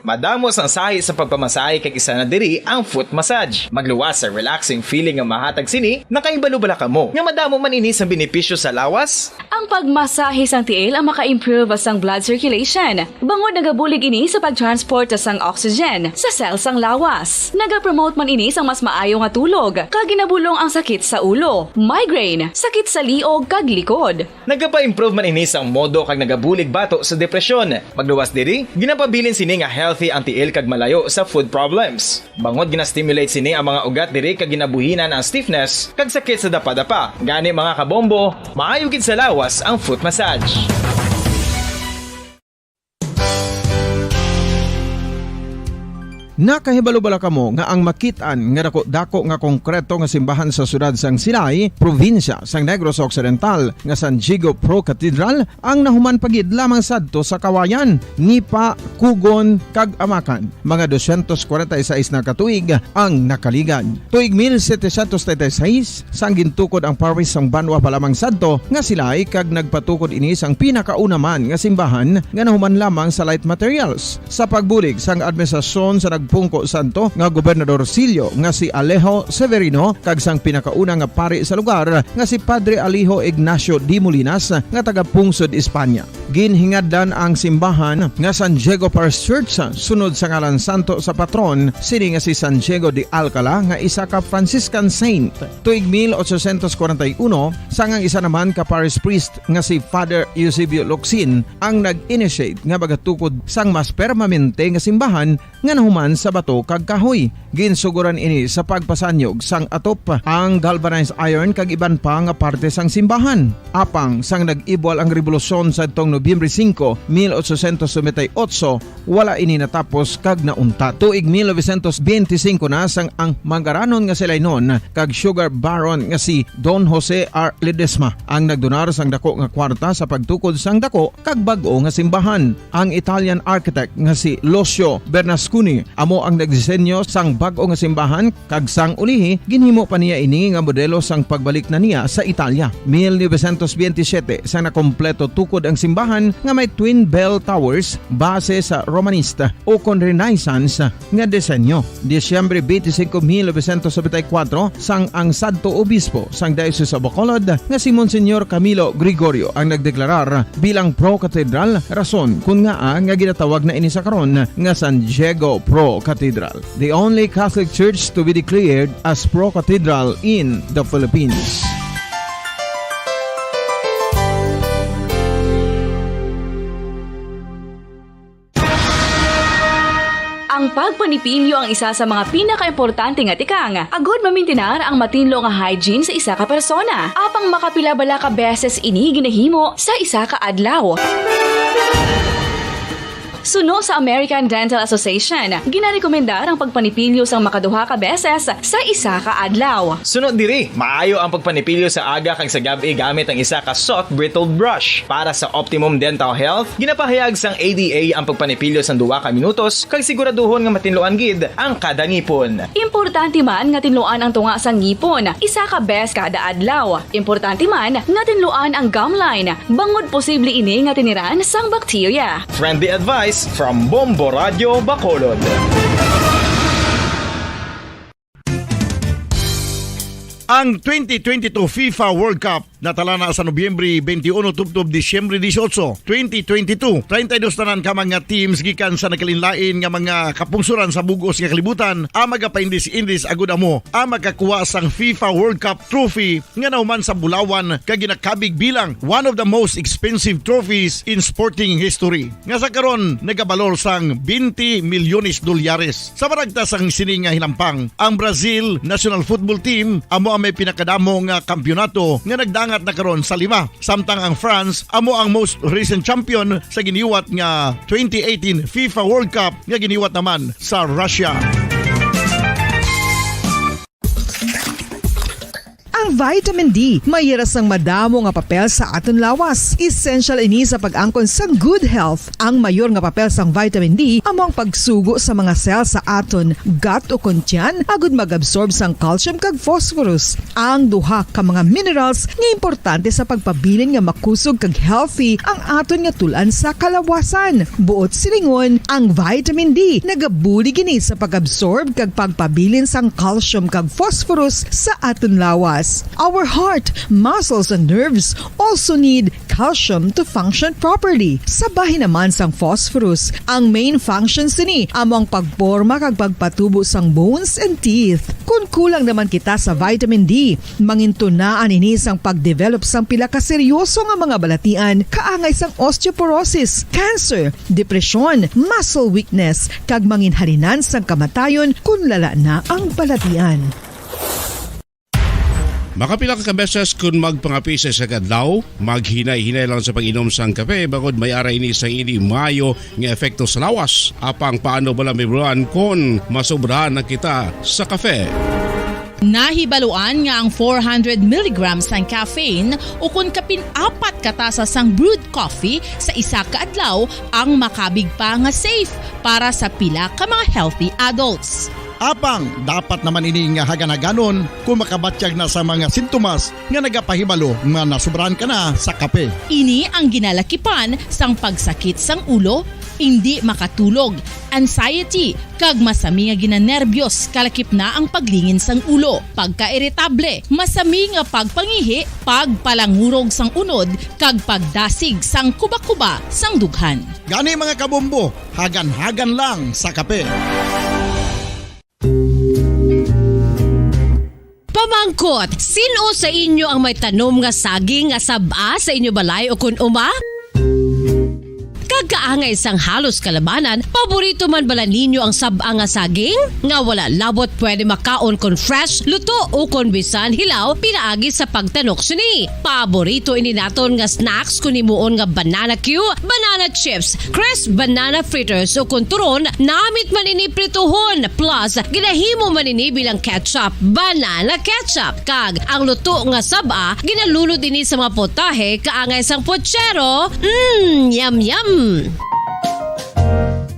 Madamo sang sahi sa pagpamasahe, kag isa na diri ang foot massage. Magluwas sa relaxing feeling nga mahatag sini. Nakahibalo bala kamo nga madamo man ini sang benepisyo sa lawas? Ang pagmasahe sang tiil ang maka-improve sang blood circulation, bangod nagabulig ini sa pag-transport sang oxygen sa cell sang lawas. Nagapromote man ini sang mas maayo nga tulog, kag ginabulong ang sakit sa ulo, migraine, sakit sa liog, kag likod. Nagapa-improve man ini sang modo kag nagabulig bato sa depresyon. Magluwas diri, ginapabilin sini nga healthy ang tiil kag malayo sa foot problems. Bangod gina-stimulate sini ang mga ugat diri kag ginabuhinan ang stiffness kag sakit sa dapadapa. Gani, mga kabombo, maayo gid sa lawas ang foot massage. Nakahibalo bala kamo nga ang makit-an nga dako-dako nga konkreto nga simbahan sa siyudad sang Silay, probinsya sang Negros Occidental, nga San Diego Pro Cathedral, ang nahuman pa gid lamang sadto sa Kawayan, Nipa, Kugon, kag Amacan? Mga doscientos cuarenta y seis na ka tuig ang nakaligad. Tuig mil setecientos treinta y seis, sang gintukod ang parish sang banwa pa lamang sadto nga Silay, kag nagpatukod ini sang pinakauna man nga simbahan nga nahuman lamang sa light materials. Sa pagbulig sang administrasyon sa nagpungko sadto nga Gobernador Silio nga si Alejo Severino kag sang pinakauna nga pari sa lugar nga si Padre Alejo Ignacio de Molinas nga taga-pungsod Espanya. Ginhingadlan ang simbahan nga San Diego Parish Church sunod sa ngalan santo sa patron sini nga si San Diego de Alcala nga isa ka Franciscan saint. Tuig mil ochocientos cuarenta y uno, sang ang isa naman ka parish priest nga si Father Eusebio Locsin ang nag-initiate nga magatukod sang mas permanente nga simbahan nga nahuman sa bato kag kahoy. Ginsugoran ini sa pagpasanyog sang atop, ang galvanized iron kag iban pa nga parte sang simbahan. Apang sang nag-ibwal ang rebolusyon sadtong Nobyembre singko, mil ochocientos noventa y ocho, wala ini natapos kag nauntat. Tuig mil novecientos benti singko na sang ang manggaranon nga si Lainon kag sugar baron nga si Don Jose R. Ledesma ang nagdonar sang dako nga kwarta sa pagtukod sang dako kag bag-o nga simbahan. Ang Italian architect nga si Lucio Bernasconi amo ang nagdisenyo sang bag-o nga simbahan, kag sang ulihi ginhimo pa niya ini nga modelo sang pagbalik na niya sa Italia. Mil novecientos benti siyete, sa nakompleto tukod ang simbahan nga may twin bell towers base sa Romanista ukon Renaissance nga disenyo. Disyembre benti singko, mil novecientos nobenta y kuwatro, sang ang sadto obispo sang Diocese of Bacolod nga si Monsignor Camilo Gregorio ang nagdeklarar bilang pro-cathedral, rason kon ngaa nga ginatawag na ini sa karon nga San Diego Pro Cathedral, the only Catholic church to be declared as pro-cathedral in the Philippines. Ang pagpanipilyo ang isa sa mga pinakaimportante nga tikang agud mamintinar ang matinlo nga hygiene sa isa ka persona. Apang makapila bala ka beses ini ginahimo sa isa ka adlaw? Suno sa American Dental Association, ginarekomendar ang pagpanipilyo sang makaduha ka beses sa isa ka adlaw. Suno diri, maayo ang pagpanipilyo sa aga kag sa gab-i gamit ang isa ka soft bristled brush. Para sa optimum dental health, ginapahayag sang A D A ang pagpanipilyo sang duha ka minutos kag siguraduhon nga matinluan gid ang kada ngipon. Importante man nga tinluan ang tunga sang ngipon isa ka bes kada adlaw. Importante man nga tinluan ang gum line, bangod posible ini nga tiniran sang bakterya. Friendly advice from Bombo Radio Bacolod. Ang twenty twenty-two FIFA World Cup natala na sa Nobyembre twenty-one tubtob Disyembre dieciocho, twenty twenty-two. Treinta y dos tanan ka mga teams gikan sa nagkalainlain nga mga kapungsoran sa bug-os nga kalibutan ang magapaindis-indis agud amo ang makakuha sang FIFA World Cup trophy nga nahuman sa bulawan kag ginakabig bilang one of the most expensive trophies in sporting history, nga sa karon nagabalor sang twenty milyones dolyares. Sa maragta sang sini nga hinampang, ang Brazil national football team amo ang may pinakadamo nga kampiyonato nga nagdangat na karon sa lima, samtang ang France amo ang most recent champion sa giniwat nga twenty eighteen FIFA World Cup nga giniwat naman sa Russia. Ang vitamin D may hira sang madamo nga papel sa aton lawas. Essential ini sa pag-angkon sang good health. Ang mayor nga papel sang vitamin D amo ang pagsugo sa mga cell sa aton gut o kon tiyan agud mag-absorb sang calcium kag phosphorus, ang duha ka mga minerals nga importante sa pagpabilin nga makusog kag healthy ang aton nga tul-an sa kalawasan. Buot silingon, ang vitamin D nagabulig ini sa pag-absorb kag pagpabilin sang calcium kag phosphorus sa aton lawas. Our heart, muscles, and nerves also need calcium to function properly. Sa bahin naman sang phosphorus, ang main function sini amo ang pagporma kag pagpatubo sang bones and teeth. Kon kulang naman kita sa vitamin D, mangintunaan ini sang pag-develop sang pila ka seryoso nga mga balatian kaangay sang osteoporosis, cancer, depresyon, muscle weakness, kag manginhalinan sang kamatayon kon lala na ang balatian. Makapila ka beses kon magpangape sa isa ka adlaw, maghinay-hinay lang sa pag-inom sang kape, bangod may ara ini sang indi maayo nga epekto sa lawas. Apang paano bala mahibaluan kon masobrahan na kita sa kape? Nahibaluan nga ang four hundred milligrams sang caffeine, o kon kapin apat ka tasa sang brewed coffee sa isa ka adlaw, ang makabig pa nga safe para sa pila ka mga healthy adults. Apang dapat naman ini nga hagan-haganon kon makabatyag na sa mga sintomas nga nagapahibalo nga nasobrahan ka na sa kape. Ini ang ginalakipan sang pagsakit sang ulo, indi makatulog, anxiety, kag masami nga ginanerbyos, kalakip na ang paglingin sang ulo, pagkairitable, masami nga pagpangihi, pagpalangurog sang unod, kag pagdasig sang kuba-kuba sang dughan. Gani, mga kabombo, hagan-hagan lang sa kape. Pamangkot, sin-o sa inyo ang may tanom nga saging nga sab-a sa inyo balay o kon uma? Kaangay sang halos kalabanan, paborito man bala ninyo ang sab-a nga saging? Nga wala labot pwede makaon kon fresh, luto, o kon bisan hilaw pinaagi sa pagtanok sini. Paborito ini naton nga snacks kon himuon nga banana cue, banana chips, crisp banana fritters, o kon turon, namit man ini prituhon, plus ginahimo man ini bilang ketchup, banana ketchup. Kag ang luto nga sab-a, ginalunod ini sa mga putahe kaangay sang putsero. Mm, yum, yum!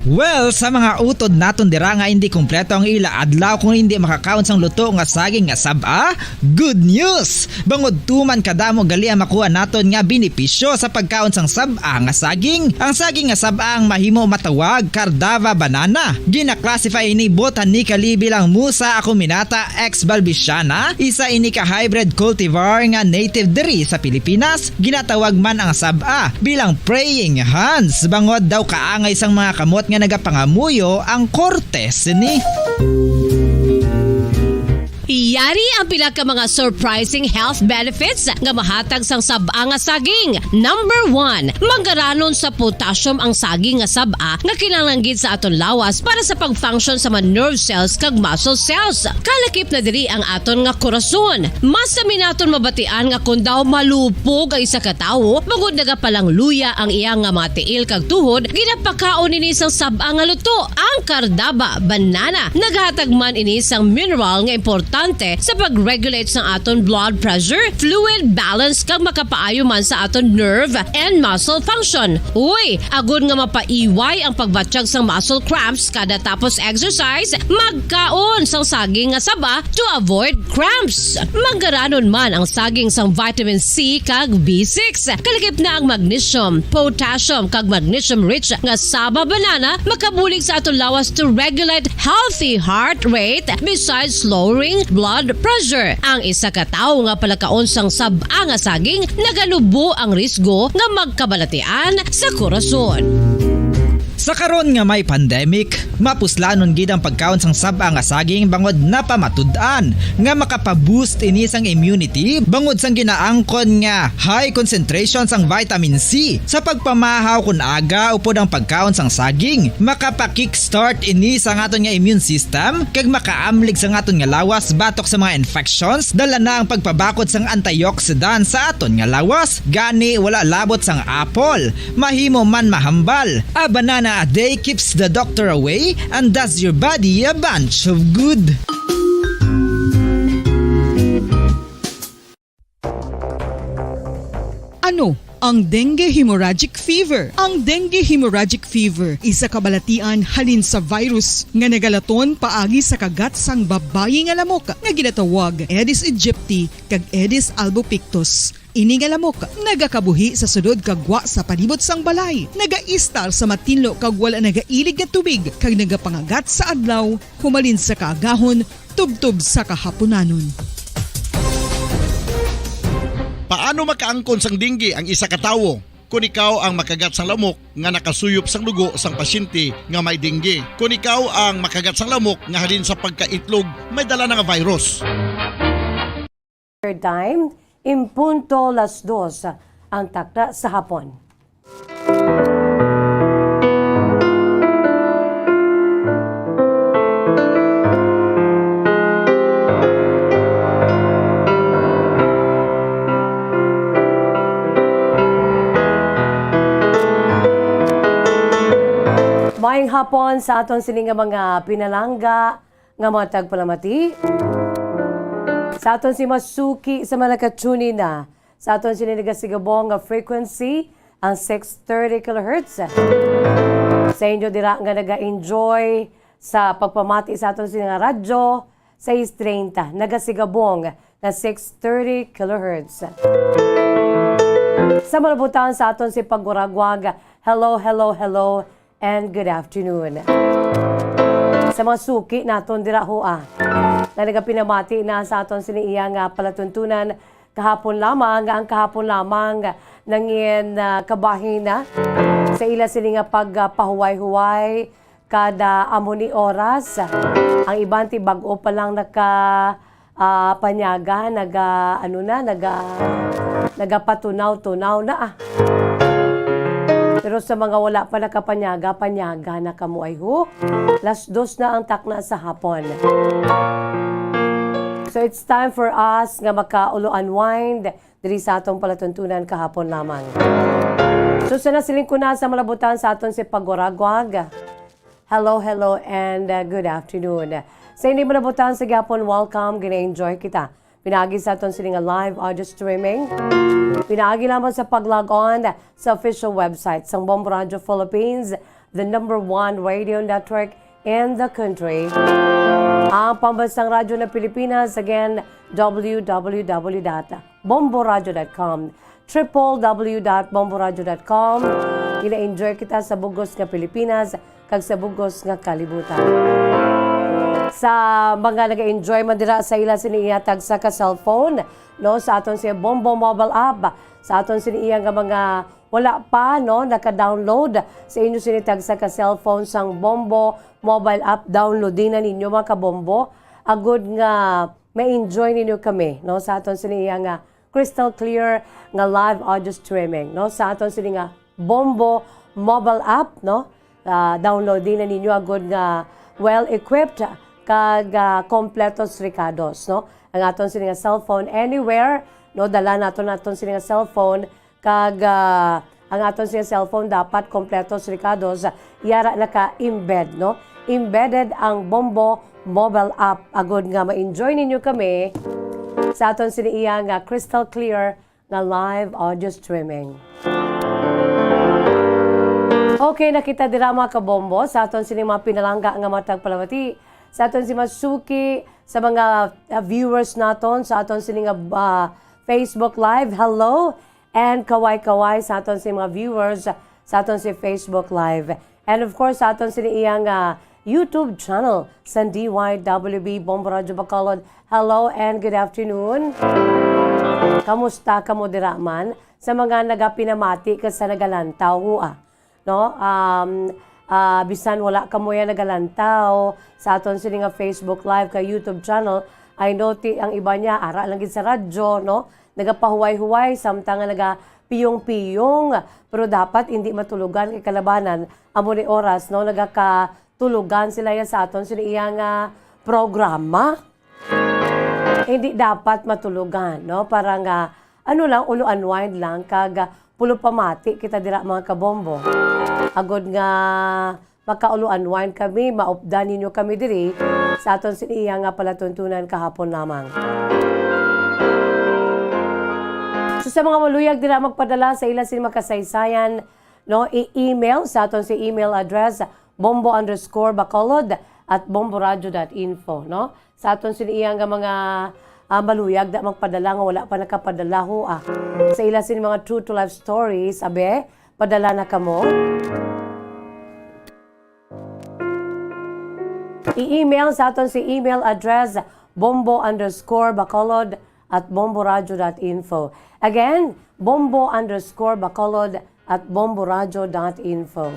Well, sa mga utod naton dira nga hindi kompleto ang ila adlaw kung hindi makakaon sang luto nga saging nga sab-a, good news! Bangod tuman kadamo gali ang makuha naton nga benepisyo sa pagkaon sang sab-a nga saging. Ang saging nga sab-a ang mahimo matawag Cardava banana. Gina-classify ini botanically bilang Musa acuminata ex balbisiana, isa ini ka hybrid cultivar nga native diri sa Pilipinas. Ginatawag man ang sab-a bilang praying hands, bangod daw kaangay sang mga kamot nga nagapangamuyo ang korte sini. Yari ang pila ka mga surprising health benefits nga mahatag sang sab-a nga saging. Number one, manggaranon sa potassium ang saging nga sab-a nga kinahanglan gid sa aton lawas para sa pag-function sa mga nerve cells kag muscle cells. Kalakip na diri ang aton nga korason. Mas sami naton mabatian nga kon daw malupog ang isa ka tawo, bangod nagapalangluya ang iya nga mga tiil kag tuhod, ginapakaon ini sang sab-a nga luto. Ang Cardaba banana naghatag man ini sang mineral nga importante sa pag-regulate sang aton blood pressure, fluid balance, kag makapaayo man sa aton nerve and muscle function. Uy, agod nga mapaiway ang pagbatyag sang muscle cramps kada tapos exercise, magkaon sang saging nga saba to avoid cramps. Manggaranon man ang saging sang vitamin C kag B six. Kalakip na ang magnesium, potassium, kag magnesium-rich nga saba banana makabulig sa aton lawas to regulate healthy heart rate besides lowering blood pressure. Ang isa ka tawo nga palakaon sang sab-a nga saging naganubo ang risgo nga magkabalatian sa korason. Sa karon nga may pandemic, mapuslanon gid ang pagkaon sang sab-a nga saging bangod napamatud-an nga makapa-boost ini sang immunity bangod sang ginaangkon nga high concentration sang vitamin C. Sa pagpamahaw kon aga upod ang pagkaon sang saging, makapa-kickstart ini sa aton nga immune system kag makaamlig sa aton nga lawas batok sa mga infections. Dala na ang pagpabakod sang antioxidant sa aton nga lawas, gani wala labot sang apple. Mahimo man mahambal. A banana a day keeps the doctor away and does your body a bunch of good. Ano ang dengue hemorrhagic fever? Ang dengue hemorrhagic fever isa ka balatian halin sa virus nga nagalaton paagi sa kagat sang babayi nga lamok nga ginatawag Aedes aegypti kag Aedes albopictus. Ini nga lamok nagakabuhi sa sulod kag gwa sa palibot sang balay, nagaistar sa matinlo kag wala nagailig nga tubig, kag nagapangagat sa adlaw humalin sa kaagahon tubtob sa kahapunanon. Paano makaangkon sang dengue ang isa ka tawo? Kon ikaw ang makagat sang lamok nga nakasuyop sang dugo sang pasyente nga may dengue, kon ikaw ang makagat sang lamok nga halin sa pagkaitlog may dala na nga virus. Time, in punto las dos ang takna sa hapon. Maayong hapon sa aton sini nga mga pinalangga nga mga tagpalamati. Sa aton si masuki sa mga nakatune in na sa aton sini nagasigabong nga frequency, ang six thirty kilohertz. Sa inyo dira nga naga-enjoy sa pagpamati sa aton sini nga radyo, sais treinta, nagasigabong nga six thirty kilohertz. Sa malabutan sa aton si paguragwag, hello, hello, hello, and good afternoon. Sa mga suki naton dira, hoa, nga nagapinamati na sa aton sini iya nga palatuntunan kahapon lamang, nga ang kahapon lamang nangin, ah, kabahin na sa ila sini nga pagpahuway-huway kada amo ni oras. Ang iban ti bag-o pa lang naka, ah, panyaga, naga, ano na, naga, nagapatunaw-tunaw na, ah. Pero sa mga wala pa nakapanyaga, panyaga na kamo, ay ho. Las dos na ang takna sa hapon. So it's time for us nga makaulo unwind diri sa atong palatuntunan kahapon lamang. So sa nasiling ko na sa malabutan sa aton si pagwaragwag. Hello, hello, and, uh, good afternoon. Sa hindi malabutan sa gihapon, welcome, gina-enjoy kita. Pinaagi sa aton sini nga live audio streaming. Pinaagi lamang sa pag-log on sa official website sang Bombo Radio Philippines, the number one radio network in the country. Ang pambansang radyo ng Pilipinas, again, www.bomboradio.com, triple w dot bomboradio dot com. Gina-enjoy kita sa bugos nga Pilipinas kag sa bugos nga kalibutan. Sa mga nag-enjoy man dira sa ila sini iya tagsa ka cellphone, no, sa aton si Bombo mobile app, sa aton sini iya nga mga wala pa, no, naka-download sa inyo sini tagsa ka cellphone sang Bombo mobile app, download din na ninyo, mga kabombo, agud nga ma-enjoy ninyo kami, no, sa aton sini iya nga crystal clear nga live audio streaming, no, sa aton sini nga Bombo mobile app, no. Ah, download din na ninyo agud nga well equipped kag, ah, kompletos rekados, no. Ang aton sini nga cellphone anywhere, no, dala naton aton sini nga cellphone kag, ah, ang aton sini nga cellphone dapat kompletos rekados, yara naka-embed, no. Embedded ang Bombo mobile app agud nga ma-enjoy ninyo kami sa aton sini iya nga crystal clear nga live audio streaming. Okay, nakita dira, mga kabombo, sa aton sini mga pinalangga nga matag palamati, sa aton si Masuki, sa mga, uh, viewers naton sa aton sini nga, uh, Facebook Live. Hello, and kaway-kaway sa aton sini mga viewers sa aton si Facebook Live. And of course, sa aton sini iyang, ah, YouTube channel, sa D Y W B Bombo Radyo Bacolod. Hello and good afternoon. Kamusta kamo dira man? Sa mga nagapinamati ka sa nagalantaw, hua, no? Um, ah, bisan wala kamo ya nagalantaw sa aton sini nga Facebook Live ka YouTube channel, I know ti ang iba niya ara lang gid sa radyo, no? Nagapahuway-huway, samtang nga nagapiyong-piyong. Pero dapat hindi matulogan kay kalabanan amo ni oras, no? Nagakatulogan sila yan sa aton sini iya nga programa. Hindi dapat matulogan, no? Para nga, ano lang, ulo unwind lang, kag, ah, pulo pamati kita dira, mga kabombo. Agod nga makaulo unwind kami, maupdan ninyo kami diri sa aton sini iya nga palatuntunan kahapon lamang. So, sa mga maluyag dira magpadala sa ila sini makasaysayan, no, i-email sa aton si email address, bombo underscore bacolod at bomboradio dot info, no? Sa aton sini iya nga mga, ah, maluyag na magpadala nga wala pa nakapadala, ho, ah. Sa ila sini mga true to life stories, abe, padala na kamo. I-email sa aton si email address, bombo underscore bacolod at bomboradio dot info. Again, bombo underscore bacolod at bomboradio dot info.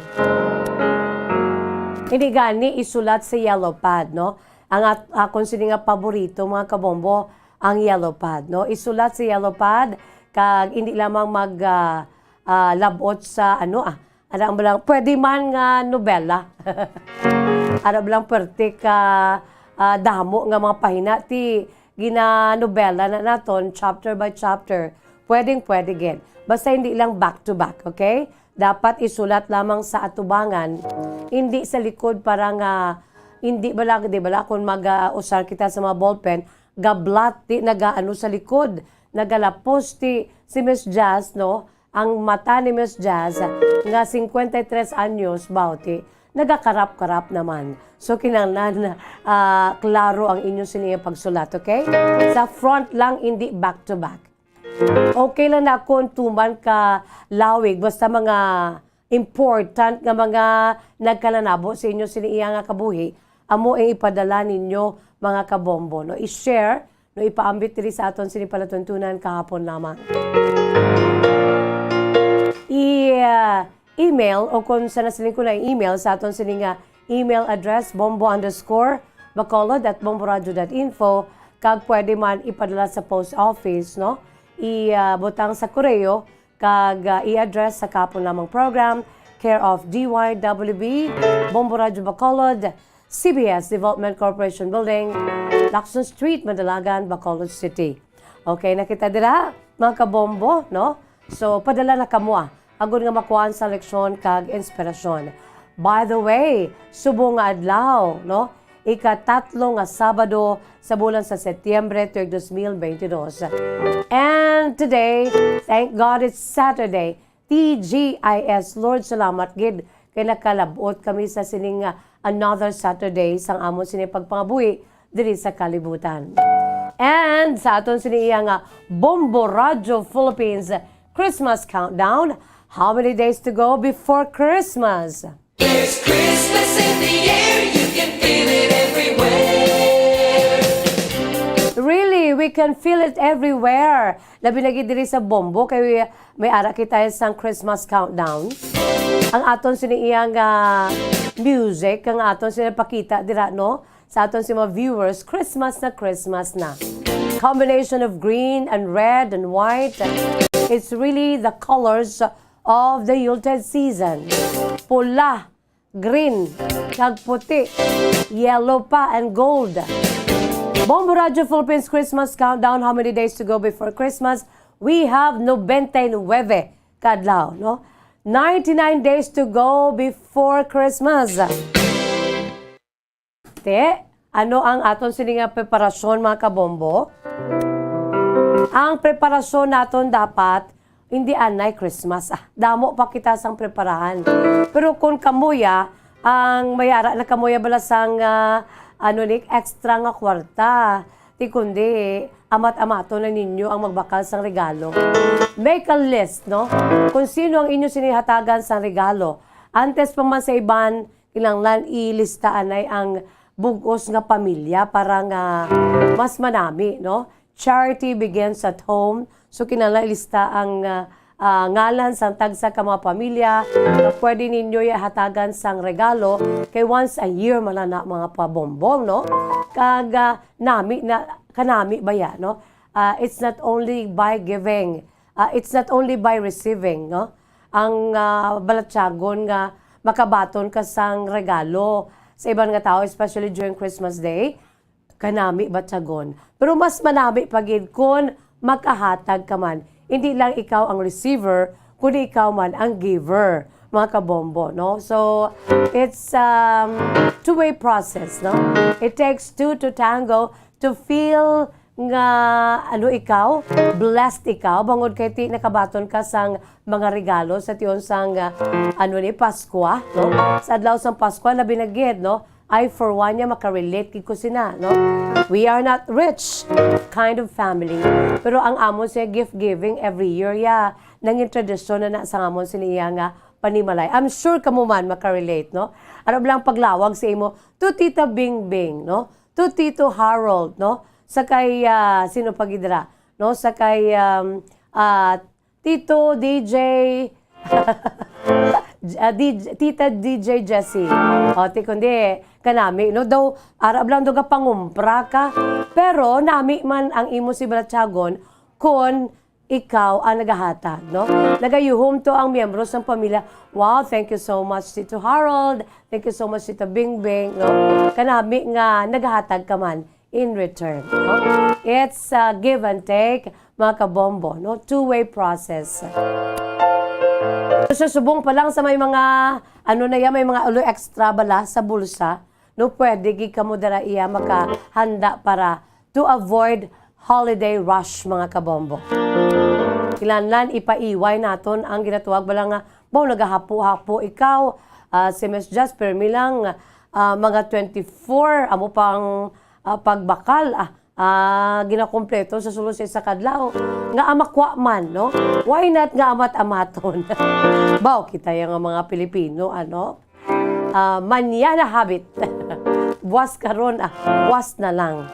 Hindi gani isulat sa yellow pad, no? Ang at-, akon sini nga paborito, mga kabombo, ang yellow pad, no? Isulat sa yellow pad, kag hindi lamang mag, ah, ah, labot sa, ano, ah, ano ang balang, pwede man nga nobela. Ano balang perte ka, ah, damo nga mga pahina, ti ginanobela na naton, chapter by chapter. Pwedeng pwede gid. Basta hindi lang back to back, okay? Dapat isulat lamang sa atubangan, hindi sa likod para nga, hindi bala, di bala, kung mag-usar kita sa mga ballpen, gablat, di nagaano sa likod, nagalapos ti si Miss Jazz, no? Ang mata ni Miss Jazz, nga cincuenta y tres anyos, bawti, nagakarap-karap naman. So, kinahanglan, ah, klaro ang inyo sini nga pagsulat, okay? Sa front lang, hindi back to back. Okay lang na kung tuman ka lawig, basta mga important nga mga nagkalanabo sa inyo sini iya nga kabuhi, amo ang ipadala ninyo, mga kabombo, no? I-share, no, ipaambit diri sa aton sini palatuntunan kahapon lamang. I, ah, email, o kung sa nasiling ko na email, sa aton sini nga email address, bombo underscore bacolod at bomboradio dot info, kag pwede man ipadala sa post office, no? I, ah, butang sa koreo, Kag, ah, i-address sa kahapon lamang program, care of D Y W B, Bombo Radyo Bacolod, C B S Development Corporation Building, Lacson Street, Madalagan, Bacolod City. Okay na kita dira, mga kabombo, no? So, padala na kamo, ah, agod nga makuhaan sa leksyon kag inspirasyon. By the way, subong nga adlaw, no? Ikatatlo nga Sabado sa bulan sa Setyembre, tuig dos mil bentidós. And today, thank God it's Saturday, T G I S. Lord, salamat gid kay nakalab-ot kami sa sining, ah, another Saturday sang amon sini pagpangabuhi diri sa kalibutan. And sa aton sini iya nga Bombo Radyo Philippines Christmas Countdown, how many days to go before Christmas? There's Christmas in the air, you can feel it everywhere. Really, we can feel it everywhere. Labi na gid diri sa Bombo, kay may ara kita sang Christmas countdown. Ang aton sini iya nga music, ang aton sini pakita dira, no? Sa aton si mga viewers, Christmas na Christmas na. Combination of green and red and white. It's really the colors of the Yuletide season. Pula, green, kag puti, yellow pa, and gold. Bombo Radyo Philippines Christmas Countdown, how many days to go before Christmas? We have nobenta y nuebe ka adlaw, no? Ninety-nine days to go before Christmas. Te, ano ang aton sini nga preparasyon, mga kabombo? Ang preparasyon naton dapat, hindi anay Christmas. Ah, damo pa kita sang preparahan. Pero kung kamuya, ang may ara na kamuya bala sang, ah, ano ni, extra nga kwarta. Ti kundi, amat-amaton na ninyo ang magbakal sang regalo. Make a list, no? Kung sino ang inyo sini hatagan sang regalo. Antes pa man sa iban, kinahanglan ilista anay ang bug-os nga pamilya para nga mas manami, no? Charity begins at home. So, kinahanglan ilista ang, ah, ah, ngalan sang tagsa ka mga pamilya nga pwede ninyo iya hatagan sang regalo kay once a year man na, mga pabombong, no? Kag, ah, nami na, kanami ba ya, no? Ah, it's not only by giving, ah, it's not only by receiving, no? Ang, ah, balatyagon nga makabaton ka sang regalo sa iban nga tawo, especially during Christmas Day, kanami batyagon. Pero mas manami pa gid kon makahatag ka man. Hindi lang ikaw ang receiver, kundi ikaw man ang giver, mga kabombo, no? So, it's, um, two-way process, no? It takes two to tango to feel nga, ano, ikaw, blessed ikaw, bangod kay ti nakabaton ka sang mga regalo sa tion sang, ah, ano ni, Paskwa, no? Sa adlaw sang Paskwa, labi na gid, no? I, for one, niya makarelate gid ko sina, no? We are not rich kind of family, pero ang amon siya gift giving every year, ya, nangin tradisyon na, na sa amon sini iya nga panimalay. I'm sure kamo man makarelate, no? Ano lang paglawag sa imo, to Tita Bingbing, no? To Tito Harold, no? Sa kay, ah, sino pa gid dira, no? Sa kay, um, ah, Tito D J, ah, D J, Tita D J Jessie. O, ti kundi, kanami, no? Daw, arab lang daw ka pangumpra ka. Pero nami man ang imo si Bratyagon kun ikaw ang nagahatag, no? Nagayuhom to ang miyembro sang pamilya. Wow, thank you so much, Tito Harold. Thank you so much, Tita Bingbing, no? Kanami nga nagahatag ka man in return, no? It's a give and take, mga kabombo, no? Two-way process. So, subong pa lang sa may mga, ano na yan, may mga ulo extra bala sa bulsa, no? Pwede gid kamo dara iya makahanda para to avoid holiday rush, mga kabombo. Kinahanglan ipaiway naton ang ginatawag bala nga, "Baw, nagahapo-hapo ikaw, ah, si Miss Jess, pirmi lang, ah, mga twenty-four, amo pang, ah, pagbakal, ah, ah, ginakompleto sa sulod sa isa ka adlaw." Nga amakwa man, no? Why not nga amat-amaton? Baw, kita ya nga mga Pilipino, ano? Ah, mañana habit. Buwas karon, ah, buwas na lang.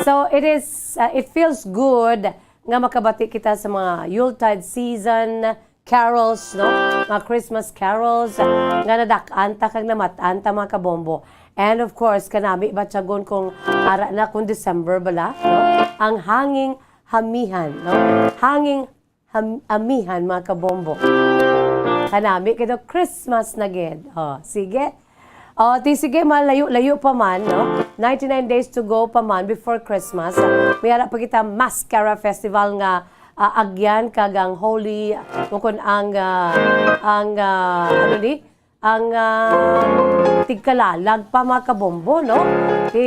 So, it is, ah, it feels good nga makabati kita sa mga Yuletide season carols, no? Mga Christmas carols, ah, nga nadak-an ta kag namat-an ta, mga kabombo. And of course, kanami batyagon kung ara na kung December bala, no? Ang hanging hamihan, no? Hanging am-, amihan, mga kabombo. Kanami kay daw Christmas na gid. Oh, sige. Oh, ti sige, malayo-layo pa man, no? Ninety-nine days to go pa man before Christmas. May ara pa kita Mascara Festival nga, ah, agyan kag ang Holy, o kun ang, ah, ang, ah, ano ni? Ang, ah, tigkalalag pa, mga kabombo, no? Ti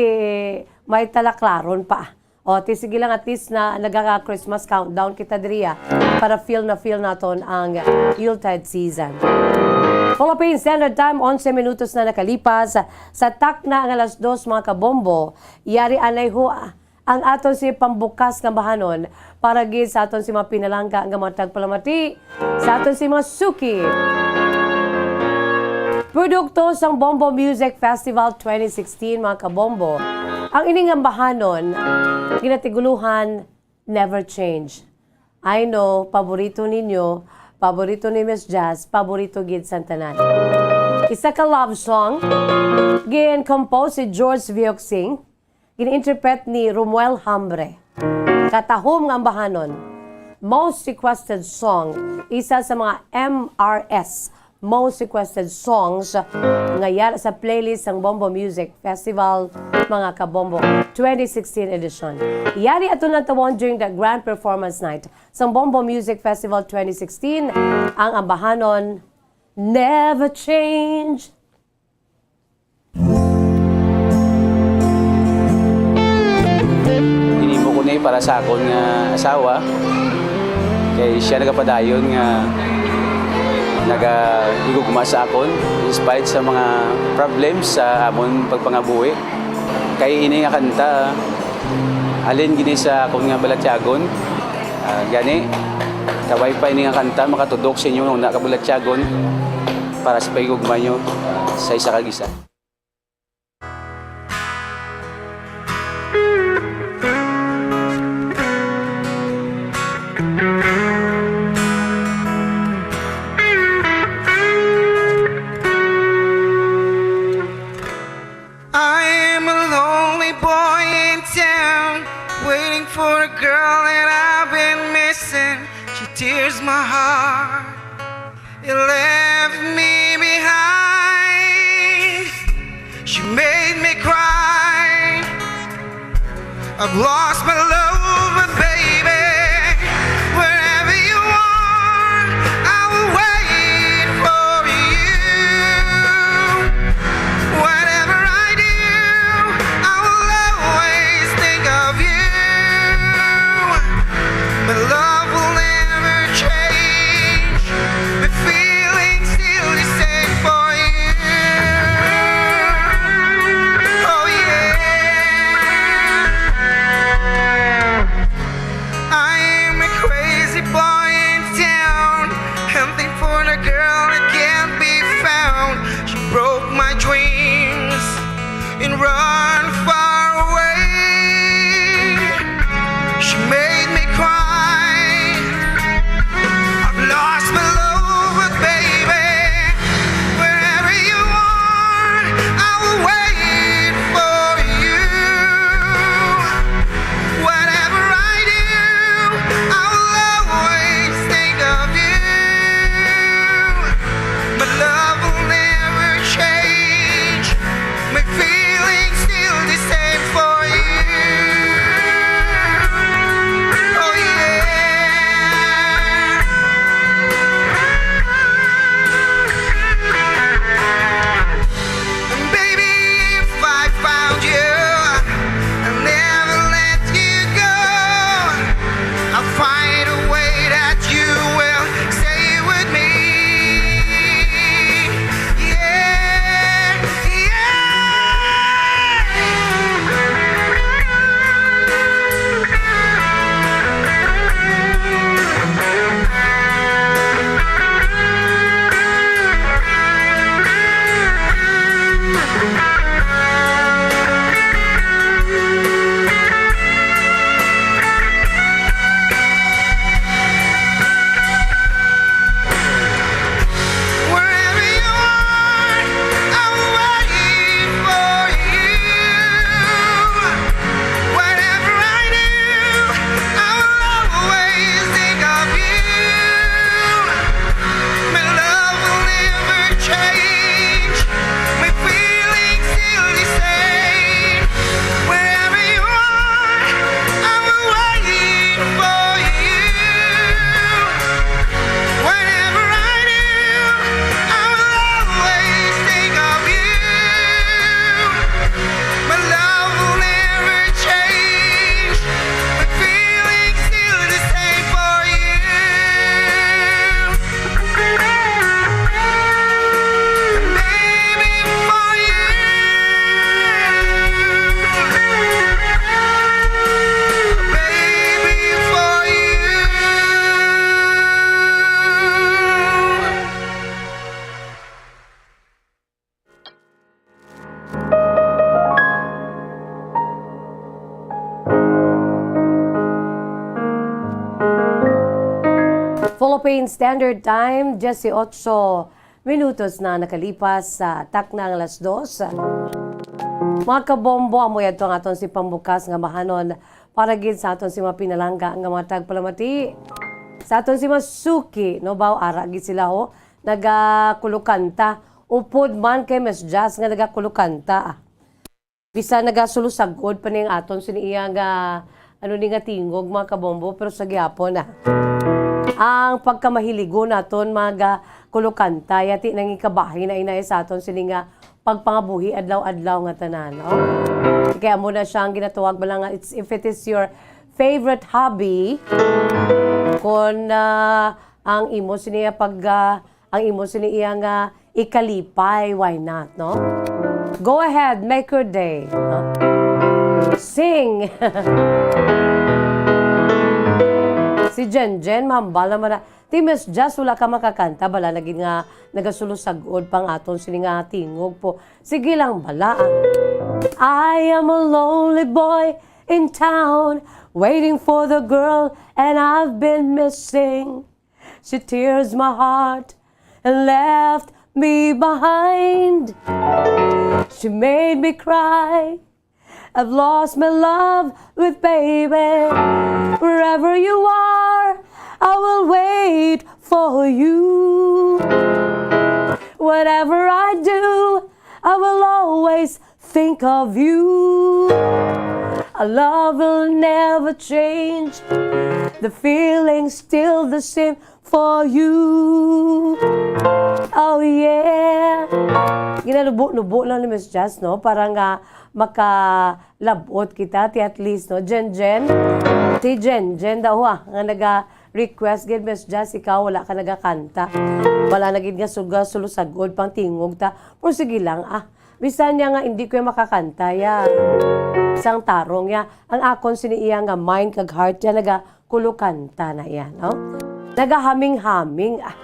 may talaklaron pa. O, ti sige lang, at least na nagaka-Christmas countdown kita diri, ah, para feel na feel naton ang Yuletide season. Philippine Standard Time, onse minutos na nakalipas. Sa takna nga alas dos, mga kabombo, yari anay ho, ah, ang aton si pambukas nga bahanon para gid sa aton si mga pinalangga nga mga tagpalamati, sa aton si mga suki. Produkto sang Bombo Music Festival twenty sixteen, mga kabombo. Ang ini nga bahanon, ginatiguluhan, Never Change. I know, paborito ninyo, paborito ni Miss Jazz, paborito gid sa tanan. Isa ka love song, gin-compose si George Vioxing, gin-interpret ni Romuel Hambre. Katahom nga ambahanon, most requested song, isa sa mga M R S, most requested songs nga yara sa playlist sang Bombo Music Festival, mga kabombo, twenty sixteen edition. Yari ato natawon during the grand performance night sang Bombo Music Festival twenty sixteen, ang ambahanon, Never Change. Hinimo ko ni para sa akon nga asawa, kay siya nagapadayon nga nagahigugma sa akon in spite sa mga problems sa amon pagpangabuhi. Kay ini nga kanta, halin gini sa akon nga balatyagon. Ah, gani, kabay pa ini nga kanta makatudok sa inyo nga kabalatyagon para sa pagigugma nyo, ah, sa isa kag isa. I am a lonely boy in town, waiting for a girl that I've been missing. She tears my heart. You left me behind. She made me cry. I've lost my love, but baby, wherever you are, I will wait for you. Whatever I do, I will always think of you. My love will never change. My feelings still the same for you. Oh yeah. Philippine Standard Time, diyesyocho minutos na nakalipas sa takna nga alas dos. Mga kabombo, amo yadto ang aton si pambukas nga bahanon para gid sa aton si mga pinalangga nga mga tagpalamati. Sa aton si mga suki, no, baw ara gid sila, ho, nagakulokanta. Upod man kay Miss Jazz nga nagakulokanta. Bisan nagasulusag-od pa ni ang aton sini iya nga, ano ni nga tingog, mga kabombo, pero sa gihapon na. Ang pagkamahiligo naton, mga kulokanta, yati nang ikabahin na inay sa aton sini nga pagpangabuhi adlaw-adlaw nga tanan, no? Kaya amo na siya ang ginatawag ba lang nga, it's, if it is your favorite hobby, kung, ah, ang imo sini pag, ah, ang imo sini iya nga ikalipay, why not, no? Go ahead, make your day, no? Sing! Si Jen Jen, mahambal naman na, "Ti Miss Jazz, wala ka makakanta, bala na gid nga nagasulusag-od pang aton sini nga tingog po." Sige lang, bala. I am a lonely boy in town, waiting for the girl, and I've been missing. She tears my heart and left me behind. She made me cry. I've lost my love with baby. Wherever you are, I will wait for you. Whatever I do, I will always think of you. Our love will never change. The feeling's still the same for you. Oh yeah. Ginanubo-nubo lang ni Miss Jazz, no? Para nga makalabot kita, ti at least, no? Jen Jen. Ti Jen Jen daw, ha, nga naga-request gid, Miss Jazz, ikaw wala ka nagakanta. Wala na gid nga suga, sulusagod pang tingog ta. Pero sige lang, ah. Bisan niya nga hindi ko ya makakanta, ya. Sang tarong, ya. Ang akon sini iya nga mind kag heart, ya, naga-, kulokanta na iya, no? Nagahaming-haming, ah.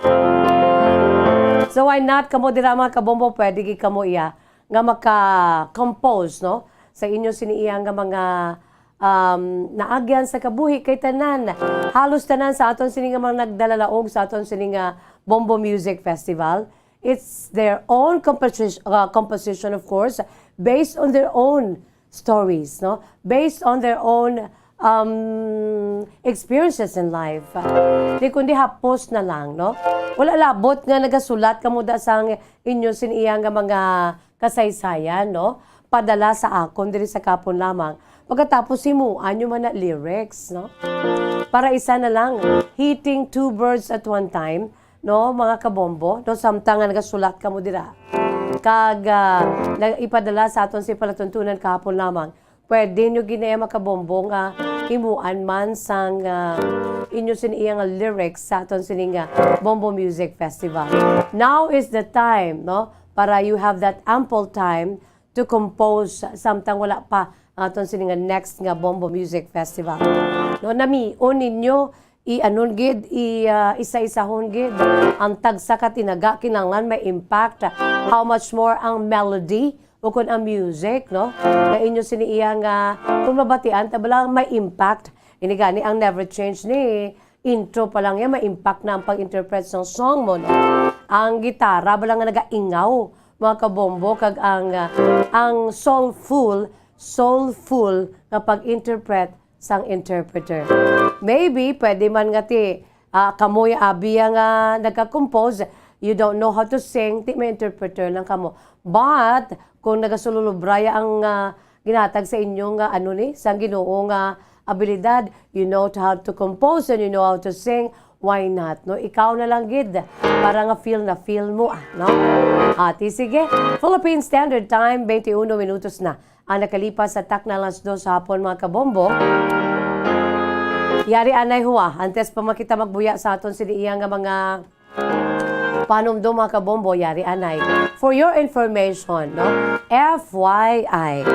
So why not kamo dira, mga kabombo, pwede gid kamo iya nga maka-compose, no? Sa inyo sini iya nga mga, um, naagyan sa kabuhi kay tanan, halos tanan sa aton sini nga mga nagdalalaog sa aton sini nga Bombo Music Festival, it's their own composition, uh, composition, of course, based on their own stories, no? Based on their own, um, experiences in life. Di kundi hapos na lang, no? Wala labot nga nagasulat kamo da sang inyo sin iya nga mga kasaysayan, no? Padala sa akon diri sa kahapon lamang. Pagkatapos, himuan nyo man na lyrics, no? Para isa na lang, hitting two birds at one time, no, mga kabombo, no, samtang nga nagasulat kamo dira. Kag, ah, nag-, ipadala sa aton si palatuntunan kahapon lamang. Pwede nyo gid na iya, mga kabombo, nga himuan man sang, ah, inyo sin iya nga lyrics sa aton sini nga Bombo Music Festival. Now is the time, no, para you have that ample time to compose samtang wala pa ang aton sini nga next nga Bombo Music Festival. No, namion ninyo i-, anon gid, i-, ah, isa-isahon gid. Ang tagsa ka tinaga kinahanglan may impact. How much more ang melody o kun ang music, no? Nga inyo sini iya nga, kung mabatian ta bala, may impact. Ini gani ang Never Change ni intro pa lang yan, may impact na ang pag-interpret sang song mo, no? Ang gitara bala nga nagaingaw, mga kabombo, kag ang, ah, ang soulful, soulful nga pag-interpret sang interpreter. Maybe, pwede man nga ti, ah, kamo ya abi ya nga nagka-compose, you don't know how to sing, ti may interpreter lang kamo. But, kung nagasululubraya ang, ah, ginatag sa inyo nga, ano ni, sang Ginoo nga abilidad, you know how to compose and you know how to sing, why not, no? Ikaw na lang gid, para nga feel na feel mo, ah, no? Ati, sige. Philippine Standard Time, twenty-one minutos na ang nakalipas sa takna alas dos sa hapon, mga kabombo. Yari anay huwa, antes pa man kita magbuya sa aton sini iya nga mga panumdom, mga kabombo, yari anay. For your information, no? F Y I.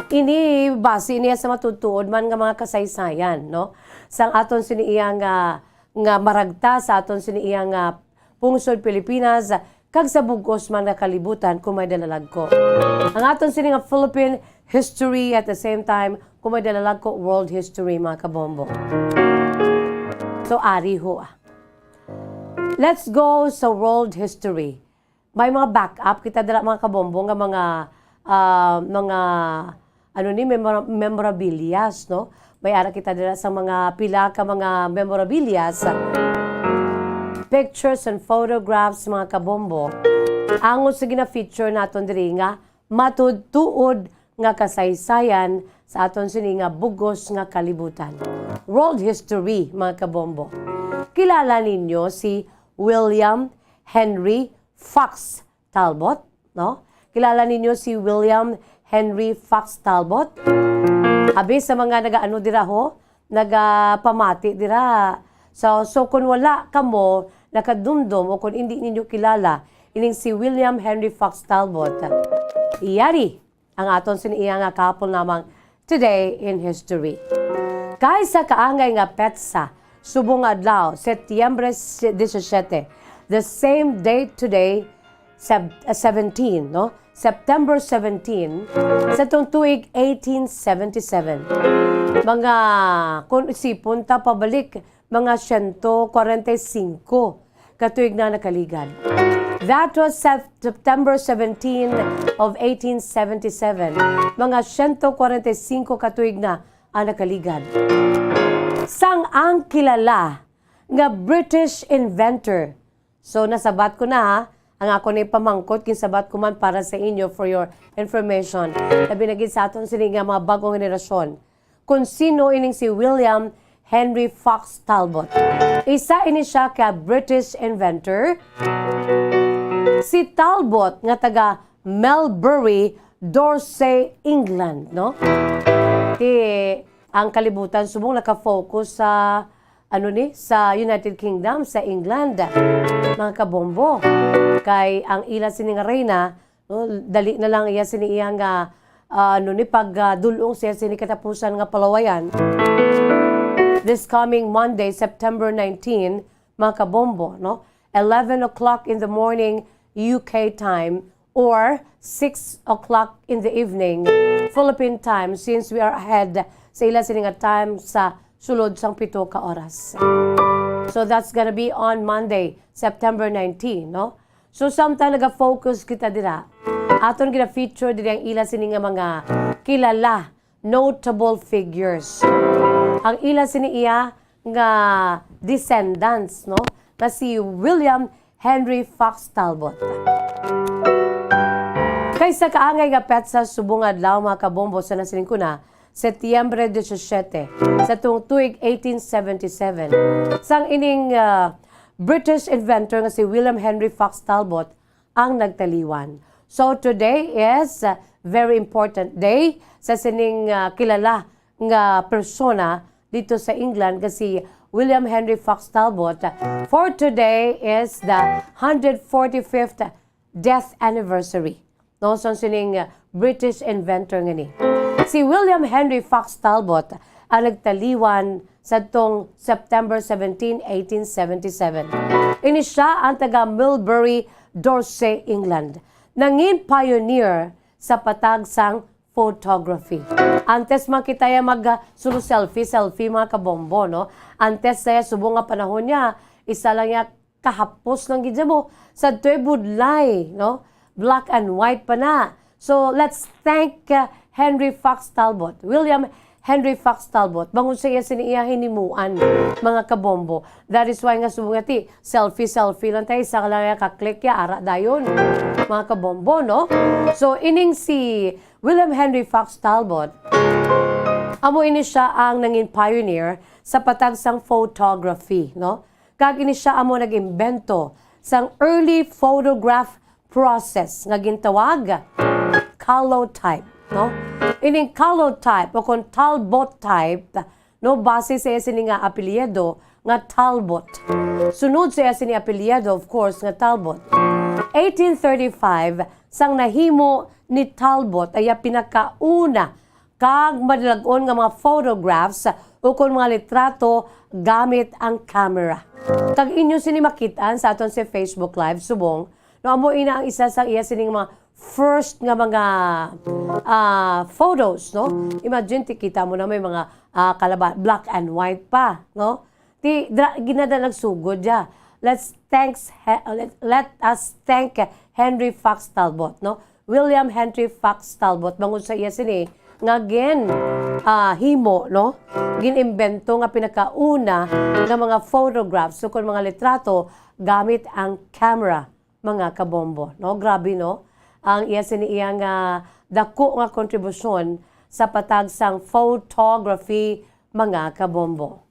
Ini, base niya sa matutuod man nga mga kasaysayan, no? Sang aton sini iya nga, nga maragta sa aton sini iya nga pungsod Pilipinas, kag sa bug-os man nga kalibutan kung may dalalagko. Ang aton sini nga Philippine history, at the same time, kung may dalalagko world history, mga kabombo. So, ari ho, ah. Let's go sa world history. May mga backup kita dira, mga kabombo, nga mga, ah, mga, ano ni, memora-, memorabilias, no? May ara kita dira sa mga pila ka mga memorabilias, pictures and photographs, mga kabombo. Angot sa gina-feature naton diri nga matuod-tuod nga kasaysayan sa aton sini nga bug-os nga kalibutan. World history, mga kabombo. Kilala ninyo si William Henry Fox Talbot, no? Kilala ninyo si William Henry Fox Talbot? Abi sa mga nagaano dira ho, nagapamati dira. So, so kung wala kamo nakadumdom o kung hindi ninyo kilala ining si William Henry Fox Talbot, yari ang aton sini iya nga kahapon lamang Today in History. Kay sa kaangay nga petsa, subong nga adlaw, Setyembre disisyete, the same date today, Sep-, uh, seventeen, no? September seventeen, sa tong tuig eighteen seventy-seven. Mga, kung isipon ta pabalik, mga siyento kwarenta y singko ka tuig na nakaligad. That was Sep-, September seventeen of eighteen seventy-seven. Mga siyento kwarenta y singko ka tuig na ang nakaligad. Sang ang kilala nga British inventor. So, nasabat ko na, ha. Ang ako na ipamangkot, ginsabat ko man para sa inyo, for your information. Labi na gid sa aton sini nga mga bagong henerasyon. Kung sino ining si William Henry Fox Talbot. Isa ini siya ka British inventor. Si Talbot nga taga Melbury, Dorset, England, no? Ti ang kalibutan subong naka-focus sa, ano ni, sa United Kingdom, sa England, mga kabombo. Kay ang ila sini nga reyna, no, dali na lang iya sini iya nga, ah, ano ni, pag, ah, dul-ong siya sini katapusan nga palawayan. This coming Monday, September nineteen, mga kabombo, no? Eleven o'clock in the morning, U K time, or six o'clock in the evening, Philippine time, since we are ahead sa ila sini nga time sa sulod sang pito ka oras. So that's gonna be on Monday, September nineteen, no? So samtang naga-focus kita dira, aton gina-feature diri ang ila sini nga mga kilala, notable figures. Ang ila sini iya nga descendants, no? Nga si William Henry Fox Talbot. Kay sa kaangay nga petsa subong adlaw, mga kabombo, sa nasiling ko na, Setyembre disisyete, sa tung tuig eighteen seventy-seven, sang ining, ah, British inventor nga si William Henry Fox Talbot ang nagtaliwan. So today is a very important day sa sining, ah, kilala nga persona dito sa England nga si William Henry Fox Talbot. For today is the hundred forty-fifth death anniversary, no, sang sining, uh, British inventor nga ni. Si William Henry Fox Talbot ang nagtaliwan sa tong September seventeen, eighteen seventy-seven. Ini siya ang taga Millbury, Dorset, England. Nangin pioneer sa patag sang photography. Antes man kita ya mag, uh, sulo selfie, selfie, mga kabombo, no? Antes sa subong nga panahon niya, isa lang ya kahapos lang gid mo. Sadto'y budlay, no? Black and white pa na. So, let's thank, uh, Henry Fox Talbot, William Henry Fox Talbot, bangod sa iya sini iya hinimuan, mga kabombo. That is why nga subong nga ti, selfie, selfie lang tayo, isa ka lang ya ka-click ya, ara dayon, mga kabombo, no? So, ining si William Henry Fox Talbot, amo ini siya ang nangin pioneer sa patag sang photography, no? Kag ini siya amo nag-imbento sang early photograph process nga gintawag calotype, no? Ining calotype o kon Talbot type, no, base sa iya sini nga apelyido nga Talbot. Sunod sa iya sini apelyido, of course, nga Talbot. Eighteen thirty-five, sang nahimo ni Talbot, iya pinakauna kag madalag-on nga mga photographs ukon mga litrato gamit ang camera. Kag inyo sini makit-an sa aton sa Facebook Live subong, no, amo ina ang isa sa iya sining mga first nga mga, ah, photos, no? Imagine, ti kita mo na may mga, ah, kalaba-, black and white pa, no? Dra-, ginada nagsugod ya. Let's thanks he-, let, let us thank Henry Fox Talbot, no? William Henry Fox Talbot, bangod sa iya sini nga gin, ah, himo, no? Gin-imbento nga pinakauna nga mga photographs ukon mga litrato gamit ang camera, mga kabombo, no? Grabe, no? Ang iya sini iya nga dako nga kontribusyon sa patag sang photography, mga kabombo.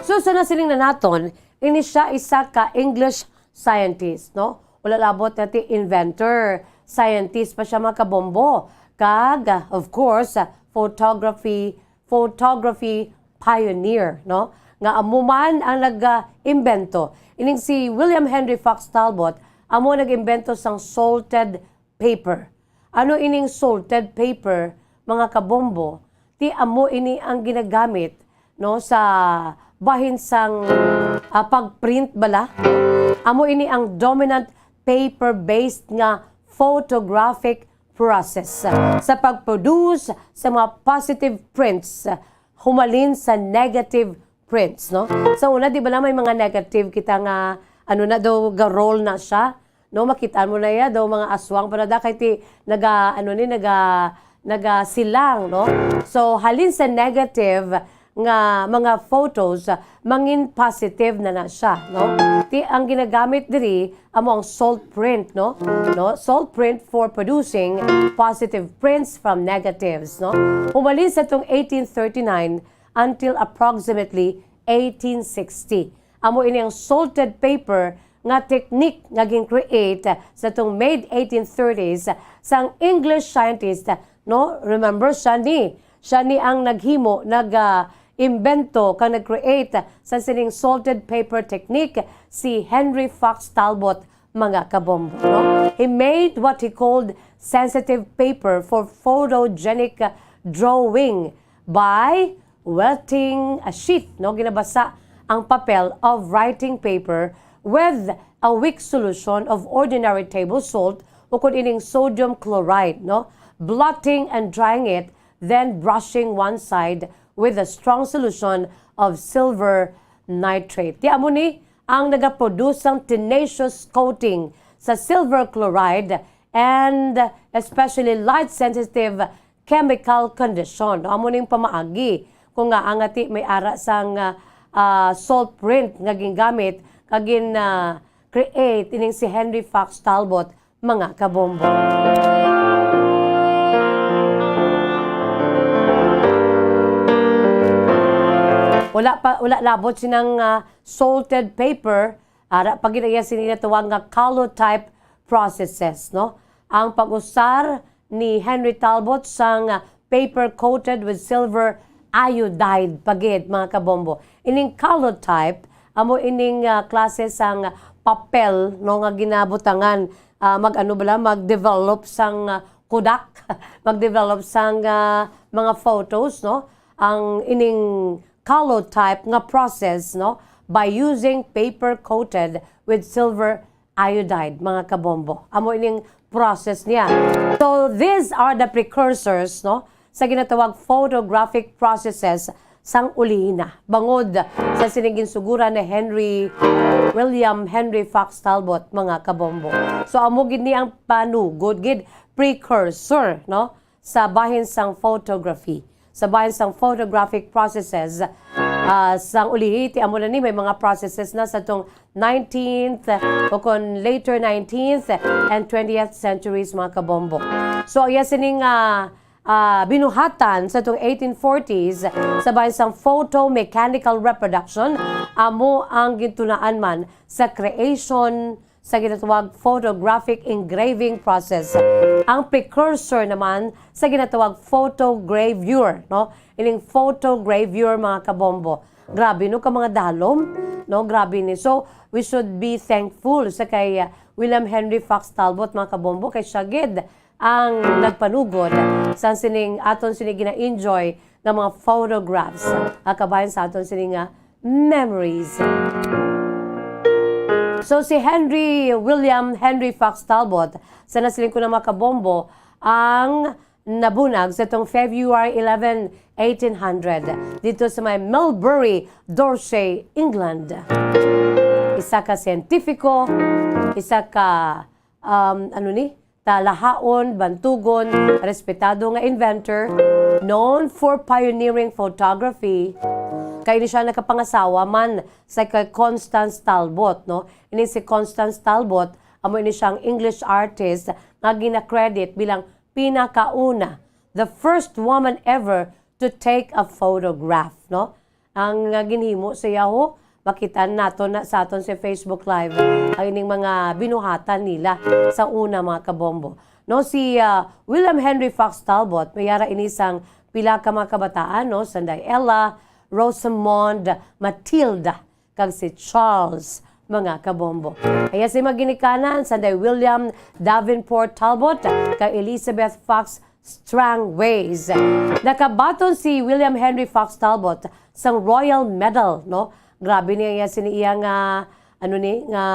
So, sa nasiling na naton, ini siya isa ka English scientist, no? Wala labot nga ti inventor, scientist pa siya, mga kabombo. Kag, of course, photography, photography pioneer, no? Nga amo man ang nag-imbento. Ining si William Henry Fox Talbot, amo nag-imbento sang salted paper. Ano ining salted paper, mga kabombo? Ti amo ini ang ginagamit, no, sa bahin sang, ah, pagprint bala. Amo ini ang dominant paper-based nga photographic process sa pag-produce sa mga positive prints humalin sa negative prints, no? Sa una, di ba lang may mga negative kita nga, ano na daw, ga-roll na siya, no? Makita mo na ya daw, mga aswang pa na da, kay ti, naga, ano ni, naga, nagasilang, no? So, halin sa negative nga mga photos, mangin positive na na siya, no? Ti, ang ginagamit diri, amo ang salt print, no? No? Salt print for producing positive prints from negatives, no? Humalin sa tong eighteen thirty-nine until approximately eighteen sixty. Amo ini ang salted paper nga technique nga gin-create sa tong mid eighteen thirties sang English scientist, no? Remember, siya ni, siya ni ang naghimo, nag, ah, imbento kag nag-create sa sining salted paper technique, si Henry Fox Talbot, mga kabombo, no? He made what he called sensitive paper for photogenic drawing by wetting a sheet, no? Ginabasa ang papel of writing paper with a weak solution of ordinary table salt ukon ining sodium chloride, no? Blotting and drying it, then brushing one side with a strong solution of silver nitrate. Ti amo ni ang nagaproduce sang tenacious coating sa silver chloride and especially light-sensitive chemical condition. Amo ning pamaagi kung ngaa nga ti may ara sang, ah, ah, salt print nga gingamit kag gin, ah, create ining si Henry Fox Talbot, mga kabombo. Wala pa, wala labot sinang, ah, salted paper, ara pa gid iya sini ginatawag nga collotype processes, no? Ang pag-usar ni Henry Talbot sang paper coated with silver iodide pa gid, mga kabombo. Ining collotype, amo ining, ah, klase sang papel, no, nga ginabutangan, ah, mag-ano bala, mag-develop sang, ah, Kodak, mag-develop sang, ah, mga photos, no? Ang ining collotype nga process, no, by using paper coated with silver iodide, mga kabombo. Amo ining process niya. So, these are the precursors, no, sa ginatawag photographic processes sang ulihina. Bangod sa sining ginsuguran ni Henry, William Henry Fox Talbot, mga kabombo. So, amo gid ni ang panugod gid, precursor, no, sa bahin sang photography, sa bahin sang photographic processes, ah, sang ulihi, ti amo na ni may mga processes na sa tong nineteenth, o kon later nineteenth and twentieth centuries, mga kabombo. So, iya sining, ah, ah, binuhatan sa tong eighteen forties sa bahin sang photomechanical reproduction, amo ang gintunaan man sa creation sa ginatawag photographic engraving process. Ang precursor naman sa ginatawag photogravure, no? Ining photogravure, mga kabombo. Grabe, no, ka mga dalom, no? Grabe ni. So, we should be thankful sa kay, uh, William Henry Fox Talbot, mga kabombo, kay siya gid ang nagpanugod sa sining aton sini gina-enjoy nga mga photographs, ah, kabahin sa aton sini nga memories. So, si Henry William Henry Fox Talbot, sa nasiling ko na, mga kabombo, ang nabunag sa tong February eleven, eighteen hundred, dito sa may Melbury, Dorset, England. Isa ka siyentipiko, isa ka, um, ano ni, talahaon, bantugon, respetado nga inventor, known for pioneering photography. Kay ini siya nakapangasawa man sa kay Constance Talbot, no? Ini si Constance Talbot, amo ini siyang English artist nga gina-credit bilang pinakauna, the first woman ever to take a photograph, no? Ang, ah, ginhimo sa iya, ho, makita nato na sa aton sa Facebook Live ang ining mga binuhatan nila sa una, mga kabombo. No, si, ah, William Henry Fox Talbot, may ara ini sang pila ka mga kabataan, no, sanday Ella, Rosamond, Matilda, kag si Charles, mga kabombo. Iya si mga ginikanan sanday William Davenport Talbot kag Elizabeth Fox Strangways. Nakabaton si William Henry Fox Talbot sang Royal Medal, no? Grabe niya, iya sini iya nga, ano ni, nga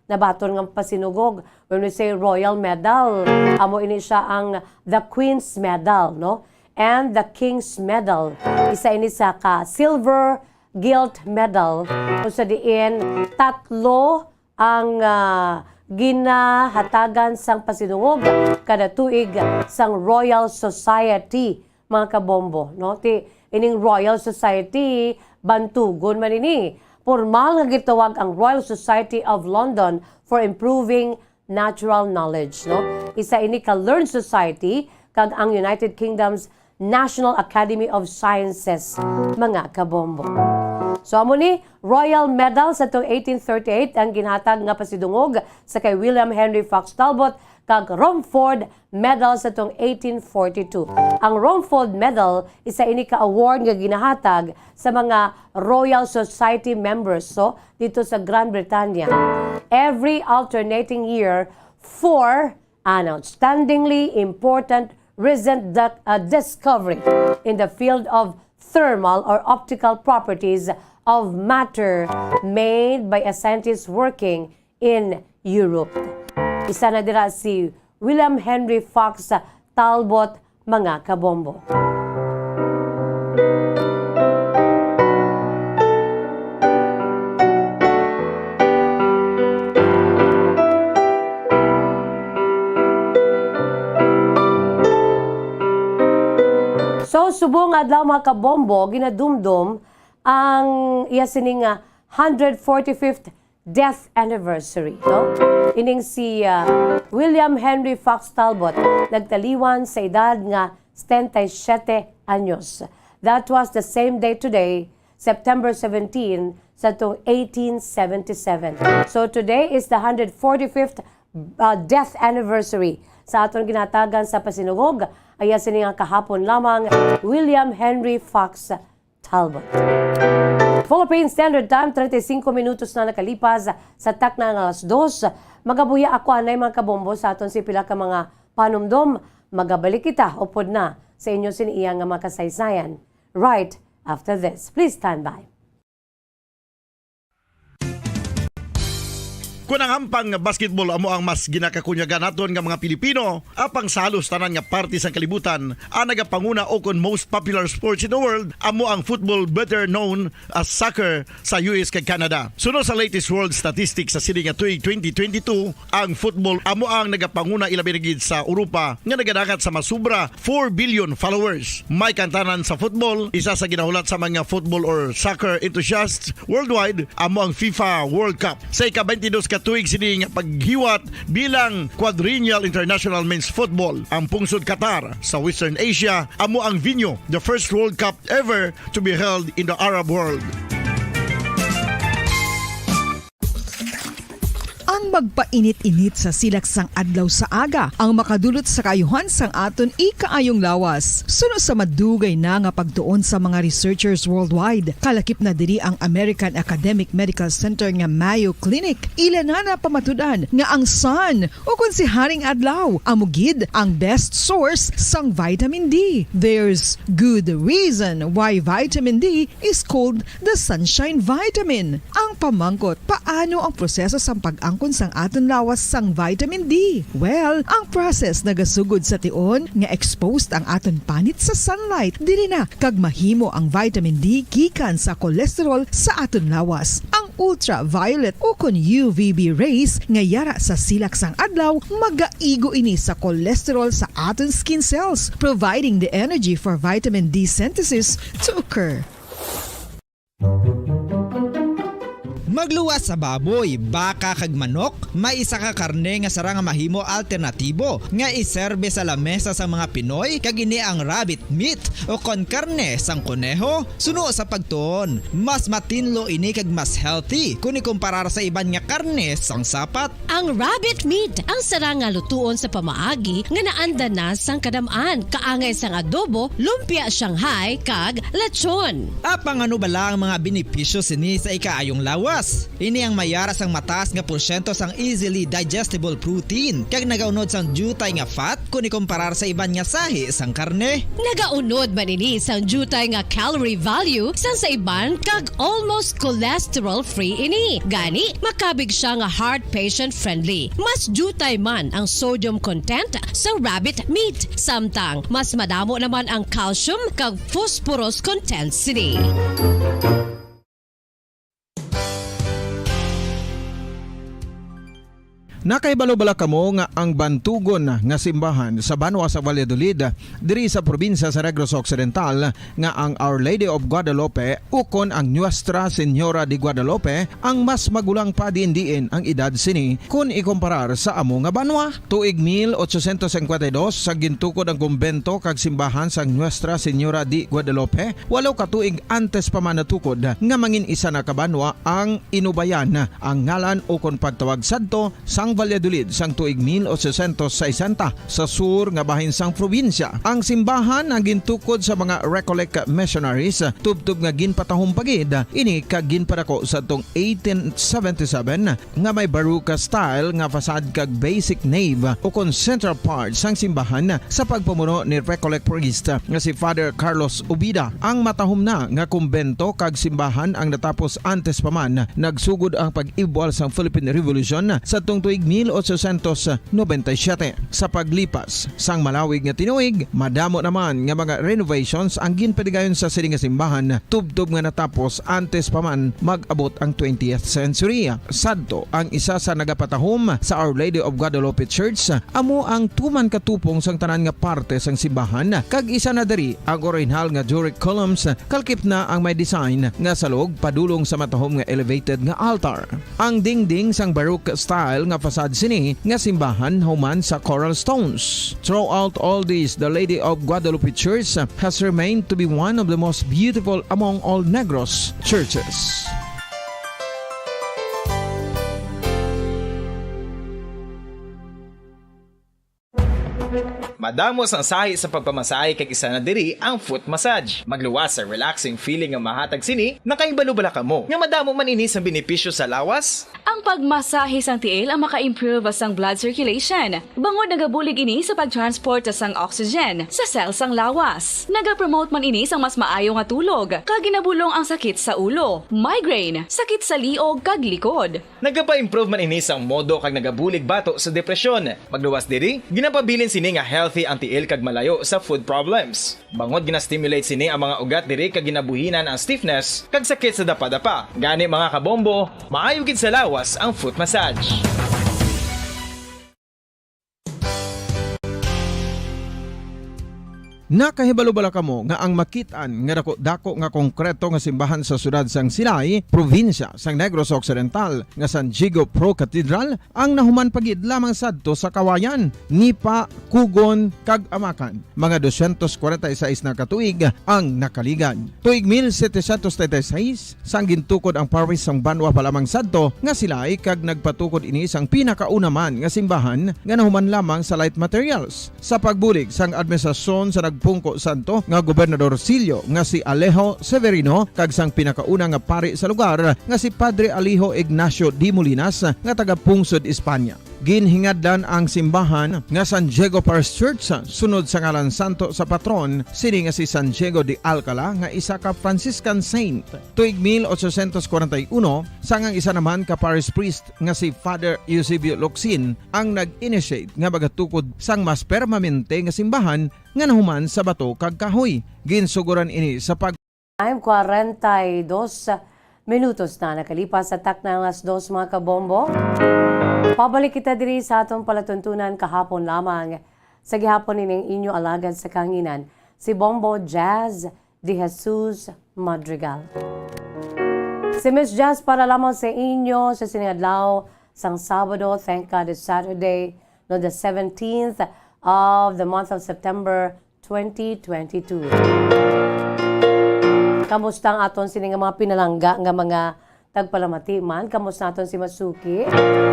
nabaton nga pasinugog. When we say Royal Medal, amo ini siya ang the Queen's Medal, no? And the King's Medal. Isa ini sa ka silver gilt medal, kung sa diin tatlo ang, ah, ginahatagan sang pasidungog kada tuig sang Royal Society, mga kabombo, no? Ti, ining Royal Society, bantugon man ini. Pormal nga gitawag ang Royal Society of London for Improving Natural Knowledge, no? Isa ini ka learned society kag ang United Kingdom's National Academy of Sciences, mga kabombo. So, amo ni, Royal Medal sa tong eighteen thirty-eight ang ginhatag nga pasidungog sa kay William Henry Fox Talbot kag Rumford Medal sa tong eighteen forty-two. Ang Rumford Medal, isa ini ka award nga ginahatag sa mga Royal Society members, so, dito sa Grand Bretanya. Every alternating year for an outstandingly important recent doc-, uh, discovery in the field of thermal or optical properties of matter made by a scientist working in Europe. Isa na dira si William Henry Fox Talbot, mga kabombo. So, subong adlaw, mga kabombo, ginadumdom ang iya sining, ah, hundred forty-fifth death anniversary, no? Ining si, ah, William Henry Fox Talbot nagtaliwan sa edad nga setenta y siete anyos. That was the same day today, September seventeen, sa tuong eighteen seventy-seven. So today is the hundred forty-fifth, ah, death anniversary sa aton ginatagan sa pasinugog, aya sini nga kahapon lamang, William Henry Fox Talbot. Philippine Standard Time, treinta y cinco minutos na nakalipas sa takna nga alas dos. Magabuya ako anay, mga kabombo, sa aton si pila ka mga panumdom. Magabalik kita upod na sa inyo sini iya nga mga kasaysayan right after this. Please stand by. Kun ang hampang nga basketball amo ang mas ginakakunyagan naton nga mga Pilipino, apang sa halos tanan nga parte sang kalibutan, ang nagapanguna o kon most popular sports in the world amo ang football, better known as soccer, sa U S kag Canada. Suno sa latest world statistics sa sini nga tuig twenty twenty-two, ang football amo ang nagapanguna, ilabi na gid sa Europa, nga nagadangat sa masubra four billion followers. May kantanan sa football, isa sa ginahulat sa mga football or soccer enthusiasts worldwide amo ang FIFA World Cup. Sa ika-twenty-dos ka tuig sini nga paghiwat bilang Quadrennial International Men's Football, ang pungsod Qatar sa Western Asia amo ang venue, the first World Cup ever to be held in the Arab world. Ang magpainit-init sa silak sang adlaw sa aga ang makadulot sa kaayuhan sang aton ikaayong lawas. Suno sa madugay na nga pagtuon sa mga researchers worldwide, kalakip na diri ang American Academic Medical Center nga Mayo Clinic. Ila na napamatud-an nga ang sun, o kon si Haring Adlaw, amo gid ang best source sang vitamin D. There's good reason why vitamin D is called the sunshine vitamin. Ang pamangkot, paano ang proseso sang pag-angkon sa ang aton lawas sang vitamin D? Well, ang process nagasugod sa tion nga exposed ang aton panit sa sunlight. Diri na kag mahimo ang vitamin D gikan sa cholesterol sa aton lawas. Ang ultraviolet ukon U V B rays nga yara sa silak sang adlaw magaigo ini sa cholesterol sa aton skin cells, providing the energy for vitamin D synthesis to occur. Magluwas sa baboy, baka kag manok, may isa ka karne nga sarang nga mahimo alternatibo nga iserbe sa lamesa sang mga Pinoy, kag ini ang rabbit meat o kon karne sang koneho. Suno sa pagtuon, mas matinlo ini kag mas healthy kon ikumparar sa iban nga karne sang sapat. Ang rabbit meat ang sarang nga lutuon sa pamaagi nga naanda na sang kadam-an, kaangay sang adobo, lumpia Shanghai, kag lechon. Apang ano bala ang mga benepisyo sini sa ikaayong lawas? Ini ang mayara sang mataas nga porsyento sang easily digestible protein, kag nagaunod sang diutay nga fat kon ikumparar sa iban nga sahi sang karne. Nagaunod man ini sang diutay nga calorie value sang sa iban, kag almost cholesterol-free ini. Gani, makabig sia nga heart patient-friendly. Mas diutay man ang sodium content sa rabbit meat, samtang mas madamo naman ang calcium kag phosphorus content sini. Nakahibalo bala kamo nga ang bantugon nga simbahan sa banwa sa Valladolid, diri sa probinsya sa Negros Occidental, nga ang Our Lady of Guadalupe ukon ang Nuestra Señora de Guadalupe ang mas magulang pa diin-diin ang edad sini kon ikumparar sa amo nga banwa? Tuig mil ochocientos cincuenta y dos, sa gintukod ang kumbento kag simbahan sang Nuestra Señora de Guadalupe, walo ka tuig antes pa man natukod nga mangin isa na ka banwa ang Inubayan, ang ngalan ukon pagtawag sadto sang Valladolid sang tuig mil ochocientos sesenta, sa sur nga bahin sang probinsya. Ang simbahan ang gintukod sa mga Recollect missionaries, tubtob nga ginpatahom pa gid ini kag ginpadako sadtong eighteen seventy-seven, nga may Baroque style nga facade kag basic nave ukon central part sang simbahan sa pagpamuno ni Recollect priest nga si Father Carlos Ubida. Ang matahom na nga kumbento kag simbahan ang natapos antes pa man nagsugod ang pag-ibwal sang Philippine Revolution sadtong tuig mil ochocientos noventa y siete. Sa paglipas sang malawig nga tinuig, madamo naman nga mga renovations ang ginpadigayon sa sini nga simbahan, tubtob nga natapos antes pa man mag-abot ang twentieth century. Sadto, ang isa sa nagapatahom sa Our Lady of Guadalupe Church amo ang tuman katupong sang tanan nga parte sang simbahan, kag isa na diri ang orihinal nga Doric columns, kalkip na ang may design nga salog padulong sa matahom nga elevated nga altar. Ang dingding sang Baroque style nga facade sini nga simbahan human sa coral stones. Throughout all this, the Lady of Guadalupe Church has remained to be one of the most beautiful among all Negros churches. Madamo sang sahi sa pagpamasahe, kag isa na diri ang foot massage. Magluwas sa relaxing feeling nga mahatag sini. Nakahibalo bala kamo nga madamo man ini sang benepisyo sa lawas? Ang pagmasahe sang tiil ang maka-improve sang blood circulation, bangod nagabulig ini sa pag-transport sang oxygen sa cell sang lawas. Nagapromote man ini sang mas maayo nga tulog, kag ginabulong ang sakit sa ulo, migraine, sakit sa liog, kag likod. Nagapa-improve man ini sang modo kag nagabulig bato sa depresyon. Magluwas diri, ginapabilin sini nga healthy ang tiil kag malayo sa foot problems. Bangod gina-stimulate sini ang mga ugat diri kag ginabuhinan ang stiffness kag sakit sa dapadapa. Gani, mga kabombo, maayo gid sa lawas ang foot massage. Nakahibalo bala kamo nga ang makit-an nga dako-dako nga konkreto nga simbahan sa siyudad sang Silay, probinsya sang Negros Occidental, nga San Diego Pro Cathedral, ang nahuman pa gid lamang sadto sa Kawayan, Nipa, Cogon, kag Amacan? Mga dosyentos kwarenta y seis na ka tuig ang nakaligad. Tuig mil setecientos treinta y seis, sang gintukod ang parish sang banwa pa lamang sadto nga Silay, kag nagpatukod ini sang pinakauna man nga simbahan nga nahuman lamang sa light materials. Sa pagbulig sang administrasyon sa nagpungko sadto nga Gobernador Sillo nga si Alejo Severino kag sang pinakauna nga pari sa lugar nga si Padre Alejo Ignacio de Molinas nga taga-pungsod España. Ginhingadlan ang simbahan nga San Diego Parish Church sunod sa ngalan santo sa patron sini nga si San Diego de Alcala nga isa ka Franciscan saint. Tuig mil ochocientos kwarenta y uno, sang ang isa naman ka parish priest nga si Father Eusebio Locsin ang nag-initiate nga magatukod sang mas permanente nga simbahan nga nahuman sa bato kag kahoy. Ginsuguran ini sa pag Time, kwarenta y dos minutos na nakalipas sa takna ang alas dos, mga kabombo. Pabalik kita diri sa atong palatuntunan kahapon lamang. Sa gihapon ining inyo alagad sa kahanginan, si Bombo Jazz de Jesus Madrigal. Si Miss Jazz para lamang sa inyo sa sining adlaw sang Sabado. Thank God it's Saturday, no, the seventeenth of the month of September, twenty twenty-two. Kamusta ang aton sini nga mga pinalangga nga mga tagpalamati man? Kamusta aton si Masuki?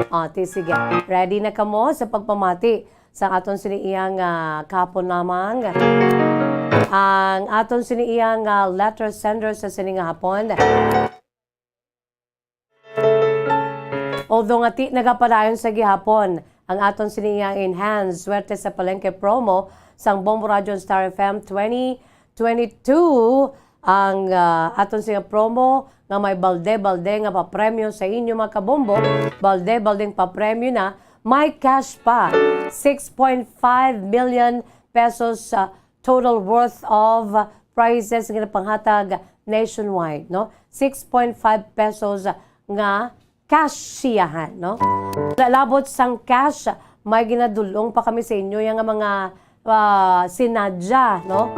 Ate, sige. Ready na kamo sa pagpamati sa aton sini iyang, ah, kahapon lamang? Ang aton sini iyang, ah, letter sender sa sini nga hapon. Although nga ti nagapadayon sa gihapon ang aton sini iyang enhanced Swerte sa Palengke promo sang Bombo Radyo Star F M twenty twenty-two, ang, ah, aton sini promo nga may balde-balde nga papremyo sa inyo, mga kabombo. Balde-baldeng papremyo na, may cash pa, six point five million pesos, ah, total worth of prizes nga napanghatag nationwide, no? Six point five pesos nga cash siyahan, no? Lalabot sang cash, may ginadulong pa kami sa inyo yang mga, ah, sinadya, no?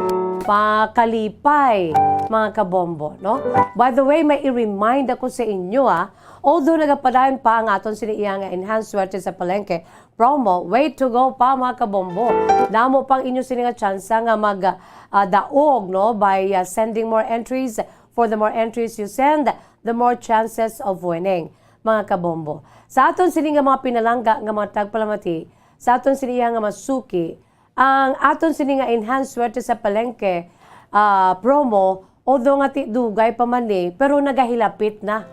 Pakalipay, mga kabombo, no? By the way, may i-remind ako sa inyo, ah. Although nagapadayon pa ang aton sini iya nga enhanced Swerte sa Palengke promo, way to go pa, mga kabombo. Damo pang inyo sini nga tsansa nga mag, ah, daog, no, by, ah, sending more entries. For the more entries you send, the more chances of winning, mga kabombo. Sa aton sini nga mga pinalangga nga mga tagpalamati, sa aton sini nga masuki, ang aton sini nga enhanced Swerte sa Palengke, ah, promo, although nga ti dugay pa man ni, pero nagahilapit na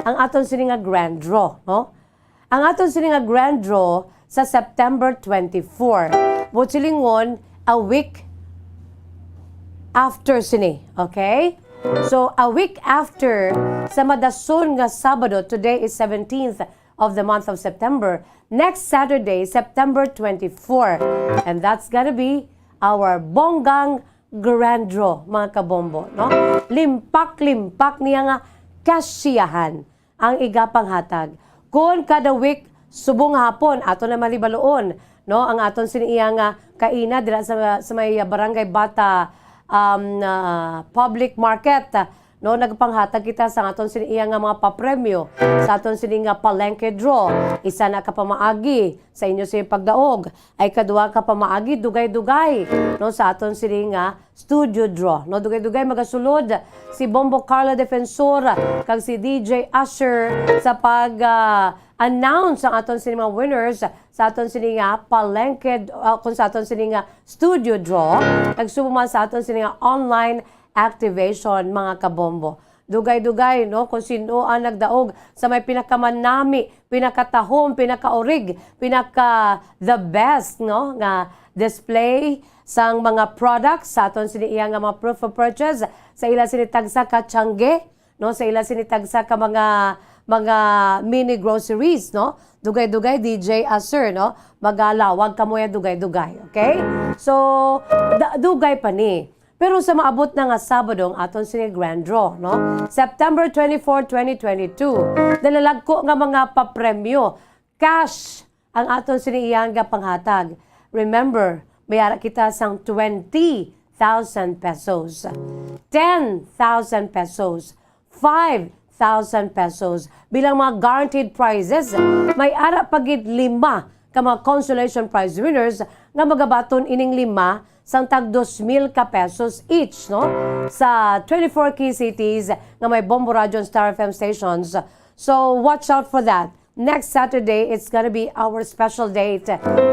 ang aton sini nga grand draw, no? Ang aton sini nga grand draw sa September twenty-four. Buot silingon, a week after sini, okay? So, a week after, sa madason nga Sabado, today is seventeenth of the month of September, next Saturday, September twenty-four. And that's gonna be our bonggang grand draw, mga kabombo, no? Limpak-limpak niya nga kasyahan ang igapanghatag. Kon kada week, subong hapon, ato na malibaluon, no, ang aton sini iya nga kaina dira sa, sa may Barangay Bata, um, ah, Public Market, no, nagpanghatag kita sa aton sini iya nga mga papremyo, sa aton sini nga palengke draw. Isa na ka pamaagi sa inyo sa pagdaog, ay kaduha ka pamaagi dugay-dugay, no, sa aton sini nga studio draw, no? Dugay-dugay magasulod si Bombo Carlo Defensor kag si D J Usher sa pag, ah, announce ang aton sini mga winners sa aton sini nga palengke, ah, kung sa aton sini nga studio draw, kag subong man sa aton sini nga online activation, mga kabombo. Dugay-dugay, no, kung sino ang nagdaog sa may pinakamanami, pinakatahom, pinakaurig, pinaka the best, no, nga display sang mga products sa aton sini iya nga mga proof of purchase, sa ila sini tagsa ka tiyangge, no, sa ila sini tagsa ka mga, mga mini groceries, no. Dugay-dugay, D J Usher, no, magalawag kamo ya dugay-dugay, okay? So, da- dugay pa ni. Pero sa maabot na nga Sabado ang aton sini grand draw, no? September twenty-four, twenty twenty-two, nalalagko nga mga papremyo, cash, ang aton sini iyang gapanghatag. Remember, may ara kita sang twenty thousand pesos, ten thousand pesos, five thousand pesos bilang mga guaranteed prizes. May ara pa gid lima ka mga consolation prize winners nga magabaton ining lima sang tag dos mil ka pesos each, no? Sa twenty-four key cities nga may Bombo Radyo and Star F M stations. So, watch out for that. Next Saturday, it's gonna be our special date.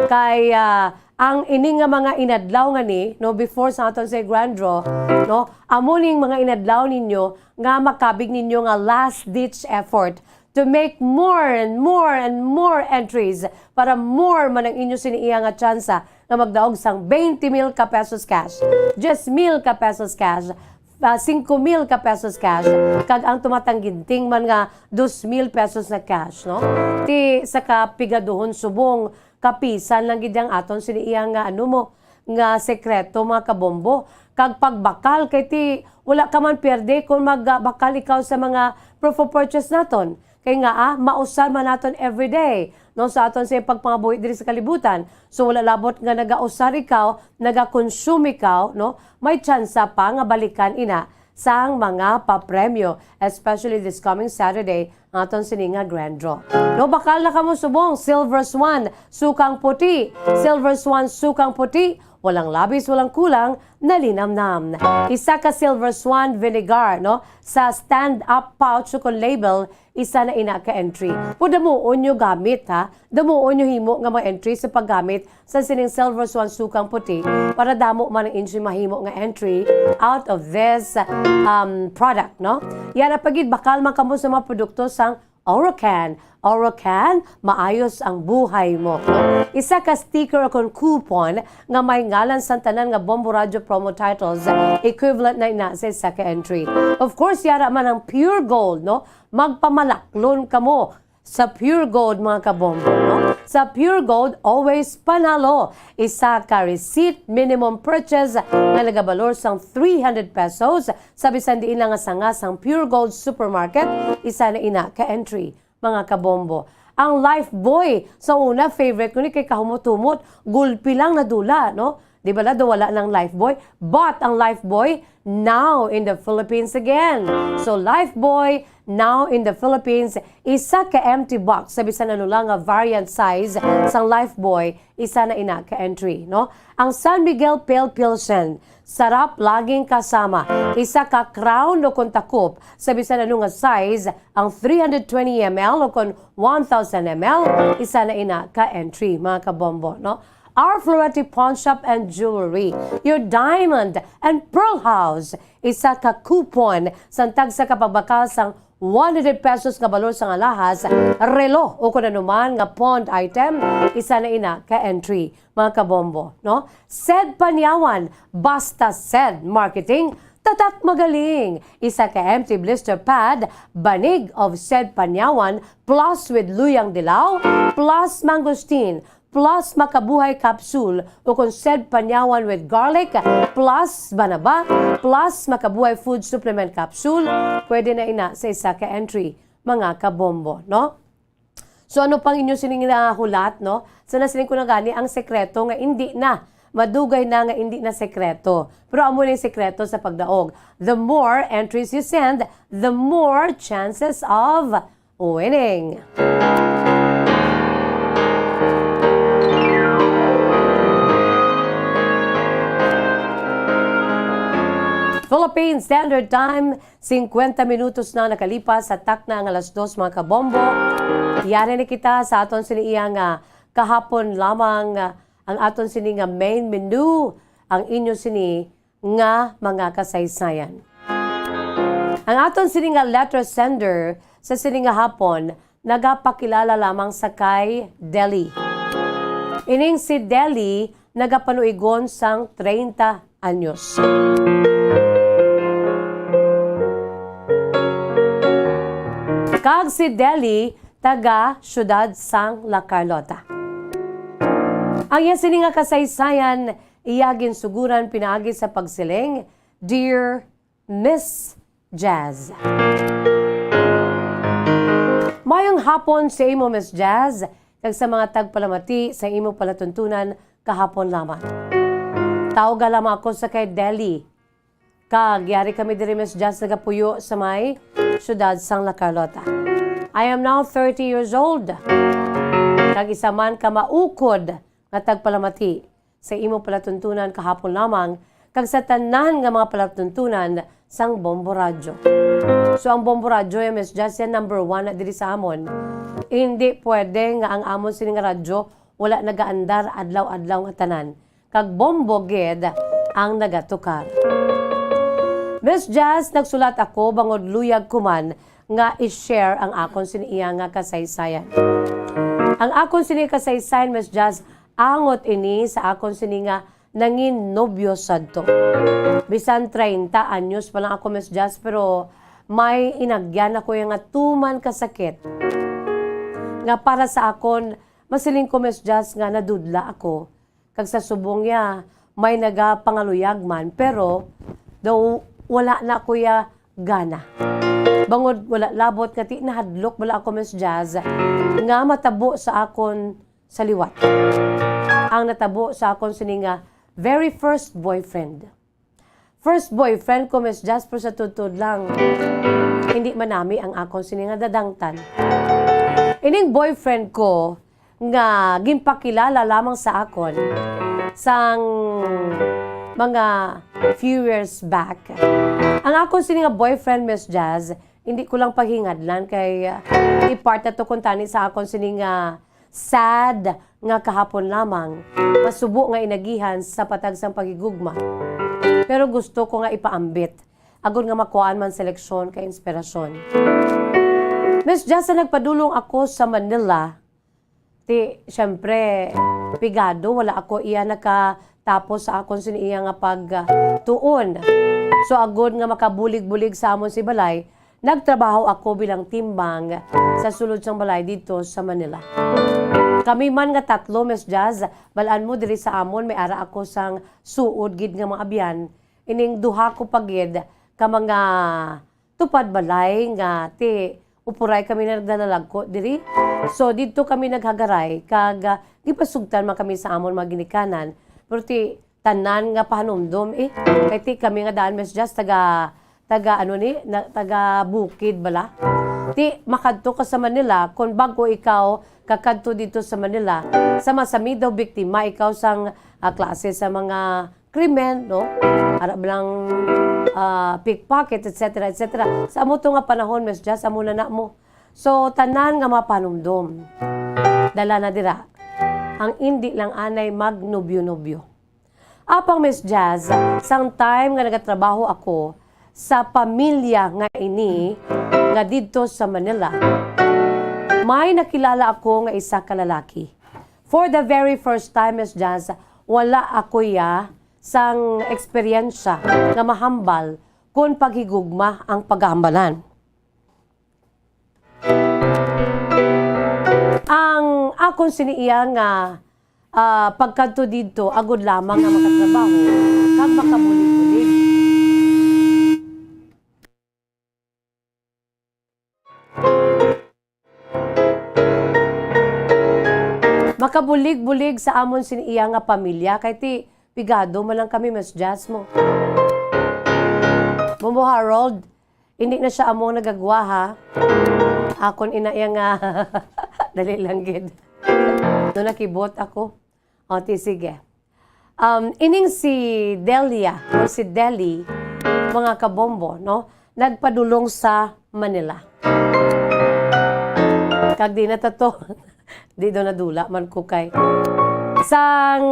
Kay, ah, ang ini nga mga inadlaw nga ni, no, before sa aton sa grand draw, no, amo ning mga inadlaw ninyo nga makabig ninyo nga last ditch effort to make more and more and more entries para more man ang inyo sini iya nga tsansa nga magdaog sang twenty mil ka pesos cash, diyes mil ka pesos cash, ah, singko mil ka pesos cash, kag ang tumatangginting man nga dos mil pesos na cash, no? Ti sa kapigaduhon subong kapisan lang gid ang aton sini iya nga ano mo, nga sekreto, mga kabombo. Kag pagbakal kay ti wala ka man pierde kung magbakal ikaw sa mga proof of purchase naton. Kay nga, ah, mausar man naton everyday, no, sa aton sa pagpangabuhi diri sa kalibutan. So, wala labot nga nagausar ikaw, nagakonsume ikaw, no, may tsansa pa nga balikan ina sang mga papremyo, especially this coming Saturday, ang aton sini nga grand draw. No, bakal na kamo subong, Silver Swan, sukang puti. Silver Swan, sukang puti, walang labis, walang kulang, nalinamnam. Isa ka Silver Swan vinegar, no, sa stand-up pouch o kon label, isa na ina ka entry. Pud damuon nyo gamit, ha? Damuon nyo himo nga mga entry sa paggamit sa sining Silver Swan sukang puti para damo man ang inyo mahimo nga entry out of this, um, product, no? Yan ang pagid bakal man kamo sa mga produkto sang Orocan. Orocan, maayos ang buhay mo. Isa ka sticker o kon coupon nga may ngalan sang tanan nga Bombo Radyo promo titles, equivalent na ina sa isa ka entry. Of course, yara man ang Pure Gold, no? Magpamalaklon kamo sa Pure Gold, mga kabombo, no? Sa Pure Gold, always panalo. Isa ka receipt minimum purchase nga nagabalor sang three hundred pesos sa bisan diin lang nga sanga sang Pure Gold Supermarket, isa na ina ka entry, mga kabombo. Ang Lifebuoy, sa una, favorite ko ni kay kahumot-humot, gulpi lang nadula, no? Di ba, lado, wala nang Lifebuoy? But ang Lifebuoy, now in the Philippines again. So, Lifebuoy, now in the Philippines, isa ka empty box sa bisan ano lang nga variant size sang Lifebuoy, isa na ina ka entry, no? Ang San Miguel Pale Pilsen, sarap laging kasama, isa ka crown o kon takop sa bisan ano nga size, ang three hundred twenty M L o kon one thousand M L, isa na ina ka entry, mga kabombo, no? Our Florete Pawn Shop and Jewelry, your diamond and pearl house. Isa ka coupon sang tagsa ka pagbakal sang one hundred pesos nga balor sang alahas, relo o kon anuman nga pawned item, isa na ina ka entry, mga kabombo, no? Sed Panyawan, basta Sed Marketing, tatak magaling. Isa ka empty blister pad, banig of Sed Panyawan, plus with luyang dilaw, plus mangosteen, plus makabuhay capsule o kon Sed Panyawan with garlic, plus banaba, plus makabuhay food supplement capsule, pwede na ina sa isa ka entry, mga kabombo, no? So, ano pang inyo sining nahulat, no? So, nasiling ko na gani ang sekreto nga indi na, madugay na nga indi na sekreto. Pero amo na yung sekreto sa pagdaog. The more entries you send, the more chances of winning. Philippine Standard Time, singkwenta minutos na nakalipas sa takna nga alas dos, mga kabombo. Yari na kita sa aton sini iya nga kahapon lamang, ah, ang aton sini nga main menu, ang inyo sini nga mga kasaysayan. Ang aton sini nga letter sender sa sini nga hapon nagapakilala lamang sa kay Deli. Ining si Deli nagapanuigon sang treinta anyos. Kag si Deli taga siyudad sang La Carlota. Ang iya sini nga kasaysayan, iya ginsuguran pinaagi sa pagsiling, "Dear Miss Jazz." Mayong hapon sa imo, Miss Jazz, kag sa mga tagpalamati sa imo palatuntunan kahapon lamang. Tawga lamang ako sa kay Deli. Kag yari kami diri, Miss Jazz, nagapuyo sa may siyudad sang La Carlota. I am now thirty years old. Kag isa man ka maukod nga tagpalamati sa imo palatuntunan kahapon lamang, kag sa tanan nga mga palatuntunan sang Bombo Radyo. So, ang Bombo Radyo, eh, Miss Jazz, yan number one na diri sa amon. Hindi pwede nga ang amon sini nga radyo wala nagaandar adlaw-adlaw nga tanan. Kag Bombo gid ang nagatukar. Miss Jazz, nagsulat ako bangod luyag ko man nga i-share ang akon sini iya nga kasaysayan. Ang akon sini kasaysayan, Miss Jazz, angot ini sa akon sini nga nangin nobyo sadto. Bisan treinta anyos pa lang ako, Miss Jazz, pero may inagyan ako nga tuman ka sakit nga para sa akon, masiling ko, Miss Jazz, nga nadudla ako. Kag sa subong niya, may nagapangaluyag man, pero daw wala na ako ya gana. Bangod wala labot nga ti nahadlok bala ako, Miss Jazz, nga matabo sa akon sa liwat. Ang natabo sa akon sini nga very first boyfriend. First boyfriend ko, Miss Jazz, pero sa tuod-tuod lang, hindi man nami ang akon sini nga dadangtan. Ining boyfriend ko nga ginpakilala lamang sa akon sang mga few years back. Ang akon sini nga boyfriend, Miss Jazz, hindi ko lang paghingadlan kay, ah, i-part na to kuntani sa akon sini nga sad nga kahapon lamang, masubo nga inagihan sa patag sang paghigugma. Pero gusto ko nga ipaambit, agod nga makuhaan man sa leksyon kay inspirasyon. Miss Jazz, sa nagpadulong ako sa Manila, ti, syempre, pigado, wala ako iya nakatapos sa akon sini iya nga pagtuon. So, agod nga makabulig-bulig sa amon si balay, nagtrabaho ako bilang timbang sa sulod sang balay dito sa Manila. Kami man nga tatlo, Miss Jazz, balaan mo diri sa amon, may ara ako sang suod gid nga mga abyan. Ining duha ko pa gid ka mga tupad balay nga ti upuray kami na nagdalalagko diri. So, didto kami naghagaray kag, ah, gipasugtan man kami sa amon mga ginikanan. Pero ti tanan nga pahanumdom, eh. Kay ti kami nga daan, Miss Jazz, taga, taga ano ni, na, taga bukid bala. Ti makadto ka sa Manila, kung bago ikaw kakadto dito sa Manila, sa masami daw biktima ikaw sang, ah, klase sa mga krimen, no? Ara lang, ah, pickpocket, et cetera, et cetera. Sa amo to nga panahon, Miss Jazz, amo na na mo. So, tanan nga mapanumdom. Dala na dira. Ang indi lang anay magnobyo-nobyo. Apang, Miss Jazz, sang time nga nagatrabaho ako sa pamilya nga ini, nga didto sa Manila, may nakilala ako nga isa ka lalaki. For the very first time, Miss Jazz, wala ako ya sang eksperyensya nga mahambal kon paghigugma ang paghambalan. Ang akon sini iya nga, ah, pagkadto didto, agod lamang nga makatrabaho kag makabulig-bulig. Makabulig-bulig sa amon sini iya nga pamilya, kay ti pigado man lang kami, Miss Jazz mo. Momo Harold, hindi na siya amo nagagwa, ha? Akon ina iya nga, dali lang gid. No, nakibot ako. O, ti, sige. Um, ining si Delia, o si Deli, mga kabombo, no? Nagpadulong sa Manila. Kag di na ta to, di daw nadula man ko kay. Sang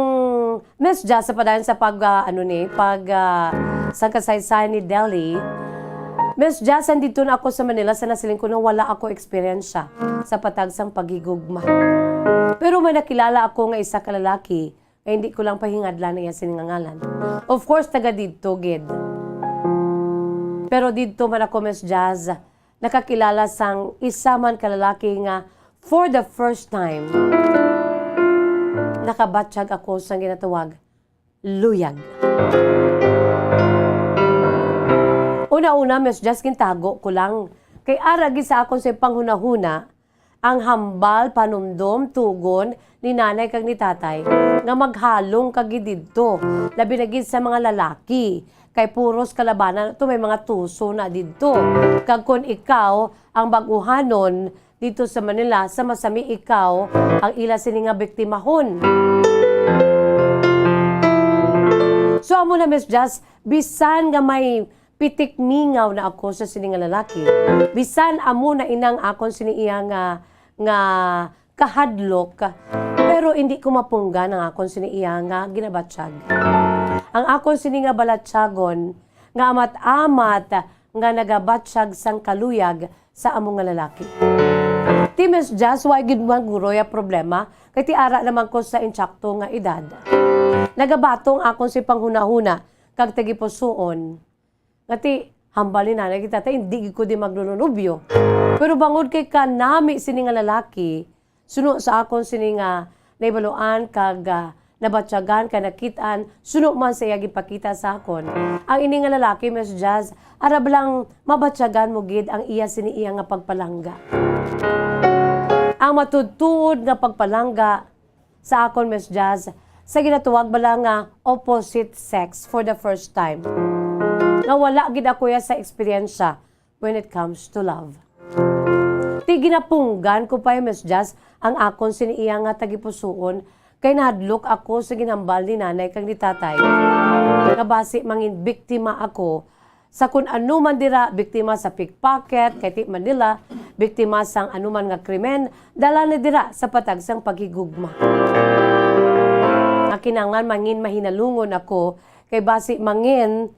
Miss Jazz, sa padayon sa pag, ah, ano ni, pag, ah, sa kasaysayan ni Deli, Miss Jazz, andito na ako sa Manila, sa nasiling ko na wala ako eksperyensya sa patag sang paghigugma. Pero may nakilala ako nga isa ka lalaki nga hindi ko lang pahingadlan ang iya sini nga ngalan. Of course, taga didto gid. Pero didto man ako, Miss Jazz, nakakilala sang isa man ka lalaki nga for the first time, nakabatyag ako sang ginatawag luyag. Una-una, Miss Jazz, gintago ko lang. Kay ara gid sa akon sa panghunahuna, ang hambal, panumdom, tugon ni nanay kag ni tatay nga maghalong ka gid didto, labi na gid sa mga lalaki. Kay puros kalabanan to, may mga tuso na didto. Kag kon ikaw ang bag-uhanon dito sa Manila, sa masami ikaw ang ila sini nga biktimahon. So, amo na, Miss Jazz, bisan nga may pitik mingaw na ako sa sini nga lalaki, bisan amo na inang akon sini iya nga, nga kahadlok, pero hindi ko mapunggan ang akon sini iya nga ginabatyag. Ang akon sini nga balatyagon nga amat-amat nga nagabatyag sang kaluyag, sa amo nga lalaki. Ti Miss Jazz, wa gid man guroy a problema, kay ti ara naman ko sa insakto nga edad. Nagabato ang akon si panghunahuna kag tagipusoon nga ti hambal ni nanay kag tatay, hindi gid ko di maglulunubyo. Pero bangod kay kanami sini nga lalaki, suno sa akon sini nga nahibaluan kag, ah, nabatyagan kag nakit-an, suno man sa iya gipakita sa akon, ang ini nga lalaki, Miss Jazz, arab lang mabatyagan mo gid ang iya sini iya nga pagpalangga. Ang matuod-tuod nga pagpalangga sa akon, Miss Jazz, sa ginatawag bala nga opposite sex for the first time. Nga wala gid ako ya sa eksperyensya when it comes to love. Ti ginapunggan ko pa ya, Miss Jazz, ang akon sini iya nga tagipusoon, kay nahadlok ako sa ginhambal ni nanay kag ni tatay nga basi mangin biktima ako sa kun ano man dira, biktima sa pickpocket kay ti Manila, biktima sang anuman nga krimen, dala na dira sa patag sang paghigugma. Nga kinahanglan mangin mahinalungon ako kay basi mangin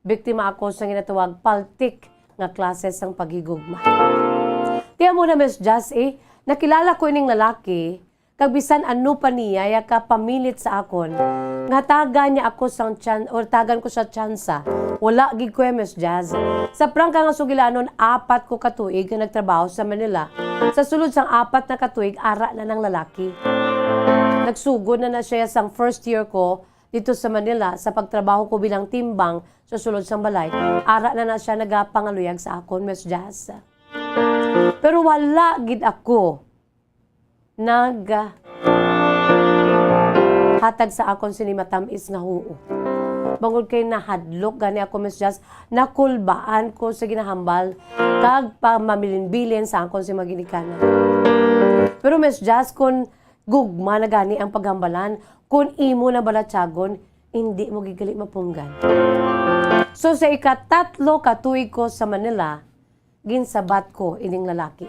biktima ako sa ginatawag paltik nga klase sang paghigugma. Ti amo na, Miss Jazz, eh, nakilala ko ining lalaki, kag bisan ano pa niya ya ka pamilit sa akon, nga tagan niya ako sang chan-, or tagan ko siya tsansa. Wala gid ko ya, Miss Jazz. Sa prangka nga sugilanon, apat ko ka tuig nga nagtrabaho sa Manila. Sa sulod sang apat na ka tuig, ara na nang lalaki. Nagsugod na na siya sang first year ko dito sa Manila, sa pagtrabaho ko bilang timbang sa sulod sang balay. Ara na na siya nagapangaluyag sa akon, Miss Jazz. Pero wala gid ako nag, ah, hatag sa akon sini matamis nga huo. Bangod kay nahadlok gani ako, Miss Jazz, nakulbaan ko sa ginahambal kag pamabilin-bilin sa akon si mga ginikanan. Pero, Miss Jazz, kun gugma na gani ang paghambalan, kun imo na balatyagon, hindi mo gid gali mapunggan. So, sa ikatatlo ka tuig ko sa Manila, ginsabat ko ining lalaki.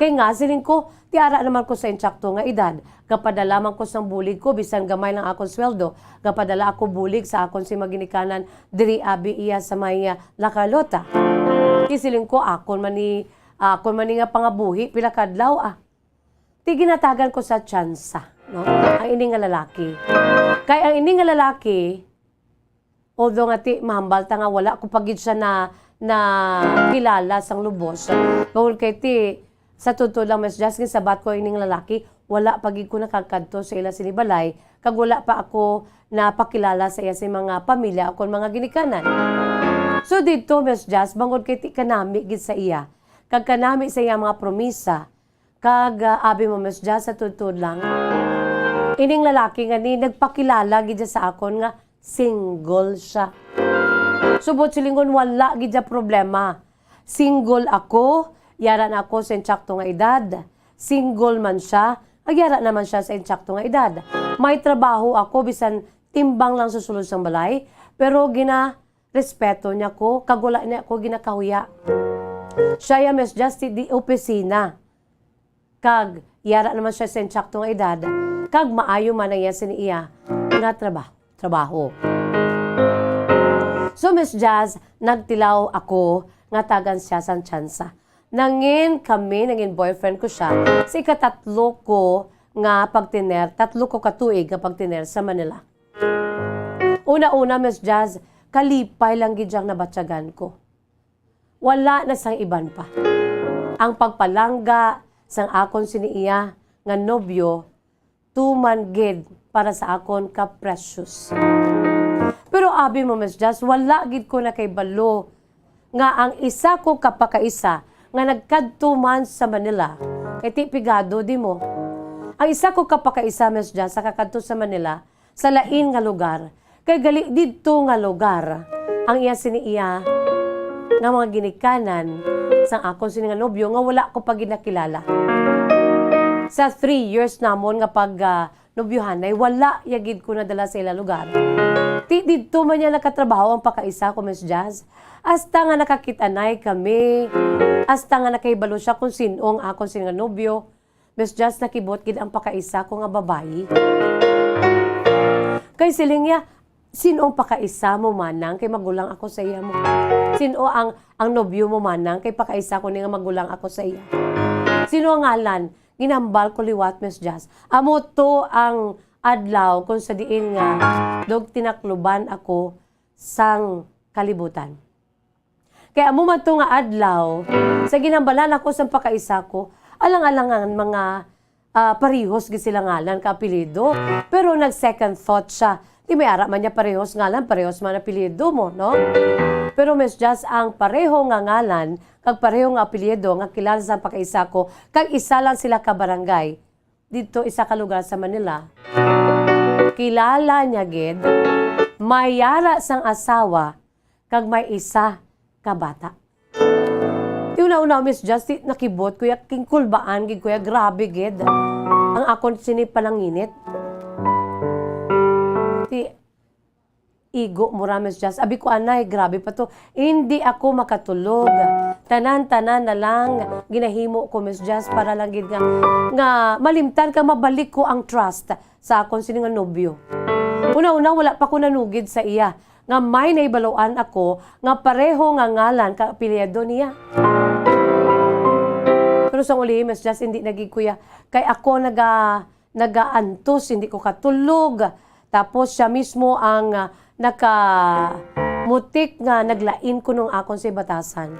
Kay nga, siling ko, ti ara naman ko sa insakto nga edad. Gapadala man ko sang bulig ko, bisan gamay lang akon sweldo. Gapadala ako bulig sa akon si mga ginikanan diri abi iya sa may, ah, La Carlota. Ti siling ko, akon man ni, akon man ni nga pangabuhi, pila ka adlaw, ah. Ti ginatagan ko sa tsansa, no? Ang ini nga lalaki. Kay ang ini nga lalaki, although nga ti mahambal ta nga wala ko pa gid siya na, na kilala sang lubos. Bangod kay ti, sa totoo lang, Miss Jazz, ginsabat ko ining lalaki, wala pa gid ko nakakadto sa ila sini balay, kag wala pa ako napakilala sa iya sa mga pamilya o kon mga ginikanan. So dito, Miss Jazz, bangod kay ti kanami gid sa iya, kag kanami sa iya mga promisa, kag, ah, abi mo, Miss Jazz, sa tuod-tuod lang, ining lalaki nga ni nagpakilala gid siya sa akon nga single siya. Subot silingon, wala gid siya problema. Single ako, yara na ako sa insakto nga edad. Single man siya, agyara naman siya sa insakto nga edad. May trabaho ako, bisan timbang lang sa sulod sang balay, pero gina-, respeto niya ko, kag wala niya ko ginakahuya. Siya ya, Miss Jazz, ti di opisina. Kag yara naman siya sa insakto nga edad, kag maayo man ang iya sini iya nga trabaho, trabaho. So, Miss Jazz, nagtilaw ako nga tagan siya sang tsansa. Nangin kami, nangin boyfriend ko siya sa ikatatlo ko nga pagtiner, tatlo ko ka tuig nga pagtiner sa Manila. Una-una, Miss Jazz, kalipay lang gid ang nabatyagan ko. Wala na sang iban pa. Ang pagpalangga sang akon sini iya nga nobyo, tuman gid para sa akon ka precious. Pero abi mo, Miss Jazz, wala gid ko nakahibalo nga ang isa ko ka pakaisa nga nagkadto man sa Manila, kay ti pigado di mo. Ang isa ko ka pakaisa, Miss Jazz, sa kakadto sa Manila, sa lain nga lugar. Kay gali didto nga lugar ang iya sini iya nga mga ginikanan sang akon sini nga nobyo nga wala ko pa gid nakilala. Sa three years namon nga pag, ah, nobyohanay, wala ya gid ko nadala sa ila lugar. Ti didto man niya nakatrabaho ang pakaisa ko, Miss Jazz. Hasta nga nakakit-anay kami, hasta nga nakahibalo siya kung sin-o ang akon sini nga nobyo. Miss Jazz, nakibot gid ang pakaisa ko nga babayi. Kay siling niya, Sino ang pakaisa mo, manang, kay magulang ako sa iya mo? Sino ang, ang nobyo mo, manang, kay pakaisa ko ni nga magulang ako sa iya? Sino ang ngalan? Ginambal ko liwat, Miss Jazz. Amo to ang adlaw kung sa diin nga dog tinakluban ako sang kalibutan. Kay amo man to nga adlaw, sa ginambalan ako sang pakaisa ko, alang-alang nga mga, ah, parehos gid sila ngalan ka apelyido. Pero nag-second thought siya. Di may ara man niya parehos ngalan, parehos man apelyido mo, no? Pero Miss Jazz, ang pareho nga ngalan, kag pareho nga apelyido nga kilala sa pakaisa ko, kag isa lang sila ka barangay, dito isa ka lugar sa Manila. Kilala niya gid, may yara sang asawa, kag may isa ka bata. Ti una-una, Miss Jazz, ti nakibot ko ya, kingkulbaan gid ko ya, grabe gid ang akon sini pananginit. Ti igo mo ra, Miss Jazz. Abi ko, anay, grabe pa to. Hindi ako makatulog. Tanan-tanan na lang ginahimo ko, Miss Jazz, para lang gid nga, nga malimtan ka, mabalik ko ang trust sa akon sini nga nobyo. Una-una, wala pa ko nanugid sa iya nga may nahibaluan ako nga pareho nga ngalan ka apelyido niya. Pero sang uli, Miss Jazz, hindi na gid ko ya. Kay ako naga, nagaantos, hindi ko katulog. Tapos siya mismo ang, ah, nakamutik nga naglain kuno ang akon sa batasan.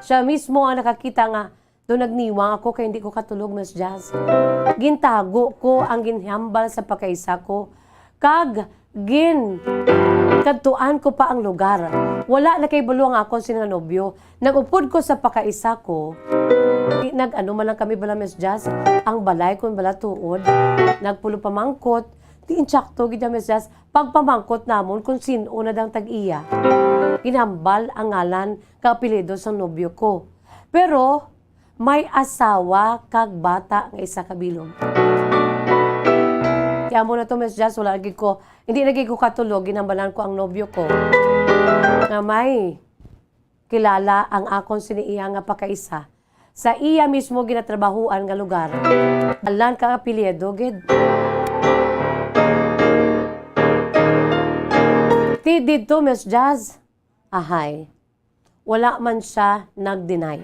Siya mismo ang nakakita nga do nagniwang ako kay hindi ko katulog, Miss Jazz. Gintago ko ang ginhambal sa pakaisa ko, kag gin kadtuan ko pa ang lugar. Wala nakahibalo ang akon sini nga nobyo. Nag-upod ko sa pakaisa ko. Di, nag-ano man lang kami bala, Miss Jazz, ang balay kon bala tuod. Nagpulo pamangkot. Di, insakto gid, Miss Jazz. Pagpamangkot namon kung sin-o na dang tag-iya. Ginhambal ang ngalan kag apelyido sang nobyo ko. Pero may asawa kag bata nga isa ka bilog. Kaya mo na to, Miss Jazz, wala lagi ko, hindi lagi ko katulog, ginambalan ko ang nobyo ko. Nga may kilala ang akon sini iya nga pakaisa sa iya mismo ginatrabahuan nga lugar. Alan ka apelyido, gid. Ti didto, Miss Jazz, ahay. Wala man siya nag-deny.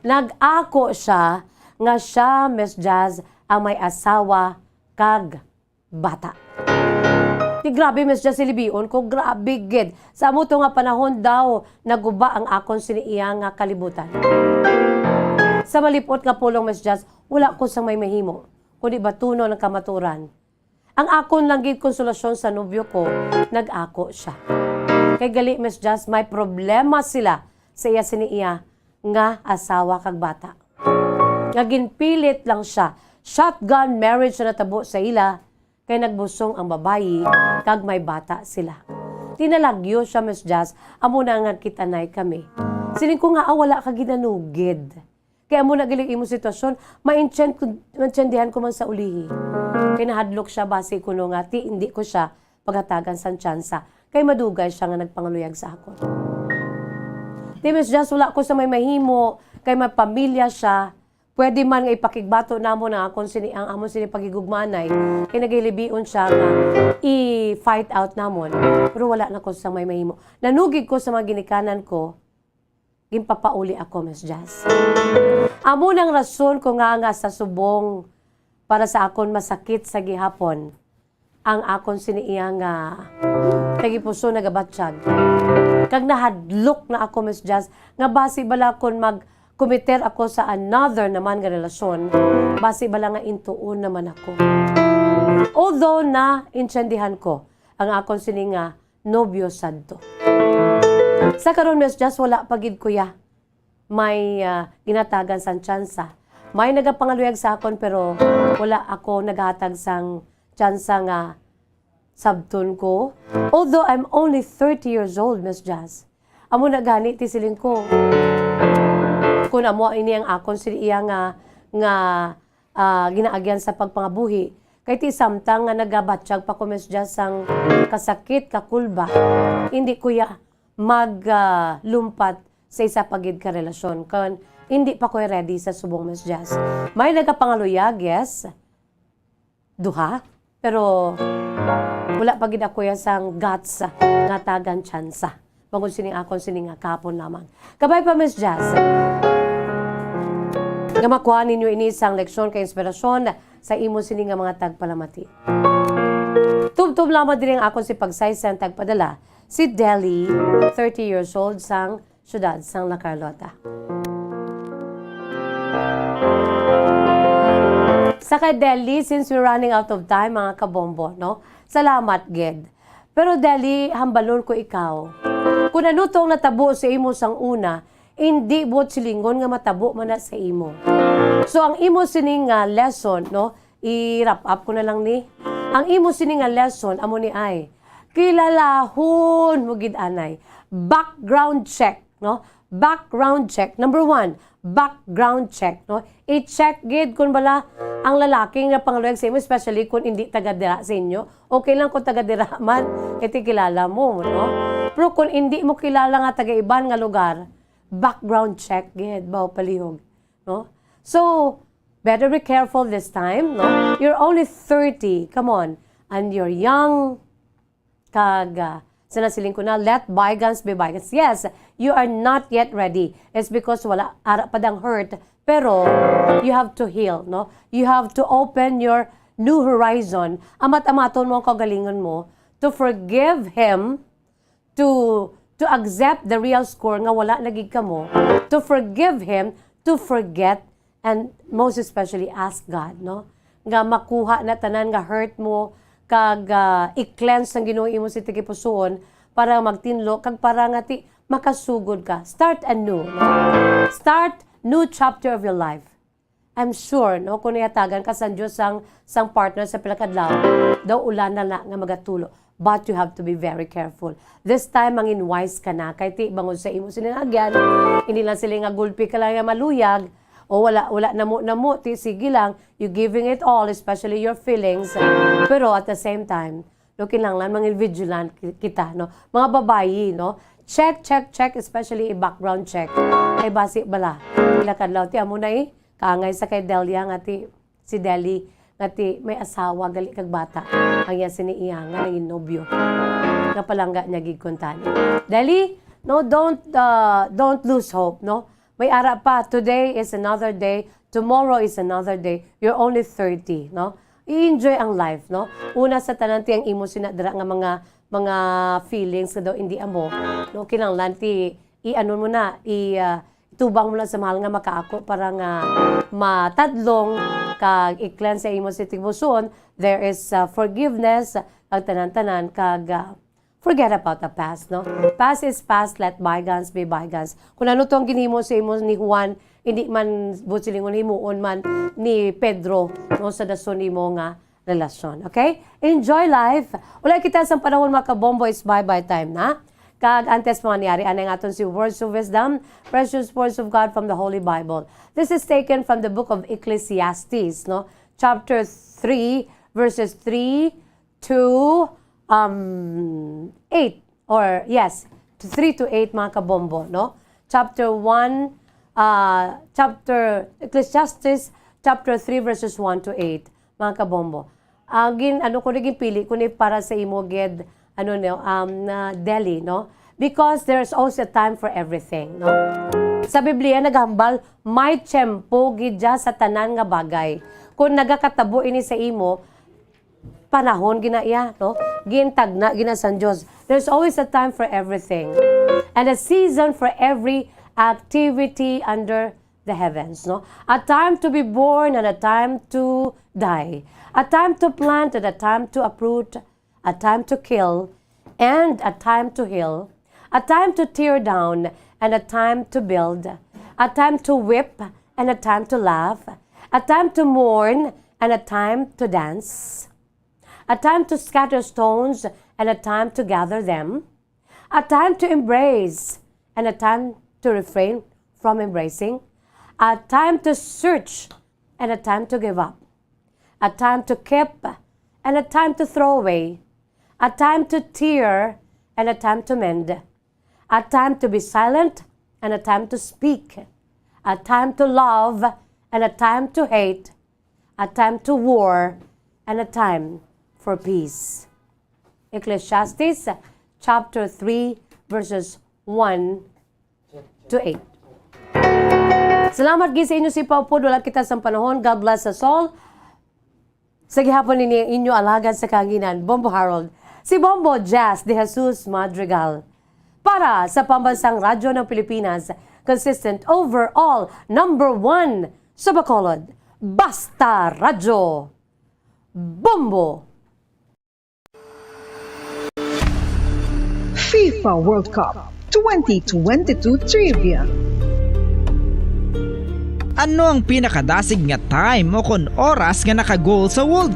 Nag-ako siya nga siya, Miss Jazz, ang may asawa kag bata. Di grabe, Miss Jazz, si libion ko, grabe gid. Sa amo to nga panahon daw, naguba ang akon sini iya nga kalibutan. Sa malipot nga pulong, Miss Jazz, wala ko sang may mahimo, kundi batunon ang kamaturan. Ang akon lang gid konsolasyon sa nobyo ko, nag-ako siya. Kay gali, Miss Jazz, may problema sila sa iya sini iya nga asawa kag bata. Nga ginpilit lang siya. Shotgun marriage na natabo sa ila, kay nagbusong ang babayi kag may bata sila. Tinalagyo siya, Miss Jazz, amo na nga nagkit-anay kami. Siling ko nga, "Ah, wala ka ginanugid." Kay amo na gali imo sitwasyon, maintyen-, maintyendihan ko man sa ulihi. Kay nahadlok siya basi kuno nga ti hindi ko siya paghatagan sang tsansa. Kay madugay siya nga nagpangaluyag sa akon. Ti, Miss Jazz, wala ko sa may mahimo, kay may pamilya siya. Pwede man nga ipakigbato namon ang akon sini, ang amon sini paghigugmanay. Kay nagahilibion siya nga i-fight out namon. Pero wala na ko sa may mahimo. Nanugid ko sa mga ginikanan ko, ginpapauli ako, Miss Jazz. Amo nang rason ko nga, nga sa subong para sa akon masakit sa gihapon ang akon sini iya nga tagipuso nagabatyag. Kag nahadlok na ako, Miss Jazz, nga basi bala kon mag-committer ako sa another naman nga relasyon, basi bala nga intuon naman ako. Although na-intyendihan ko ang akon sini nga nobyo sadto. Sa karon, Miss Jazz, wala pa gid, kuya, may, ah, ginatagan sang tsansa. May nagapangaluyag sa akon, pero wala ako naghatag sang tsansa nga sabton ko. Although I'm only thirty years old, Miss Jazz. Amo na gani ti siling ko. Kung amo ini ang akon sini iya nga, nga, ah, ginaagyan sa pagpangabuhi. Kay ti samtang nga nagabatyag pa ko, Miss Jazz, sang kasakit, kakulba, hindi ko ya mag, ah, lumpat sa isa pa gid ka relasyon. Kon hindi pa ko ready sa subong, Miss Jazz. May nagapangaluyag, yes. Duha. Pero Wala pa gid ako ya sang guts nga tagan tsansa. Bangod sining akon sini nga kahapon lamang. Kabay pa, Miss Jazz. Nga makuha ninyo ini sang leksyon kay inspirasyon sa imo sini nga mga tagpalamati. Tubtob lamang diri ang akon si pagsaysa ang tagpadala, si Deli, thirty years old, sang siyudad sang La Carlota. Sa kay Deli, since we're running out of time, mga kabombo, no? Salamat gid. Pero Deli, hambalon ko ikaw. Kung ano to ang natabo sa imo sang una, hindi buot silingon nga matabo man na sa imo. So, ang imo sining nga lesson, no? I-wrap up ko na lang ni. Ang imo sining nga lesson, amo ni ay, kilalahon mo gid anay. Background check, no? Background check. Number one, background check, no? I-check gid kung bala ang lalaki nga pangaluyag sa imo, especially kung hindi taga dira sa inyo. Okay lang kung taga dira man, kay ti kilala mo, no? Pero kung hindi mo kilala nga taga iban nga lugar, background check gid, baw palihog, no? So, better be careful this time, no? You're only thirty, come on. And you're young, kag, ah, sa nasiling ko na, let bygones be bygones. Yes, you are not yet ready. It's because wala, ara pa dang hurt, pero you have to heal, no? You have to open your new horizon. Amat-amaton mo ang kaugalingon mo to forgive him, to, to accept the real score nga wala na gid kamo, to forgive him, to forget, and most especially ask God, no? Nga makuha na tanan nga hurt mo, kag, ah, i-cleanse sang Ginoo imo sa tigipusoon para magtinlo, kag para nga ti makasugod ka. Start anew, no? Start new chapter of your life. I'm sure, no, kung nahatagan ka sang Dios sang, sang partner sa pila ka adlaw, daw ulan na na nga magatulo. But you have to be very careful. This time, mangin wise ka na. Kay ti, bangod sa imo sini nga agyan, hindi lang sila nga gulpi ka lang nga maluyag, o wala, wala namo, namo, ti, sige lang, you giving it all, especially your feelings. Pero at the same time, no, kinahanglan mangin vigilant ki-, kita, no? Mga babayi, no? Check, check, check, especially i-background check. Kay basi bala, pila ka adlaw, ti, amo na, eh, kaangay sa kay Delia nga ti, si Deli, nga ti may asawa, gali kag bata. Ang iya sini iya nga nangin nobyo. Nga palangga niya gid kuntani. Deli, no, don't, uh, don't lose hope, no? May ara pa. Today is another day. Tomorrow is another day. You're only thirty, no? I-enjoy ang life, no? Una sa tanan, ti ang imo sina dira nga mga, mga feelings nga daw hindi amo, no? Kinahanglan ti i-ano mo na, i, ah, itubang mo lang sa mahal nga makaako para nga matadlong kag i-cleanse sa imo sa tigipusoon. There is, ah, forgiveness, kag tanan-tanan, kag, ah, forget about the past, no? Past is past, let bygones be bygones. Kung ano to ang ginhimo sa imo ni Juan, hindi man buot silingon himuon man ni Pedro, no, sa dason nimo nga relasyon. Okay? Enjoy life. Wala kita sang panahon, mga kabombo, is bye-bye time na. Kag antes pa mangyari, anay nga aton si Words of Wisdom, precious words of God from the Holy Bible. This is taken from the book of Ecclesiastes, no? Chapter three, verses three to, um, eight. Or, yes, to three to eight, mga kabombo, no? Chapter one, uh, chapter, Ecclesiastes, chapter three, verses one to eight, mga kabombo. Ang gin-, ano ko na ginpili ko ni para sa imo gid, ano, no, um, na Deli, no? Because there's also a time for everything, no? Sa Biblia, naghambal, may tiyempo gid dya sa tanan nga bagay. Kung nagakatabo ini sa imo, panahon gina iya, no? Gintagna gina sang Dios. There's always a time for everything. And a season for every activity under the heavens, no? A time to be born and a time to die. A time to plant and a time to uproot. A time to kill and a time to heal. A time to tear down and a time to build. A time to weep and a time to laugh. A time to mourn and a time to dance. A time to scatter stones and a time to gather them. A time to embrace and a time to refrain from embracing. A time to search and a time to give up. A time to keep and a time to throw away. A time to tear and a time to mend. A time to be silent and a time to speak. A time to love and a time to hate. A time to war and a time for peace. Ecclesiastes chapter three, verses one to eight. Salamat gid sa inyo, si Paupod, wala kita sang panahon. God bless us all. Sa gihapon nini ang inyo alagad sa kahanginan, Bombo Harold, si Bombo Jazz de Jesus Madrigal. Para sa Pambansang Radyo ng Pilipinas, consistent overall number one sa Bacolod. Basta Radyo. Bombo! FIFA World Cup twenty twenty-two Trivia. Ano ang pinakadasig nga time o kon oras nga naka-goal sa World